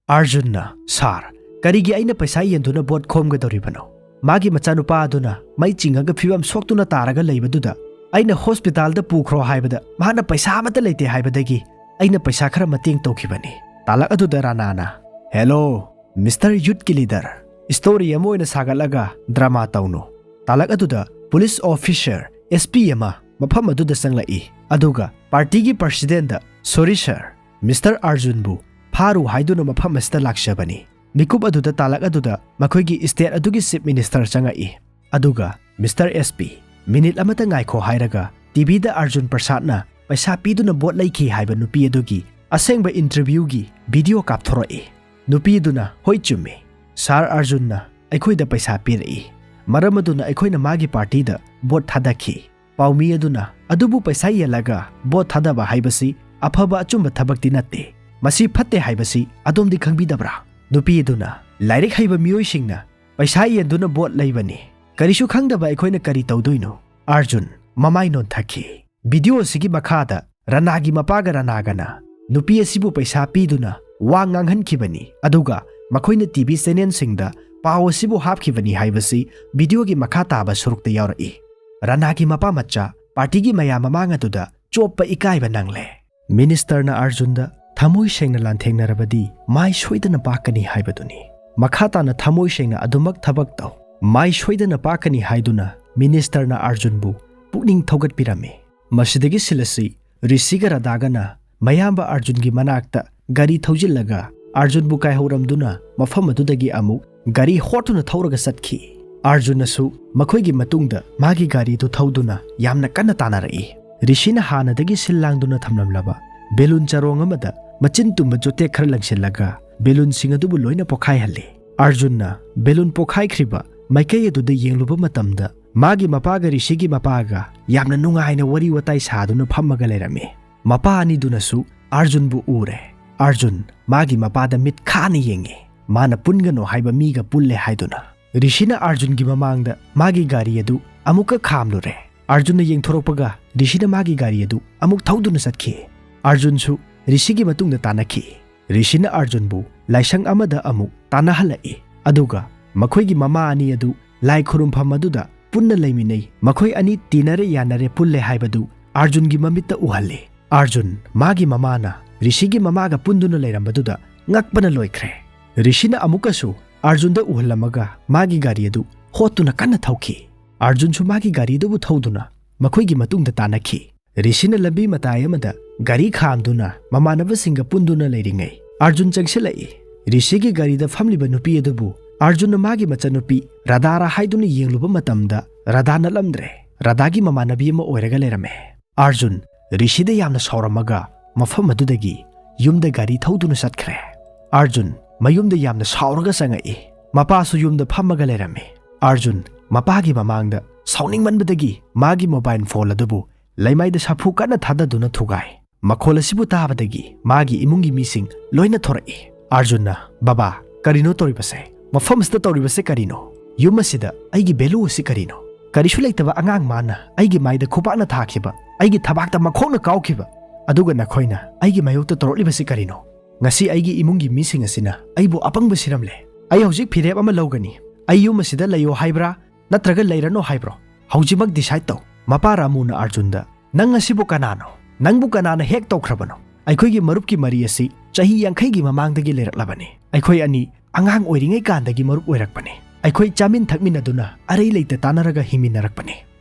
ꯑꯥꯔꯖꯨꯟꯅ, "ꯁꯥꯔ, ꯀꯔꯤꯒꯤ ꯑꯩꯅ ꯄꯩꯁꯥ ꯌꯦꯟꯗꯨꯅ ꯕꯣꯠ ꯈꯣꯝꯒꯗꯧꯔꯤꯕꯅꯣ? ꯃꯥꯒꯤ ꯃꯆꯥꯅꯨꯄꯥ ꯑꯗꯨꯅ ꯃꯩ ꯆꯤꯡꯉꯒ ꯐꯤꯕꯝ ꯁꯣꯛꯇꯨꯅ ꯇꯥꯔꯒ ꯂꯩꯕꯗꯨꯗ ꯑꯩꯅ ꯍꯣꯁꯄꯤꯇꯥꯜꯗ ꯄꯨꯈ꯭ꯔꯣ ꯍꯥꯏꯕꯗ ꯃꯍꯥꯛꯅ ꯄꯩꯁꯥ ꯑꯃꯠꯇ ꯂꯩꯇꯦ ꯍꯥꯏꯕꯗꯒꯤ ꯑꯩꯅ ꯄꯩꯁꯥ ꯈꯔ ꯃꯇꯦꯡ ꯇꯧꯈꯤꯕꯅꯤ"꯫ ꯇꯥꯂꯛ ꯑꯗꯨꯗ ꯔꯥꯅꯥꯅ, "ꯍꯦꯂꯣ, ꯃꯤꯁꯇꯔ ꯌꯨꯠꯀꯤ ꯂꯤꯗꯔ, ꯁ꯭ꯇꯣꯔꯤ ꯑꯃ ꯑꯣꯏꯅ ꯁꯥꯒꯠꯂꯒ ꯗ꯭ꯔꯃꯥ ꯇꯧꯅꯨ"꯫ ꯇꯥꯂꯛ ꯑꯗꯨꯗ ꯄꯨꯂꯤꯁ ꯑꯣꯐꯤꯁꯔ, ꯑꯦꯁ ꯄꯤ ꯑꯃ ꯃꯐꯝ ꯑꯗꯨꯗ ꯆꯪꯂꯛꯏ, ꯑꯗꯨꯒ ꯄꯥꯔꯇꯤꯒꯤ ꯄ꯭ꯔꯁꯤꯗꯦꯟꯗ, "ꯁꯣꯔꯤ ꯁꯥꯔ, ꯃꯤꯁꯇꯔ ꯑꯥꯔꯖꯨꯟꯕꯨ ꯐꯥꯔꯨ ꯍꯥꯏꯗꯨꯅ ꯃꯐꯝ ꯑꯁꯤꯗ ꯂꯥꯛꯆꯕꯅꯤ"꯫ ꯃꯤꯀꯨꯞ ꯑꯗꯨꯗ ꯇꯥꯂꯛ ꯑꯗꯨꯗ ꯃꯈꯣꯏꯒꯤ ꯁ꯭ꯇꯦꯠ ꯑꯗꯨꯒꯤ ꯆꯤꯐ ꯃꯤꯅꯤꯁꯇꯔ ꯆꯪꯉꯛꯏ, ꯑꯗꯨꯒ, "ꯃꯤꯁꯇꯔ ꯑꯦꯁ ꯄꯤ, ꯃꯤꯅꯤꯠ ꯑꯃꯇ ꯉꯥꯏꯈꯣ" ꯍꯥꯏꯔꯒ ꯇꯤꯚꯤꯗ ꯑꯥꯔꯖꯨꯟ ꯄ꯭ꯔꯁꯥꯗꯅ ꯄꯩꯁꯥ ꯄꯤꯗꯨꯅ ꯕꯣꯠ ꯂꯩꯈꯤ ꯍꯥꯏꯕ ꯅꯨꯄꯤ ꯑꯗꯨꯒꯤ ꯑꯁꯦꯡꯕ ꯏꯟꯇꯔꯚ꯭ꯌꯨꯒꯤ ꯚꯤꯗꯤꯑꯣ ꯀꯥꯞꯊꯣꯔꯛꯏ꯫ ꯅꯨꯄꯤꯗꯨꯅ, "ꯍꯣꯏ, ꯆꯨꯝꯃꯤ꯫ ꯁꯥꯔ ꯑꯥꯔꯖꯨꯟꯅ ꯑꯩꯈꯣꯏꯗ ꯄꯩꯁꯥ ꯄꯤꯔꯛꯏ, ꯃꯔꯝ ꯑꯗꯨꯅ ꯑꯩꯈꯣꯏꯅ ꯃꯥꯒꯤ ꯄꯥꯔꯇꯤꯗ ꯕꯣꯠ ꯊꯥꯗꯈꯤ"꯫ ꯄꯥꯎꯃꯤ ꯑꯗꯨꯅ, "ꯑꯗꯨꯕꯨ ꯄꯩꯁꯥ ꯌꯦꯜꯂꯒ ꯕꯣꯠ ꯊꯥꯗꯕ ꯍꯥꯏꯕꯁꯤ ꯑꯐꯕ ꯑꯆꯨꯝꯕ ꯊꯕꯛꯇꯤ ꯅꯠꯇꯦ꯫ ꯃꯁꯤ ꯐꯠꯇꯦ ꯍꯥꯏꯕꯁꯤ ꯑꯗꯣꯝꯗꯤ ꯈꯪꯕꯤꯗꯕ꯭ꯔꯥ?" ꯅꯨꯄꯤ ꯑꯗꯨꯅ, "ꯂꯥꯏꯔꯤꯛ ꯍꯩꯕ ꯃꯤꯑꯣꯏꯁꯤꯡꯅ ꯄꯩꯁꯥ ꯌꯦꯟꯗꯨꯅ ꯕꯣꯠ ꯂꯩꯕꯅꯤ꯫ ꯀꯔꯤꯁꯨ ꯈꯪꯗꯕ ꯑꯩꯈꯣꯏꯅ ꯀꯔꯤ ꯇꯧꯗꯣꯏꯅꯣ?" ꯑꯥꯔꯖꯨꯟ ꯃꯃꯥꯏ ꯅꯣꯟꯊꯈꯤ꯫ ꯚꯤꯗꯤꯑꯣ ꯑꯁꯤꯒꯤ ꯃꯈꯥꯗ ꯔꯅꯥꯒꯤ ꯃꯄꯥꯒ ꯔꯅꯥꯒꯅ ꯅꯨꯄꯤ ꯑꯁꯤꯕꯨ ꯄꯩꯁꯥ ꯄꯤꯗꯨꯅ ꯋꯥ ꯉꯥꯡꯍꯟꯈꯤꯕꯅꯤ, ꯑꯗꯨꯒ ꯃꯈꯣꯏꯅ ꯇꯤꯚꯤ ꯆꯦꯅꯦꯜꯁꯤꯡꯗ ꯄꯥꯎ ꯑꯁꯤꯕꯨ ꯍꯥꯞꯈꯤꯕꯅꯤ ꯍꯥꯏꯕꯁꯤ ꯚꯤꯗꯤꯑꯣꯒꯤ ꯃꯈꯥ ꯇꯥꯕ ꯁꯔꯨꯛꯇ ꯌꯥꯎꯔꯛꯏ꯫ ꯔꯅꯥꯒꯤ ꯃꯄꯥ ꯃꯆꯥ ꯄꯥꯔꯇꯤꯒꯤ ꯃꯌꯥꯝ ꯃꯃꯥꯡ ꯑꯗꯨꯗ ꯆꯣꯞꯄ ꯏꯀꯥꯏꯕ ꯅꯪꯂꯦ꯫ ꯃꯤꯅꯤꯁꯇꯔꯅ ꯑꯥꯔꯖꯨꯟꯗ ꯊꯃꯣꯏ ꯁꯦꯡꯅ ꯂꯥꯟꯊꯦꯡꯅꯔꯕꯗꯤ ꯃꯥꯏ ꯁꯣꯏꯗꯅ ꯄꯥꯛꯀꯅꯤ ꯍꯥꯏꯕꯗꯨꯅꯤ꯫ ꯃꯈꯥ ꯇꯥꯅ ꯊꯃꯣꯏ ꯁꯦꯡꯅ ꯑꯗꯨꯃꯛ ꯊꯕꯛ ꯇꯧ꯫ ꯃꯥꯏ ꯁꯣꯏꯗꯅ ꯄꯥꯛꯀꯅꯤ ꯍꯥꯏꯗꯨꯅ ꯃꯤꯅꯤꯁꯇꯔꯅ ꯑꯥꯔꯖꯨꯟꯕꯨ ꯄꯨꯛꯅꯤꯡ ꯊꯧꯒꯠꯄꯤꯔꯝꯃꯤ꯫ ꯃꯁꯤꯗꯒꯤ ꯁꯤꯜ ꯑꯁꯤ ꯔꯤꯁꯤꯒ ꯔꯥꯙꯥꯒꯅ ꯃꯌꯥꯝꯕ ꯑꯥꯔꯖꯨꯟꯒꯤ ꯃꯅꯥꯛꯇ ꯒꯥꯔꯤ ꯊꯧꯖꯤꯜꯂꯒ ꯑꯥꯔꯖꯨꯟꯕꯨ ꯀꯥꯏꯍꯧꯔꯝꯗꯨꯅ ꯃꯐꯝ ꯑꯗꯨꯗꯒꯤ ꯑꯃꯨꯛ ꯒꯥꯔꯤ ꯍꯣꯠꯇꯨꯅ ꯊꯧꯔꯒ ꯆꯠꯈꯤ꯫ ꯑꯥꯔꯖꯨꯟꯅꯁꯨ ꯃꯈꯣꯏꯒꯤ ꯃꯇꯨꯡꯗ ꯃꯥꯒꯤ ꯒꯥꯔꯤꯗꯨ ꯊꯧꯗꯨꯅ ꯌꯥꯝꯅ ꯀꯟꯅ ꯇꯥꯟꯅꯔꯛꯏ꯫ ꯔꯤꯁꯤꯅ ꯍꯥꯟꯅꯗꯒꯤ ꯁꯤꯜ ꯂꯥꯡꯗꯨꯅ ꯊꯝꯂꯝꯂꯕ ꯕꯦꯂꯨꯟ ꯆꯔꯣꯡ ꯑꯃꯗ ꯃꯆꯤꯟ ꯇꯨꯝꯕ ꯆꯣꯇꯦꯛ ꯈꯔ ꯂꯪꯁꯤꯜꯂꯒ ꯕꯦꯂꯨꯟꯁꯤꯡ ꯑꯗꯨꯕꯨ ꯂꯣꯏꯅ ꯄꯣꯈꯥꯏꯍꯜꯂꯤ꯫ ꯑꯥꯔꯖꯨꯟꯅ ꯕꯦꯂꯨꯟ ꯄꯣꯈꯥꯏꯈ꯭ꯔꯤꯕ ꯃꯥꯏꯀꯩ ꯑꯗꯨꯗ ꯌꯦꯡꯂꯨꯕ ꯃꯇꯝꯗ ꯃꯥꯒꯤ ꯃꯄꯥꯒ ꯔꯤꯁꯤꯒꯤ ꯃꯄꯥꯒ ꯌꯥꯝꯅ ꯅꯨꯡꯉꯥꯏꯅ ꯋꯥꯔꯤ ꯋꯥꯇꯥꯏ ꯁꯥꯗꯨꯅ ꯐꯝꯃꯒ ꯂꯩꯔꯝꯃꯤ꯫ ꯃꯄꯥ ꯑꯅꯤꯗꯨꯅꯁꯨ ꯑꯥꯔꯖꯨꯟꯕꯨ ꯎꯔꯦ꯫ ꯑꯥꯔꯖꯨꯟ ꯃꯥꯒꯤ ꯃꯄꯥꯗ ꯃꯤꯠ ꯈꯥꯅ ꯌꯦꯡꯉꯤ꯫ ꯃꯥꯅ ꯄꯨꯟꯒꯅꯨ ꯍꯥꯏꯕ ꯃꯤꯒ ꯄꯨꯜꯂꯦ ꯍꯥꯏꯗꯨꯅ꯫ ꯔꯤꯁꯤꯅ ꯑꯥꯔꯖꯨꯟꯒꯤ ꯃꯃꯥꯡꯗ ꯃꯥꯒꯤ ꯒꯥꯔꯤ ꯑꯗꯨ ꯑꯃꯨꯛꯀ ꯈꯥꯝꯂꯨꯔꯦ꯫ ꯑꯥꯔꯖꯨꯟꯅ ꯌꯦꯡꯊꯣꯔꯛꯄꯒ ꯔꯤꯁꯤꯅ ꯃꯥꯒꯤ ꯒꯥꯔꯤ ꯑꯗꯨ ꯑꯃꯨꯛ ꯊꯧꯗꯨꯅ ꯆꯠꯈꯤ꯫ ꯑꯥꯔꯖꯨꯟꯁꯨ ꯔꯤꯁꯤꯒꯤ ꯃꯇꯨꯡꯗ ꯇꯥꯟꯅꯈꯤ꯫ ꯔꯤꯁꯤꯅ ꯑꯥꯔꯖꯨꯟꯕꯨ ꯂꯥꯏꯁꯪ ꯑꯃꯗ ꯑꯃꯨꯛ ꯇꯥꯟꯅꯍꯜꯂꯛꯏ꯫ ꯑꯗꯨꯒ ꯃꯈꯣꯏꯒꯤ ꯃꯃꯥ ꯑꯅꯤ ꯑꯗꯨ ꯂꯥꯏ ꯈꯨꯔꯨꯝꯐꯝ ꯑꯗꯨꯗ ꯄꯨꯟꯅ ꯂꯩꯃꯤꯟꯅꯩ꯫ ꯃꯈꯣꯏ ꯑꯅꯤ ꯇꯤꯟꯅꯔꯦ ꯌꯥꯅꯔꯦ ꯄꯨꯜꯂꯦ ꯍꯥꯏꯕꯗꯨ ꯑꯥꯔꯖꯨꯟꯒꯤ ꯃꯃꯤꯠꯇ ꯎꯍꯜꯂꯤ꯫ ꯑꯥꯔꯖꯨꯟ ꯃꯥꯒꯤ ꯃꯃꯥꯅ ꯔꯤꯁꯤꯒꯤ ꯃꯃꯥꯒ ꯄꯨꯟꯗꯨꯅ ꯂꯩꯔꯝꯕꯗꯨꯗ ꯉꯛꯄꯅ ꯂꯣꯏꯈ꯭ꯔꯦ꯫ ꯔꯤꯁꯤꯅ ꯑꯃꯨꯛꯀꯁꯨ ꯑꯥꯔꯖꯨꯟꯗ ꯎꯍꯜꯂꯝꯃꯒ ꯃꯥꯒꯤ ꯒꯥꯔꯤ ꯑꯗꯨ ꯍꯣꯠꯇꯨꯅ ꯀꯟꯅ ꯊꯧꯈꯤ꯫ ꯑꯥꯔꯖꯨꯟꯁꯨ ꯃꯥꯒꯤ ꯒꯥꯔꯤꯗꯨꯕꯨ ꯊꯧꯗꯨꯅ ꯃꯈꯣꯏꯒꯤ ꯃꯇꯨꯡꯗ ꯇꯥꯟꯅꯈꯤ꯫ ꯔꯤꯁꯤꯅ ꯂꯝꯕꯤ ꯃꯇꯥꯏ ꯑꯃꯗ ꯒꯥꯔꯤ ꯈꯥꯝꯗꯨꯅ ꯃꯃꯥꯟꯅꯕꯁꯤꯡꯒ ꯄꯨꯟꯗꯨꯅ ꯂꯩꯔꯤꯉꯩ ꯑꯥꯔꯖꯨꯟ ꯆꯪꯁꯤꯜꯂꯛꯏ꯫ ꯔꯤꯁꯤꯒꯤ ꯒꯥꯔꯤꯗ ꯐꯝꯂꯤꯕ ꯅꯨꯄꯤ ꯑꯗꯨꯕꯨ ꯑꯥꯔꯖꯨꯟꯅ ꯃꯥꯒꯤ ꯃꯆꯟꯅꯨꯄꯤ ꯔꯥꯙꯥꯔꯥ ꯍꯥꯏꯗꯨꯅ ꯌꯦꯡꯂꯨꯕ ꯃꯇꯝꯗ ꯔꯥꯙꯥ ꯅꯠꯂꯝꯗ꯭ꯔꯦ꯫ ꯔꯥꯙꯥꯒꯤ ꯃꯃꯥꯟꯅꯕꯤ ꯑꯃ ꯑꯣꯏꯔꯒ ꯂꯩꯔꯝꯃꯦ꯫ ꯑꯥꯔꯖꯨꯟ ꯔꯤꯁꯤꯗ ꯌꯥꯝꯅ ꯁꯥꯎꯔꯝꯃꯒ ꯃꯐꯝ ꯑꯗꯨꯗꯒꯤ ꯌꯨꯝꯗ ꯒꯥꯔꯤ ꯊꯧꯗꯨꯅ ꯆꯠꯈ꯭ꯔꯦ꯫ ꯑꯥꯔꯖꯨꯟ ꯃꯌꯨꯝꯗ ꯌꯥꯝꯅ ꯁꯥꯎꯔꯒ ꯆꯪꯉꯛꯏ꯫ ꯃꯄꯥꯁꯨ ꯌꯨꯝꯗ ꯐꯝꯃꯒ ꯂꯩꯔꯝꯃꯤ꯫ ꯑꯥꯔꯖꯨꯟ ꯃꯄꯥꯒꯤ ꯃꯃꯥꯡꯗ ꯁꯥꯎꯅꯤꯡꯃꯟꯕꯗꯒꯤ ꯃꯥꯒꯤ ꯃꯣꯕꯥꯏꯜ ꯐꯣꯟ ꯑꯗꯨꯕꯨ ꯂꯩꯃꯥꯏꯗ ꯁꯥꯐꯨ ꯀꯟꯅ ꯊꯥꯗꯗꯨꯅ ꯊꯨꯒꯥꯏ꯫ ꯃꯈꯣꯜ ꯑꯁꯤꯕꯨ ꯇꯥꯕꯗꯒꯤ ꯃꯥꯒꯤ ꯏꯃꯨꯡꯒꯤ ꯃꯤꯁꯤꯡ ꯂꯣꯏꯅ ꯊꯣꯔꯛꯏ꯫ ꯑꯥꯔꯖꯨꯟꯅ, "ꯕꯕꯥ, ꯀꯔꯤꯅꯣ ꯇꯧꯔꯤꯕꯁꯦ? ꯃꯐꯝ ꯑꯁꯤꯗ ꯇꯧꯔꯤꯕꯁꯦ ꯀꯔꯤꯅꯣ? ꯌꯨꯝ ꯑꯁꯤꯗ ꯑꯩꯒꯤ ꯚꯦꯂꯨ ꯑꯁꯤ ꯀꯔꯤꯅꯣ? ꯀꯔꯤꯁꯨ ꯂꯩꯇꯕ ꯑꯉꯥꯡ ꯃꯥꯅ ꯑꯩꯒꯤ ꯃꯥꯏꯗ ꯈꯨꯄꯥꯛꯅ ꯊꯥꯈꯤꯕ, ꯑꯩꯒꯤ ꯊꯕꯥꯛꯇ ꯃꯈꯣꯡꯅ ꯀꯥꯎꯈꯤꯕ, ꯑꯗꯨꯒ ꯅꯈꯣꯏꯅ ꯑꯩꯒꯤ ꯃꯥꯌꯣꯛꯇ ꯇꯧꯔꯛꯂꯤꯕꯁꯤ ꯀꯔꯤꯅꯣ? ꯉꯁꯤ ꯑꯩꯒꯤ ꯏꯃꯨꯡꯒꯤ ꯃꯤꯁꯤꯡ ꯑꯁꯤꯅ ꯑꯩꯕꯨ ꯑꯄꯪꯕ ꯁꯤꯔꯝꯂꯦ꯫ ꯑꯩ ꯍꯧꯖꯤꯛ ꯐꯤꯔꯦꯞ ꯑꯃ ꯂꯧꯒꯅꯤ꯫ ꯑꯩ ꯌꯨꯝ ꯑꯁꯤꯗ ꯂꯩꯌꯣ ꯍꯥꯏꯕ꯭ꯔꯥ ꯅꯠꯇ꯭ꯔꯒ ꯂꯩꯔꯅꯣ ꯍꯥꯏꯕ꯭ꯔꯣ? ꯍꯧꯖꯤꯛꯃꯛ ꯗꯤꯁꯥꯏꯗ ꯇꯧ꯫" ꯃꯄꯥ ꯔꯥꯃꯨꯅ ꯑꯥꯔꯖꯨꯟꯗ, "ꯅꯪ ꯑꯁꯤꯕꯨ ꯀꯅꯥꯅꯣ? ꯅꯪꯕꯨ ꯀꯅꯥꯅ ꯍꯦꯛ ꯇꯧꯈ꯭ꯔꯕꯅꯣ? ꯑꯩꯈꯣꯏꯒꯤ ꯃꯔꯨꯞꯀꯤ ꯃꯔꯤ ꯑꯁꯤ ꯆꯍꯤ ꯌꯥꯡꯈꯩꯒꯤ ꯃꯃꯥꯡꯗꯒꯤ ꯂꯩꯔꯛꯂꯕꯅꯤ꯫ ꯑꯩꯈꯣꯏ ꯑꯅꯤ ꯑꯉꯥꯡ ꯑꯣꯏꯔꯤꯉꯩ ꯀꯥꯟꯗꯒꯤ ꯃꯔꯨꯞ ꯑꯣꯏꯔꯛꯄꯅꯤ꯫ ꯑꯩꯈꯣꯏ ꯆꯥꯃꯤꯟ ꯊꯛꯃꯤꯟꯅꯗꯨꯅ ꯑꯔꯩ ꯂꯩꯇ ꯇꯥꯟꯅꯔꯒ ꯍꯤꯡꯃꯤꯟꯅꯔꯛꯄꯅꯤ꯫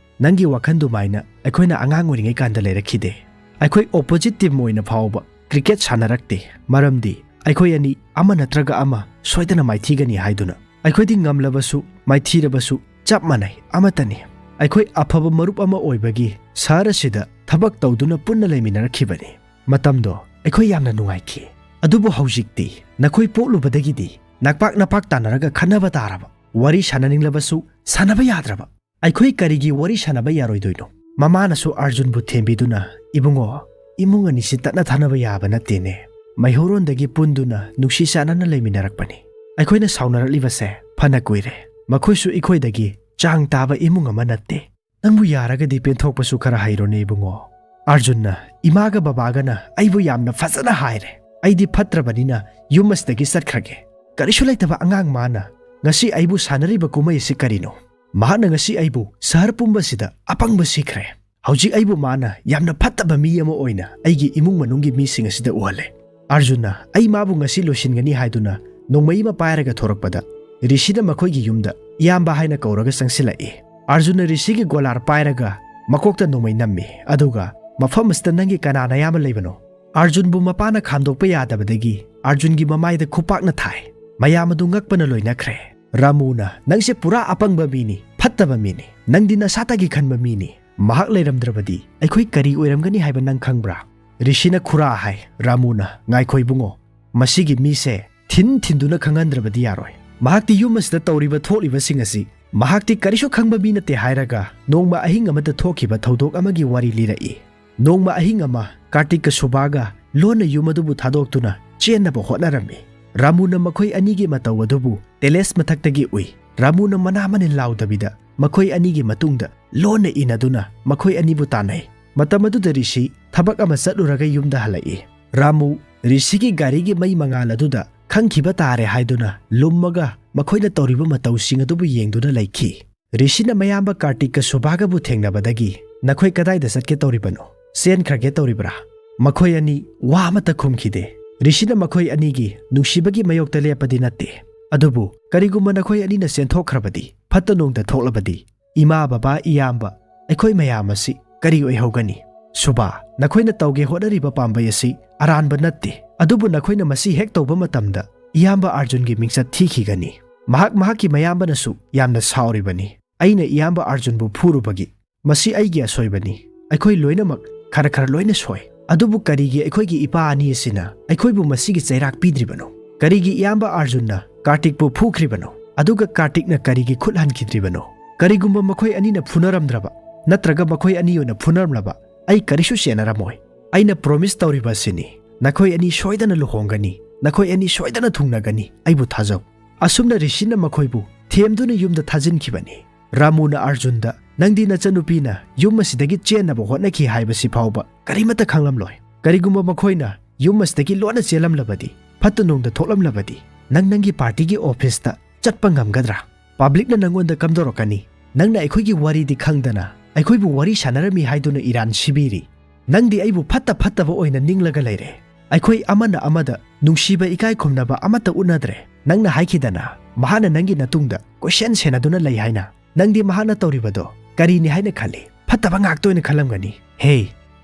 ꯅꯪꯒꯤ ꯋꯥꯈꯜ ꯑꯗꯨꯃꯥꯏꯅ ꯑꯩꯈꯣꯏꯅ ꯑꯉꯥꯡ ꯑꯣꯏꯔꯤꯉꯩ ꯀꯥꯟꯗ ꯂꯩꯔꯛꯈꯤꯗꯦ꯫ ꯑꯩꯈꯣꯏ ꯑꯣꯄꯣꯖꯤꯠ ꯇꯤꯝ ꯑꯣꯏꯅ ꯐꯥꯎꯕ ꯀ꯭ꯔꯤꯀꯦꯠ ꯁꯥꯟꯅꯔꯛꯇꯦ, ꯃꯔꯝꯗꯤ ꯑꯩꯈꯣꯏ ꯑꯅꯤ ꯑꯃ ꯅꯠꯇ꯭ꯔꯒ ꯑꯃ ꯁꯣꯏꯗꯅ ꯃꯥꯏꯊꯤꯒꯅꯤ ꯍꯥꯏꯗꯨꯅ꯫ ꯑꯩꯈꯣꯏꯗꯤ ꯉꯝꯂꯕꯁꯨ ꯃꯥꯏꯊꯤꯔꯕꯁꯨ ꯆꯞ ꯃꯥꯟꯅꯩ, ꯑꯃꯠꯇꯅꯤ꯫ ꯑꯩꯈꯣꯏ ꯑꯐꯕ ꯃꯔꯨꯞ ꯑꯃ ꯑꯣꯏꯕꯒꯤ ꯁꯍꯔ ꯑꯁꯤꯗ ꯊꯕꯛ ꯇꯧꯗꯨꯅ ꯄꯨꯟꯅ ꯂꯩꯃꯤꯟꯅꯔꯛꯈꯤꯕꯅꯤ꯫ ꯃꯇꯝꯗꯣ ꯑꯩꯈꯣꯏ ꯌꯥꯝꯅ ꯅꯨꯡꯉꯥꯏꯈꯤ꯫ ꯑꯗꯨꯕꯨ ꯍꯧꯖꯤꯛꯇꯤ ꯅꯈꯣꯏ ꯄꯣꯛꯂꯨꯕꯗꯒꯤꯗꯤ ꯅꯄꯥꯛ ꯅꯄꯥꯛ ꯇꯥꯟꯅꯔꯒ ꯈꯠꯅꯕ ꯇꯥꯔꯕ꯫ ꯋꯥꯔꯤ ꯁꯥꯟꯅꯅꯤꯡꯂꯕꯁꯨ ꯁꯥꯟꯅꯕ ꯌꯥꯗ꯭ꯔꯕ꯫ ꯑꯩꯈꯣꯏ ꯀꯔꯤꯒꯤ ꯋꯥꯔꯤ ꯁꯥꯟꯅꯕ ꯌꯥꯔꯣꯏꯗꯣꯏꯅꯣ? ꯃꯃꯥꯅꯁꯨ ꯑꯔꯖꯨꯟꯕꯨ ꯊꯦꯝꯕꯤꯗꯨꯅ, "ꯏꯕꯨꯡꯉꯣ, ꯏꯃꯨꯡ ꯑꯅꯤꯁꯤ ꯇꯠꯅ ꯊꯥꯅꯕ ꯌꯥꯕ ꯅꯠꯇꯦꯅꯦ꯫ ꯃꯩꯍꯧꯔꯣꯟꯗꯒꯤ ꯄꯨꯟꯗꯨꯅ ꯅꯨꯡꯁꯤ ꯆꯥꯟꯅꯅ ꯂꯩꯃꯤꯟꯅꯔꯛꯄꯅꯤ꯫ ꯑꯩꯈꯣꯏꯅ ꯁꯥꯎꯅꯔꯛꯂꯤꯕꯁꯦ ꯐꯅ ꯀꯨꯏꯔꯦ꯫ ꯃꯈꯣꯏꯁꯨ ꯑꯩꯈꯣꯏꯗꯒꯤ ꯆꯥꯡ ꯇꯥꯕ ꯏꯃꯨꯡ ꯑꯃ ꯅꯠꯇꯦ꯫ ꯅꯪꯕꯨ ꯌꯥꯔꯒꯗꯤ ꯄꯦꯟꯊꯣꯛꯄꯁꯨ ꯈꯔ ꯍꯩꯔꯣꯅꯦ ꯏꯕꯨꯡꯉꯣ꯫" ꯑꯔꯖꯨꯟꯅ, "ꯏꯃꯥꯒ ꯕꯕꯥꯒꯅ ꯑꯩꯕꯨ ꯌꯥꯝꯅ ꯐꯖꯅ ꯍꯥꯏꯔꯦ꯫ ꯑꯩꯗꯤ ꯐꯠꯇ꯭ꯔꯕꯅꯤꯅ ꯌꯨꯝ ꯑꯁꯤꯗꯒꯤ ꯆꯠꯈ꯭ꯔꯒꯦ꯫ ꯀꯔꯤꯁꯨ ꯂꯩꯇꯕ ꯑꯉꯥꯡ ꯃꯥꯅ ꯉꯁꯤ ꯑꯩꯕꯨ ꯁꯥꯟꯅꯔꯤꯕ ꯀꯨꯝꯍꯩ ꯑꯁꯤ ꯀꯔꯤꯅꯣ? ꯃꯍꯥꯛꯅ ꯉꯁꯤ ꯑꯩꯕꯨ ꯁꯍꯔ ꯄꯨꯝꯕꯁꯤꯗ ꯑꯄꯪꯕ ꯁꯤꯈ꯭ꯔꯦ꯫ ꯍꯧꯖꯤꯛ ꯑꯩꯕꯨ ꯃꯥꯅ ꯌꯥꯝꯅ ꯐꯠꯇꯕ ꯃꯤ ꯑꯃ ꯑꯣꯏꯅ ꯑꯩꯒꯤ ꯏꯃꯨꯡ ꯃꯅꯨꯡꯒꯤ ꯃꯤꯁꯤꯡ ꯑꯁꯤꯗ ꯎꯍꯜꯂꯦ꯫" ꯑꯔꯖꯨꯟꯅ, "ꯑꯩ ꯃꯥꯕꯨ ꯉꯁꯤ ꯂꯣꯏꯁꯤꯟꯒꯅꯤ" ꯍꯥꯏꯗꯨꯅ ꯅꯣꯡꯃꯩ ꯑꯃ ꯄꯥꯏꯔꯒ ꯊꯣꯔꯛꯄꯗ, ꯔꯤꯁꯤꯅ ꯃꯈꯣꯏꯒꯤ ꯌꯨꯝꯗ ꯏꯌꯥꯝꯕ ꯍꯥꯏꯅ ꯀꯧꯔꯒ ꯆꯪꯁꯤꯜꯂꯛꯏ꯫ ꯑꯔꯖꯨꯟꯅ ꯔꯤꯁꯤꯒꯤ ꯒꯣꯂꯥꯔ ꯄꯥꯏꯔꯒ ꯃꯀꯣꯛꯇ ꯅꯣꯡꯃꯩ ꯅꯝꯃꯤ, ꯑꯗꯨꯒ, "ꯃꯐꯝ ꯑꯁꯤꯗ ꯅꯪꯒꯤ ꯀꯅꯥ ꯅꯌꯥꯝꯕ ꯂꯩꯕꯅꯣ?" ꯑꯔꯖꯨꯟꯕꯨ ꯃꯄꯥꯅ ꯈꯥꯝꯗꯣꯛꯄ ꯌꯥꯗꯕꯗꯒꯤ ꯑꯔꯖꯨꯟꯒꯤ ꯃꯃꯥꯏꯗ ꯈꯨꯄꯥꯛꯅ ꯊꯥꯏ꯫ ꯃꯌꯥꯝ ꯑꯗꯨ ꯉꯛꯄꯅ ꯂꯣꯏꯅꯈ꯭ꯔꯦ꯫ ꯔꯥꯃꯨꯅ, "ꯅꯪꯁꯦ ꯄꯨꯔꯥ ꯑꯄꯪꯕ ꯃꯤꯅꯤ, ꯐꯠꯇꯕ ꯃꯤꯅꯤ꯫ ꯅꯪꯗꯤ ꯅꯁꯥꯇꯒꯤ ꯈꯟꯕ ꯃꯤꯅꯤ꯫ ꯃꯍꯥꯛ ꯂꯩꯔꯝꯗ꯭ꯔꯕꯗꯤ ꯑꯩꯈꯣꯏ ꯀꯔꯤ ꯑꯣꯏꯔꯝꯒꯅꯤ ꯍꯥꯏꯕ ꯅꯪ ꯈꯪꯕ꯭ꯔꯥ?" ꯔꯤꯁꯤꯅ ꯈꯨꯔꯥ ꯍꯥꯏ꯫ ꯔꯥꯃꯨꯅ, "ꯉꯥꯏꯈꯣ ꯏꯕꯨꯡꯉꯣ, ꯃꯁꯤꯒꯤ ꯃꯤꯁꯦ ꯊꯤꯟ ꯊꯤꯟꯗꯨꯅ ꯈꯪꯍꯟꯗ꯭ꯔꯕꯗꯤ ꯌꯥꯔꯣꯏ꯫ ꯃꯍꯥꯛꯇꯤ ꯌꯨꯝ ꯑꯁꯤꯗ ꯇꯧꯔꯤꯕ ꯊꯣꯛꯂꯤꯕꯁꯤꯡ ꯑꯁꯤ ꯃꯍꯥꯛꯇꯤ ꯀꯔꯤꯁꯨ ꯈꯪꯕ ꯃꯤ ꯅꯠꯇꯦ" ꯍꯥꯏꯔꯒ ꯅꯣꯡꯃ ꯑꯍꯤꯡ ꯑꯃꯗ ꯊꯣꯛꯈꯤꯕ ꯊꯧꯗꯣꯛ ꯑꯃꯒꯤ ꯋꯥꯔꯤ ꯂꯤꯔꯛꯏ꯫ ꯅꯣꯡꯃ ꯑꯍꯤꯡ ꯑꯃ ꯀꯥꯔꯇꯤꯛꯀ ꯁꯨꯕꯥꯒ ꯂꯣꯟꯅ ꯌꯨꯝ ꯑꯗꯨꯕꯨ ꯊꯥꯗꯣꯛꯇꯨꯅ ꯆꯦꯟꯅꯕ ꯍꯣꯠꯅꯔꯝꯃꯤ꯫ ꯔꯥꯃꯨꯅ ꯃꯈꯣꯏ ꯑꯅꯤꯒꯤ ꯃꯇꯧ ꯑꯗꯨꯕꯨ ꯇꯦꯂꯦꯁ ꯃꯊꯛꯇꯒꯤ ꯎꯏ꯫ ꯔꯥꯃꯨꯅ ꯃꯅꯥ ꯃꯅꯤꯟ ꯂꯥꯎꯗꯕꯤꯗ ꯃꯈꯣꯏ ꯑꯅꯤꯒꯤ ꯃꯇꯨꯡꯗ ꯂꯣꯟꯅ ꯏꯟꯅꯗꯨꯅ ꯃꯈꯣꯏ ꯑꯅꯤꯕꯨ ꯇꯥꯟꯅꯩ꯫ ꯃꯇꯝ ꯑꯗꯨꯗ ꯔꯤꯁꯤ ꯊꯕꯛ ꯑꯃ ꯆꯠꯂꯨꯔꯒ ꯌꯨꯝꯗ ꯍꯜꯂꯛꯏ꯫ ꯔꯥꯃꯨ ꯔꯤꯁꯤꯒꯤ ꯒꯥꯔꯤꯒꯤ ꯃꯩ ꯃꯉꯥꯜ ꯑꯗꯨꯗ ꯈꯪꯈꯤꯕ ꯇꯥꯔꯦ ꯍꯥꯏꯗꯨꯅ ꯂꯨꯝꯃꯒ ꯃꯈꯣꯏꯅ ꯇꯧꯔꯤꯕ ꯃꯇꯧꯁꯤꯡ ꯑꯗꯨꯕꯨ ꯌꯦꯡꯗꯨꯅ ꯂꯩꯈꯤ꯫ ꯔꯤꯁꯤꯅ ꯃꯌꯥꯝꯕ ꯀꯥꯔꯇꯤꯛꯀ ꯁꯨꯕꯥꯒꯕꯨ ꯊꯦꯡꯅꯕꯗꯒꯤ, "ꯅꯈꯣꯏ ꯀꯗꯥꯏꯗ ꯆꯠꯀꯦ ꯇꯧꯔꯤꯕꯅꯣ? ꯆꯦꯟꯈ꯭ꯔꯒꯦ ꯇꯧꯔꯤꯕ꯭ꯔꯥ?" ꯃꯈꯣꯏ ꯑꯅꯤ ꯋꯥ ꯑꯃꯠꯇ ꯈꯨꯝꯈꯤꯗꯦ꯫ ꯔꯤꯁꯤꯅ ꯃꯈꯣꯏ ꯑꯅꯤꯒꯤ ꯅꯨꯡꯁꯤꯕꯒꯤ ꯃꯥꯌꯣꯛꯇ ꯂꯦꯞꯄꯗꯤ ꯅꯠꯇꯦ, ꯑꯗꯨꯕꯨ ꯀꯔꯤꯒꯨꯝꯕ ꯅꯈꯣꯏ ꯑꯅꯤꯅ ꯆꯦꯟꯊꯣꯛꯈ꯭ꯔꯕꯗꯤ, ꯐꯠꯇ ꯅꯨꯡꯗ ꯊꯣꯛꯂꯕꯗꯤ, ꯏꯃꯥ, ꯕꯕꯥ, ꯏꯌꯥꯝꯕ, ꯑꯩꯈꯣꯏ ꯃꯌꯥꯝ ꯑꯁꯤ ꯀꯔꯤ ꯑꯣꯏꯍꯧꯒꯅꯤ? ꯁꯨꯕꯥ, ꯅꯈꯣꯏꯅ ꯇꯧꯒꯦ ꯍꯣꯠꯅꯔꯤꯕ ꯄꯥꯝꯕꯩ ꯑꯁꯤ ꯑꯔꯥꯟꯕ ꯅꯠꯇꯦ, ꯑꯗꯨꯕꯨ ꯅꯈꯣꯏꯅ ꯃꯁꯤ ꯍꯦꯛ ꯇꯧꯕ ꯃꯇꯝꯗ ꯏꯌꯥꯝꯕ ꯑꯥꯔꯖꯨꯟꯒꯤ ꯃꯤꯡꯆꯠ ꯊꯤꯈꯤꯒꯅꯤ꯫ ꯃꯍꯥꯛ ꯃꯍꯥꯛꯀꯤ ꯃꯌꯥꯝꯕꯅꯁꯨ ꯌꯥꯝꯅ ꯁꯥꯎꯔꯤꯕꯅꯤ꯫ ꯑꯩꯅ ꯏꯌꯥꯝꯕ ꯑꯥꯔꯖꯨꯟꯕꯨ ꯐꯨꯔꯨꯕꯒꯤ꯫ ꯃꯁꯤ ꯑꯩꯒꯤ ꯑꯁꯣꯏꯕꯅꯤ꯫ ꯑꯩꯈꯣꯏ ꯂꯣꯏꯅꯃꯛ ꯈꯔ ꯈꯔ ꯂꯣꯏꯅ ꯁꯣꯏ꯫ ꯑꯗꯨꯕꯨ ꯀꯔꯤꯒꯤ ꯑꯩꯈꯣꯏꯒꯤ ꯏꯄꯥ ꯑꯅꯤ ꯑꯁꯤꯅ ꯑꯩꯈꯣꯏꯕꯨ ꯃꯁꯤꯒꯤ ꯆꯩꯔꯥꯛ ꯄꯤꯗ꯭ꯔꯤꯕꯅꯣ? ꯀꯔꯤꯒꯤ ꯏꯌꯥꯝꯕ ꯑꯥꯔꯖꯨꯟꯅ ꯀꯥꯔꯇꯤꯛꯄꯨ ꯐꯨꯈ꯭ꯔꯤꯕꯅꯣ? ꯑꯗꯨꯒ ꯀꯥꯔꯇꯤꯛꯅ ꯀꯔꯤꯒꯤ ꯈꯨꯠ ꯍꯟꯈꯤꯗ꯭ꯔꯤꯕꯅꯣ? ꯀꯔꯤꯒꯨꯝꯕ ꯃꯈꯣꯏ ꯑꯅꯤꯅ ꯐꯨꯅꯔꯝꯗ꯭ꯔꯕ, ꯅꯠꯇ꯭ꯔꯒ ꯃꯈꯣꯏ ꯑꯅꯤ ꯑꯣꯏꯅ ꯐꯨꯅꯔꯝꯂꯕ, ꯑꯩ ꯀꯔꯤꯁꯨ ꯆꯦꯟꯅꯔꯝꯃꯣꯏ꯫ ꯑꯩꯅ ꯄ꯭ꯔꯣꯃꯤꯁ ꯇꯧꯔꯤꯕ ꯑꯁꯤꯅꯤ, ꯅꯈꯣꯏ ꯑꯅꯤ ꯁꯣꯏꯗꯅ ꯂꯨꯍꯣꯡꯒꯅꯤ, ꯅꯈꯣꯏ ꯑꯅꯤ ꯁꯣꯏꯗꯅ ꯊꯨꯡꯅꯒꯅꯤ, ꯑꯩꯕꯨ ꯊꯥꯖꯧ꯫ ꯑꯁꯨꯝꯅ ꯔꯤꯁꯤꯅ ꯃꯈꯣꯏꯕꯨ ꯊꯦꯝꯗꯨꯅ ꯌꯨꯝꯗ ꯊꯥꯖꯤꯟꯈꯤꯕꯅꯤ꯫ ꯔꯥꯃꯨꯅ ꯑꯥꯔꯖꯨꯟꯗ, "ꯅꯪꯗꯤ ꯅꯆꯟꯅꯨꯄꯤꯅ ꯌꯨꯝ ꯑꯁꯤꯗꯒꯤ ꯆꯦꯟꯅꯕ ꯍꯣꯠꯅꯈꯤ ꯍꯥꯏꯕꯁꯤ ꯐꯥꯎꯕ ꯀꯔꯤꯃꯠꯇ ꯈꯪꯂꯝꯂꯣꯏ꯫ ꯀꯔꯤꯒꯨꯝꯕ ꯃꯈꯣꯏꯅ ꯌꯨꯝ ꯑꯁꯤꯗꯒꯤ ꯂꯣꯟꯅ ꯆꯦꯜꯂꯝꯂꯕꯗꯤ, ꯐꯠꯇ ꯅꯨꯡꯗ ꯊꯣꯛꯂꯝꯂꯕꯗꯤ, ꯅꯪ ꯅꯪꯒꯤ ꯄꯥꯔꯇꯤꯒꯤ ꯑꯣꯐꯤꯁꯇ ꯆꯠꯄ ꯉꯝꯒꯗ꯭ꯔꯥ? ꯄꯕ꯭ꯂꯤꯛꯅ ꯅꯪꯉꯣꯟꯗ ꯀꯝꯗꯧꯔꯛꯀꯅꯤ? ꯅꯪꯅ ꯑꯩꯈꯣꯏꯒꯤ ꯋꯥꯔꯤꯗꯤ ꯈꯪꯗꯅ ꯑꯩꯈꯣꯏꯕꯨ ꯋꯥꯔꯤ ꯁꯥꯟꯅꯔꯝꯃꯤ ꯍꯥꯏꯗꯨꯅ ꯏꯔꯥꯟ ꯁꯤꯕꯤꯔꯤ꯫ ꯅꯪꯗꯤ ꯑꯩꯕꯨ ꯐꯠꯇ ꯐꯠꯇꯕ ꯑꯣꯏꯅ ꯅꯤꯡꯂꯒ ꯂꯩꯔꯦ꯫ ꯑꯩꯈꯣꯏ ꯑꯃꯅ ꯑꯃꯗ ꯅꯨꯡꯁꯤꯕ ꯏꯀꯥꯏ ꯈꯨꯝꯅꯕ ꯑꯃꯠꯇ ꯎꯠꯅꯗ꯭ꯔꯦ꯫ ꯅꯪꯅ ꯍꯥꯏꯈꯤꯗꯅ ꯃꯍꯥꯛꯅ ꯅꯪꯒꯤ ꯅꯇꯨꯡꯗ ꯀꯣꯏꯁꯦꯟ ꯁꯦꯟꯅꯗꯨꯅ ꯂꯩ ꯍꯥꯏꯅ꯫ ꯅꯪꯗꯤ ꯃꯍꯥꯛꯅ ꯇꯧꯔꯤꯕꯗꯣ ꯀꯔꯤꯅꯤ ꯍꯥꯏꯅ ꯈꯜꯂꯤ? ꯐꯠꯇꯕ ꯉꯥꯛꯇ ꯑꯣꯏꯅ ꯈꯜꯂꯝꯒꯅꯤ꯫ ꯍꯦ,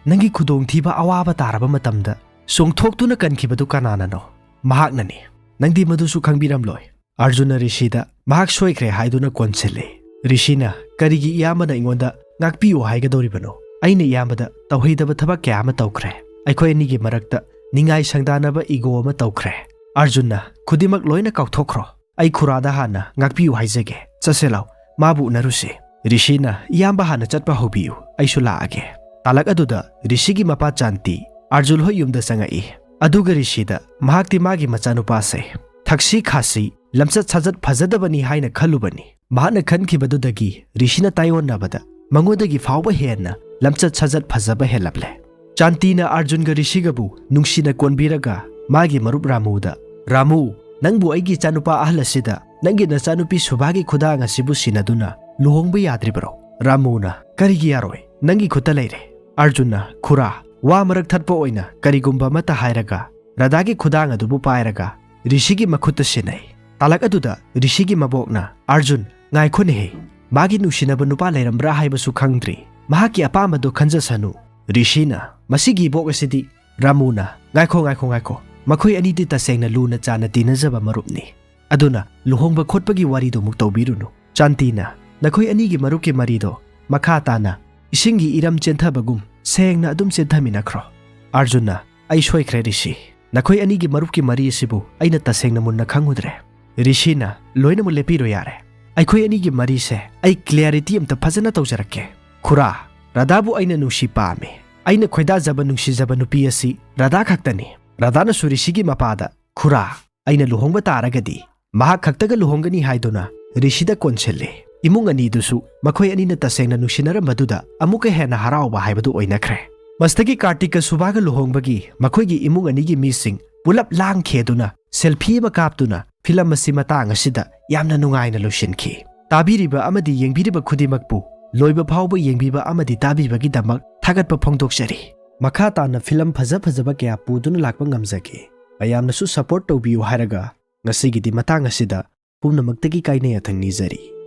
ꯅꯪꯒꯤ ꯈꯨꯗꯣꯡꯊꯤꯕ ꯑꯋꯥꯕ ꯇꯥꯔꯕ ꯃꯇꯝꯗ ꯆꯣꯡꯊꯣꯛꯇꯨꯅ ꯀꯟꯈꯤꯕꯗꯨ ꯀꯅꯥꯅꯅꯣ? ꯃꯍꯥꯛꯅꯅꯤ꯫ ꯅꯪꯗꯤ ꯃꯗꯨꯁꯨ ꯈꯪꯕꯤꯔꯝꯂꯣꯏ꯫" ꯑꯥꯔꯖꯨꯟꯅ ꯔꯤꯁꯤꯗ ꯃꯍꯥꯛ ꯁꯣꯏꯈ꯭ꯔꯦ ꯍꯥꯏꯗꯨꯅ ꯀꯣꯟꯁꯤꯜꯂꯤ꯫ ꯔꯤꯁꯤꯅ, "ꯀꯔꯤꯒꯤ ꯏꯌꯥꯝꯕꯅ ꯑꯩꯉꯣꯟꯗ ꯉꯥꯛꯄꯤꯌꯨ ꯍꯥꯏꯒꯗꯧꯔꯤꯕꯅꯣ? ꯑꯩꯅ ꯏꯌꯥꯝꯕꯗ ꯇꯧꯍꯩꯗꯕ ꯊꯕꯛ ꯀꯌꯥ ꯑꯃ ꯇꯧꯈ꯭ꯔꯦ꯫ ꯑꯩꯈꯣꯏ ꯑꯅꯤꯒꯤ ꯃꯔꯛꯇ ꯅꯤꯡꯉꯥꯏ ꯁꯪꯗꯥꯅꯕ ꯏꯒꯣ ꯑꯃ ꯇꯧꯈ꯭ꯔꯦ꯫ ꯑꯥꯔꯖꯨꯟꯅ, ꯈꯨꯗꯤꯡꯃꯛ ꯂꯣꯏꯅ ꯀꯥꯎꯊꯣꯛꯈ꯭ꯔꯣ꯫ ꯑꯩ ꯈꯨꯔꯥꯗ ꯍꯥꯟꯅ ꯉꯥꯛꯄꯤꯌꯨ ꯍꯥꯏꯖꯒꯦ꯫ ꯆꯠꯁꯦ ꯂꯥꯎ, ꯃꯥꯕꯨ ꯎꯅꯔꯨꯁꯦ꯫" ꯔꯤꯁꯤꯅ, "ꯏꯌꯥꯝꯕ ꯍꯥꯟꯅ ꯆꯠꯄ ꯍꯧꯕꯤꯌꯨ, ꯑꯩꯁꯨ ꯂꯥꯛꯑꯒꯦ꯫" ꯇꯥꯂꯛ ꯑꯗꯨꯗ ꯔꯤꯁꯤꯒꯤ ꯃꯄꯥ ꯆꯥꯟꯇꯤ ꯑꯥꯔꯖꯨꯟ ꯍꯣꯏ ꯌꯨꯝꯗ ꯆꯪꯉꯛꯏ꯫ ꯑꯗꯨꯒ ꯔꯤꯁꯤꯗ ꯃꯍꯥꯛꯇꯤ ꯃꯥꯒꯤ ꯃꯆꯥꯅꯨꯄꯥꯁꯦ ꯊꯛꯁꯤ ꯈꯥꯁꯤ, ꯂꯝꯆꯠ ꯁꯥꯖꯠ ꯐꯖꯗꯕꯅꯤ ꯍꯥꯏꯅ ꯈꯜꯂꯨꯕꯅꯤ꯫ ꯃꯍꯥꯛꯅ ꯈꯟꯈꯤꯕꯗꯨꯗꯒꯤ ꯔꯤꯁꯤꯅ ꯇꯥꯏꯑꯣꯟꯅꯕꯗ ꯃꯉꯣꯟꯗꯒꯤ ꯐꯥꯎꯕ ꯍꯦꯟꯅ ꯂꯝꯆꯠ ꯁꯥꯖꯠ ꯐꯖꯕ ꯍꯦꯜꯂꯝꯂꯦ꯫ ꯆꯥꯟꯇꯤꯅ ꯑꯥꯔꯖꯨꯟꯒ ꯔꯤꯁꯤꯒꯕꯨ ꯅꯨꯡꯁꯤꯅ ꯀꯣꯟꯕꯤꯔꯒ ꯃꯥꯒꯤ ꯃꯔꯨꯞ ꯔꯥꯃꯨꯗ, "ꯔꯥꯃꯨ, ꯅꯪꯕꯨ ꯑꯩꯒꯤ ꯏꯆꯥꯅꯨꯄꯥ ꯑꯍꯜ ꯑꯁꯤꯗ ꯅꯪꯒꯤ ꯅꯆꯥꯅꯨꯄꯤ ꯁꯨꯚꯥꯒꯤ ꯈꯨꯗꯥꯡ ꯑꯁꯤꯕꯨ ꯁꯤꯟꯅꯗꯨꯅ ꯂꯨꯍꯣꯡꯕ ꯌꯥꯗ꯭ꯔꯤꯕ꯭ꯔꯣ?" ꯔꯥꯃꯨꯅ, "ꯀꯔꯤꯒꯤ ꯌꯥꯔꯣꯏ? ꯅꯪꯒꯤ ꯈꯨꯠꯇ ꯂꯩꯔꯦ꯫" ꯑꯥꯔꯖꯨꯟꯅ, "ꯈꯨꯔꯥ, ꯋꯥ ꯃꯔꯛ ꯊꯠꯄ ꯑꯣꯏꯅ ꯀꯔꯤꯒꯨꯝꯕ ꯑꯃꯠꯇ ꯍꯥꯏꯔꯒ" ꯔꯥꯙꯥꯒꯤ ꯈꯨꯗꯥꯡ ꯑꯗꯨꯕꯨ ꯄꯥꯏꯔꯒ ꯔꯤꯁꯤꯒꯤ ꯃꯈꯨꯠꯇ ꯁꯤꯟꯅꯩ꯫ ꯇꯥꯂꯛ ꯑꯗꯨꯗ ꯔꯤꯁꯤꯒꯤ ꯃꯕꯣꯛꯅ, "ꯑꯥꯔꯖꯨꯟ, ꯉꯥꯏꯈꯣꯅꯦꯍꯦ, ꯃꯥꯒꯤ ꯅꯨꯡꯁꯤꯅꯕ ꯅꯨꯄꯥ ꯂꯩꯔꯝꯕ꯭ꯔꯥ ꯍꯥꯏꯕꯁꯨ ꯈꯪꯗ꯭ꯔꯤ, ꯃꯍꯥꯛꯀꯤ ꯑꯄꯥꯝꯕꯗꯣ ꯈꯟꯖꯁꯅꯨ꯫" ꯔꯤꯁꯤꯅ, "ꯃꯁꯤꯒꯤ ꯏꯕꯣꯛ ꯑꯁꯤꯗꯤ ꯔꯥꯃꯨꯅ꯫" "ꯉꯥꯏꯈꯣ, ꯉꯥꯏꯈꯣ, ꯉꯥꯏꯈꯣ, ꯃꯈꯣꯏ ꯑꯅꯤꯗꯤ ꯇꯁꯦꯡꯅ ꯂꯨꯅ ꯆꯥꯟꯅ ꯇꯤꯟꯅꯖꯕ ꯃꯔꯨꯞꯅꯤ, ꯑꯗꯨꯅ ꯂꯨꯍꯣꯡꯕ ꯈꯣꯠꯄꯒꯤ ꯋꯥꯔꯤꯗꯨ ꯑꯃꯨꯛ ꯇꯧꯕꯤꯔꯨꯅꯨ꯫" ꯆꯥꯟꯇꯤꯅ, "ꯅꯈꯣꯏ ꯑꯅꯤꯒꯤ ꯃꯔꯨꯞꯀꯤ ꯃꯔꯤꯗꯣ ꯃꯈꯥ ꯇꯥꯅ ꯏꯁꯤꯡꯒꯤ ꯏꯔꯝ ꯆꯦꯟꯊꯕꯒꯨꯝ ꯁꯦꯡꯅ ꯑꯗꯨꯝ ꯆꯦꯟꯊꯃꯤꯟꯅꯈ꯭ꯔꯣ꯫" ꯑꯥꯔꯖꯨꯟꯅ, "ꯑꯩ ꯁꯣꯏꯈ꯭ꯔꯦ ꯔꯤꯁꯤ, ꯅꯈꯣꯏ ꯑꯅꯤꯒꯤ ꯃꯔꯨꯞꯀꯤ ꯃꯔꯤ ꯑꯁꯤꯕꯨ ꯑꯩꯅ ꯇꯁꯦꯡꯅ ꯃꯨꯟꯅ ꯈꯪꯉꯨꯗ꯭ꯔꯦ꯫" ꯔꯤꯁꯤꯅ, "ꯂꯣꯏꯅꯃꯛ ꯂꯦꯞꯄꯤꯔꯣ ꯌꯥꯔꯦ, ꯑꯩꯈꯣꯏ ꯑꯅꯤꯒꯤ ꯃꯔꯤꯁꯦ ꯑꯩ clarity ꯑꯝꯇ ꯐꯖꯅ ꯇꯧꯖꯔꯛꯀꯦ꯫ ꯈꯨꯔꯥ, ꯔꯥꯙꯥꯕꯨ ꯑꯩꯅ ꯅꯨꯡꯁꯤ ꯄꯥꯝꯃꯤ, ꯑꯩꯅ ꯈꯣꯏꯗꯥꯖꯕ ꯅꯨꯡꯁꯤꯖꯕ ꯅꯨꯄꯤ ꯑꯁꯤ ꯔꯥꯙꯥ ꯈꯛꯇꯅꯤ꯫" ꯔꯥꯙꯥꯅꯁꯨ ꯔꯤꯁꯤꯒꯤ ꯃꯄꯥꯗ, "ꯈꯨꯔꯥ, ꯑꯩꯅ ꯂꯨꯍꯣꯡꯕ ꯇꯥꯔꯒꯗꯤ ꯃꯍꯥꯛ ꯈꯛꯇꯒ ꯂꯨꯍꯣꯡꯒꯅꯤ" ꯍꯥꯏꯗꯨꯅ ꯔꯤꯁꯤꯗ ꯀꯣꯟꯁꯤꯜꯂꯤ꯫ ꯏꯃꯨꯡ ꯑꯅꯤꯗꯨꯁꯨ ꯃꯈꯣꯏ ꯑꯅꯤꯅ ꯇꯁꯦꯡꯅ ꯅꯨꯡꯁꯤꯅꯔꯝꯕꯗꯨꯗ ꯑꯃꯨꯛꯀ ꯍꯦꯟꯅ ꯍꯔꯥꯎꯕ ꯍꯥꯏꯕꯗꯨ ꯑꯣꯏꯅꯈ꯭ꯔꯦ꯫ ꯃꯁꯤꯗꯒꯤ ꯀꯥꯔꯇꯤꯛꯀ ꯁꯨꯚꯥꯒ ꯂꯨꯍꯣꯡꯕꯒꯤ ꯃꯈꯣꯏꯒꯤ ꯏꯃꯨꯡ ꯑꯅꯤꯒꯤ ꯃꯤꯁꯤꯡ ꯄꯨꯂꯞ ꯂꯥꯡꯈꯤ ꯑꯗꯨꯅ selfie ꯑꯃ ꯀꯥꯞꯇꯨꯅ ꯐꯤꯂꯝ ꯑꯁꯤ ꯃꯇꯥꯡ ꯑꯁꯤꯗ ꯌꯥꯝꯅ ꯅꯨꯡꯉꯥꯏꯅ ꯂꯣꯏꯁꯤꯟꯈꯤ꯫ ꯇꯥꯕꯤꯔꯤꯕ ꯑꯃꯗꯤ ꯌꯦꯡꯕꯤꯔꯤꯕ ꯈꯨꯗꯤꯡꯃꯛꯄꯨ ꯂꯣꯏꯕ ꯐꯥꯎꯕ ꯌꯦꯡꯕꯤꯕ ꯑꯃꯗꯤ ꯇꯥꯕꯤꯕꯒꯤꯗꯃꯛ ꯊꯥꯒꯠꯄ ꯐꯣꯡꯗꯣꯛꯆꯔꯤ꯫ ꯃꯈꯥ ꯇꯥꯅ ꯐꯤꯂꯝ ꯐꯖ ꯐꯖꯕ ꯀꯌꯥ ꯄꯨꯗꯨꯅ ꯂꯥꯛꯄ ꯉꯝꯖꯒꯦ꯫ ꯃꯌꯥꯝꯅꯁꯨ support ꯇꯧꯕꯤꯌꯨ ꯍꯥꯏꯔꯒ ꯉꯁꯤꯒꯤꯗꯤ ꯃꯇꯥꯡ ꯑꯁꯤꯗ ꯄꯨꯝꯅꯃꯛꯇꯒꯤ ꯀꯥꯏꯅ ꯌꯥꯊꯪ ꯅꯤꯖꯔꯤ꯫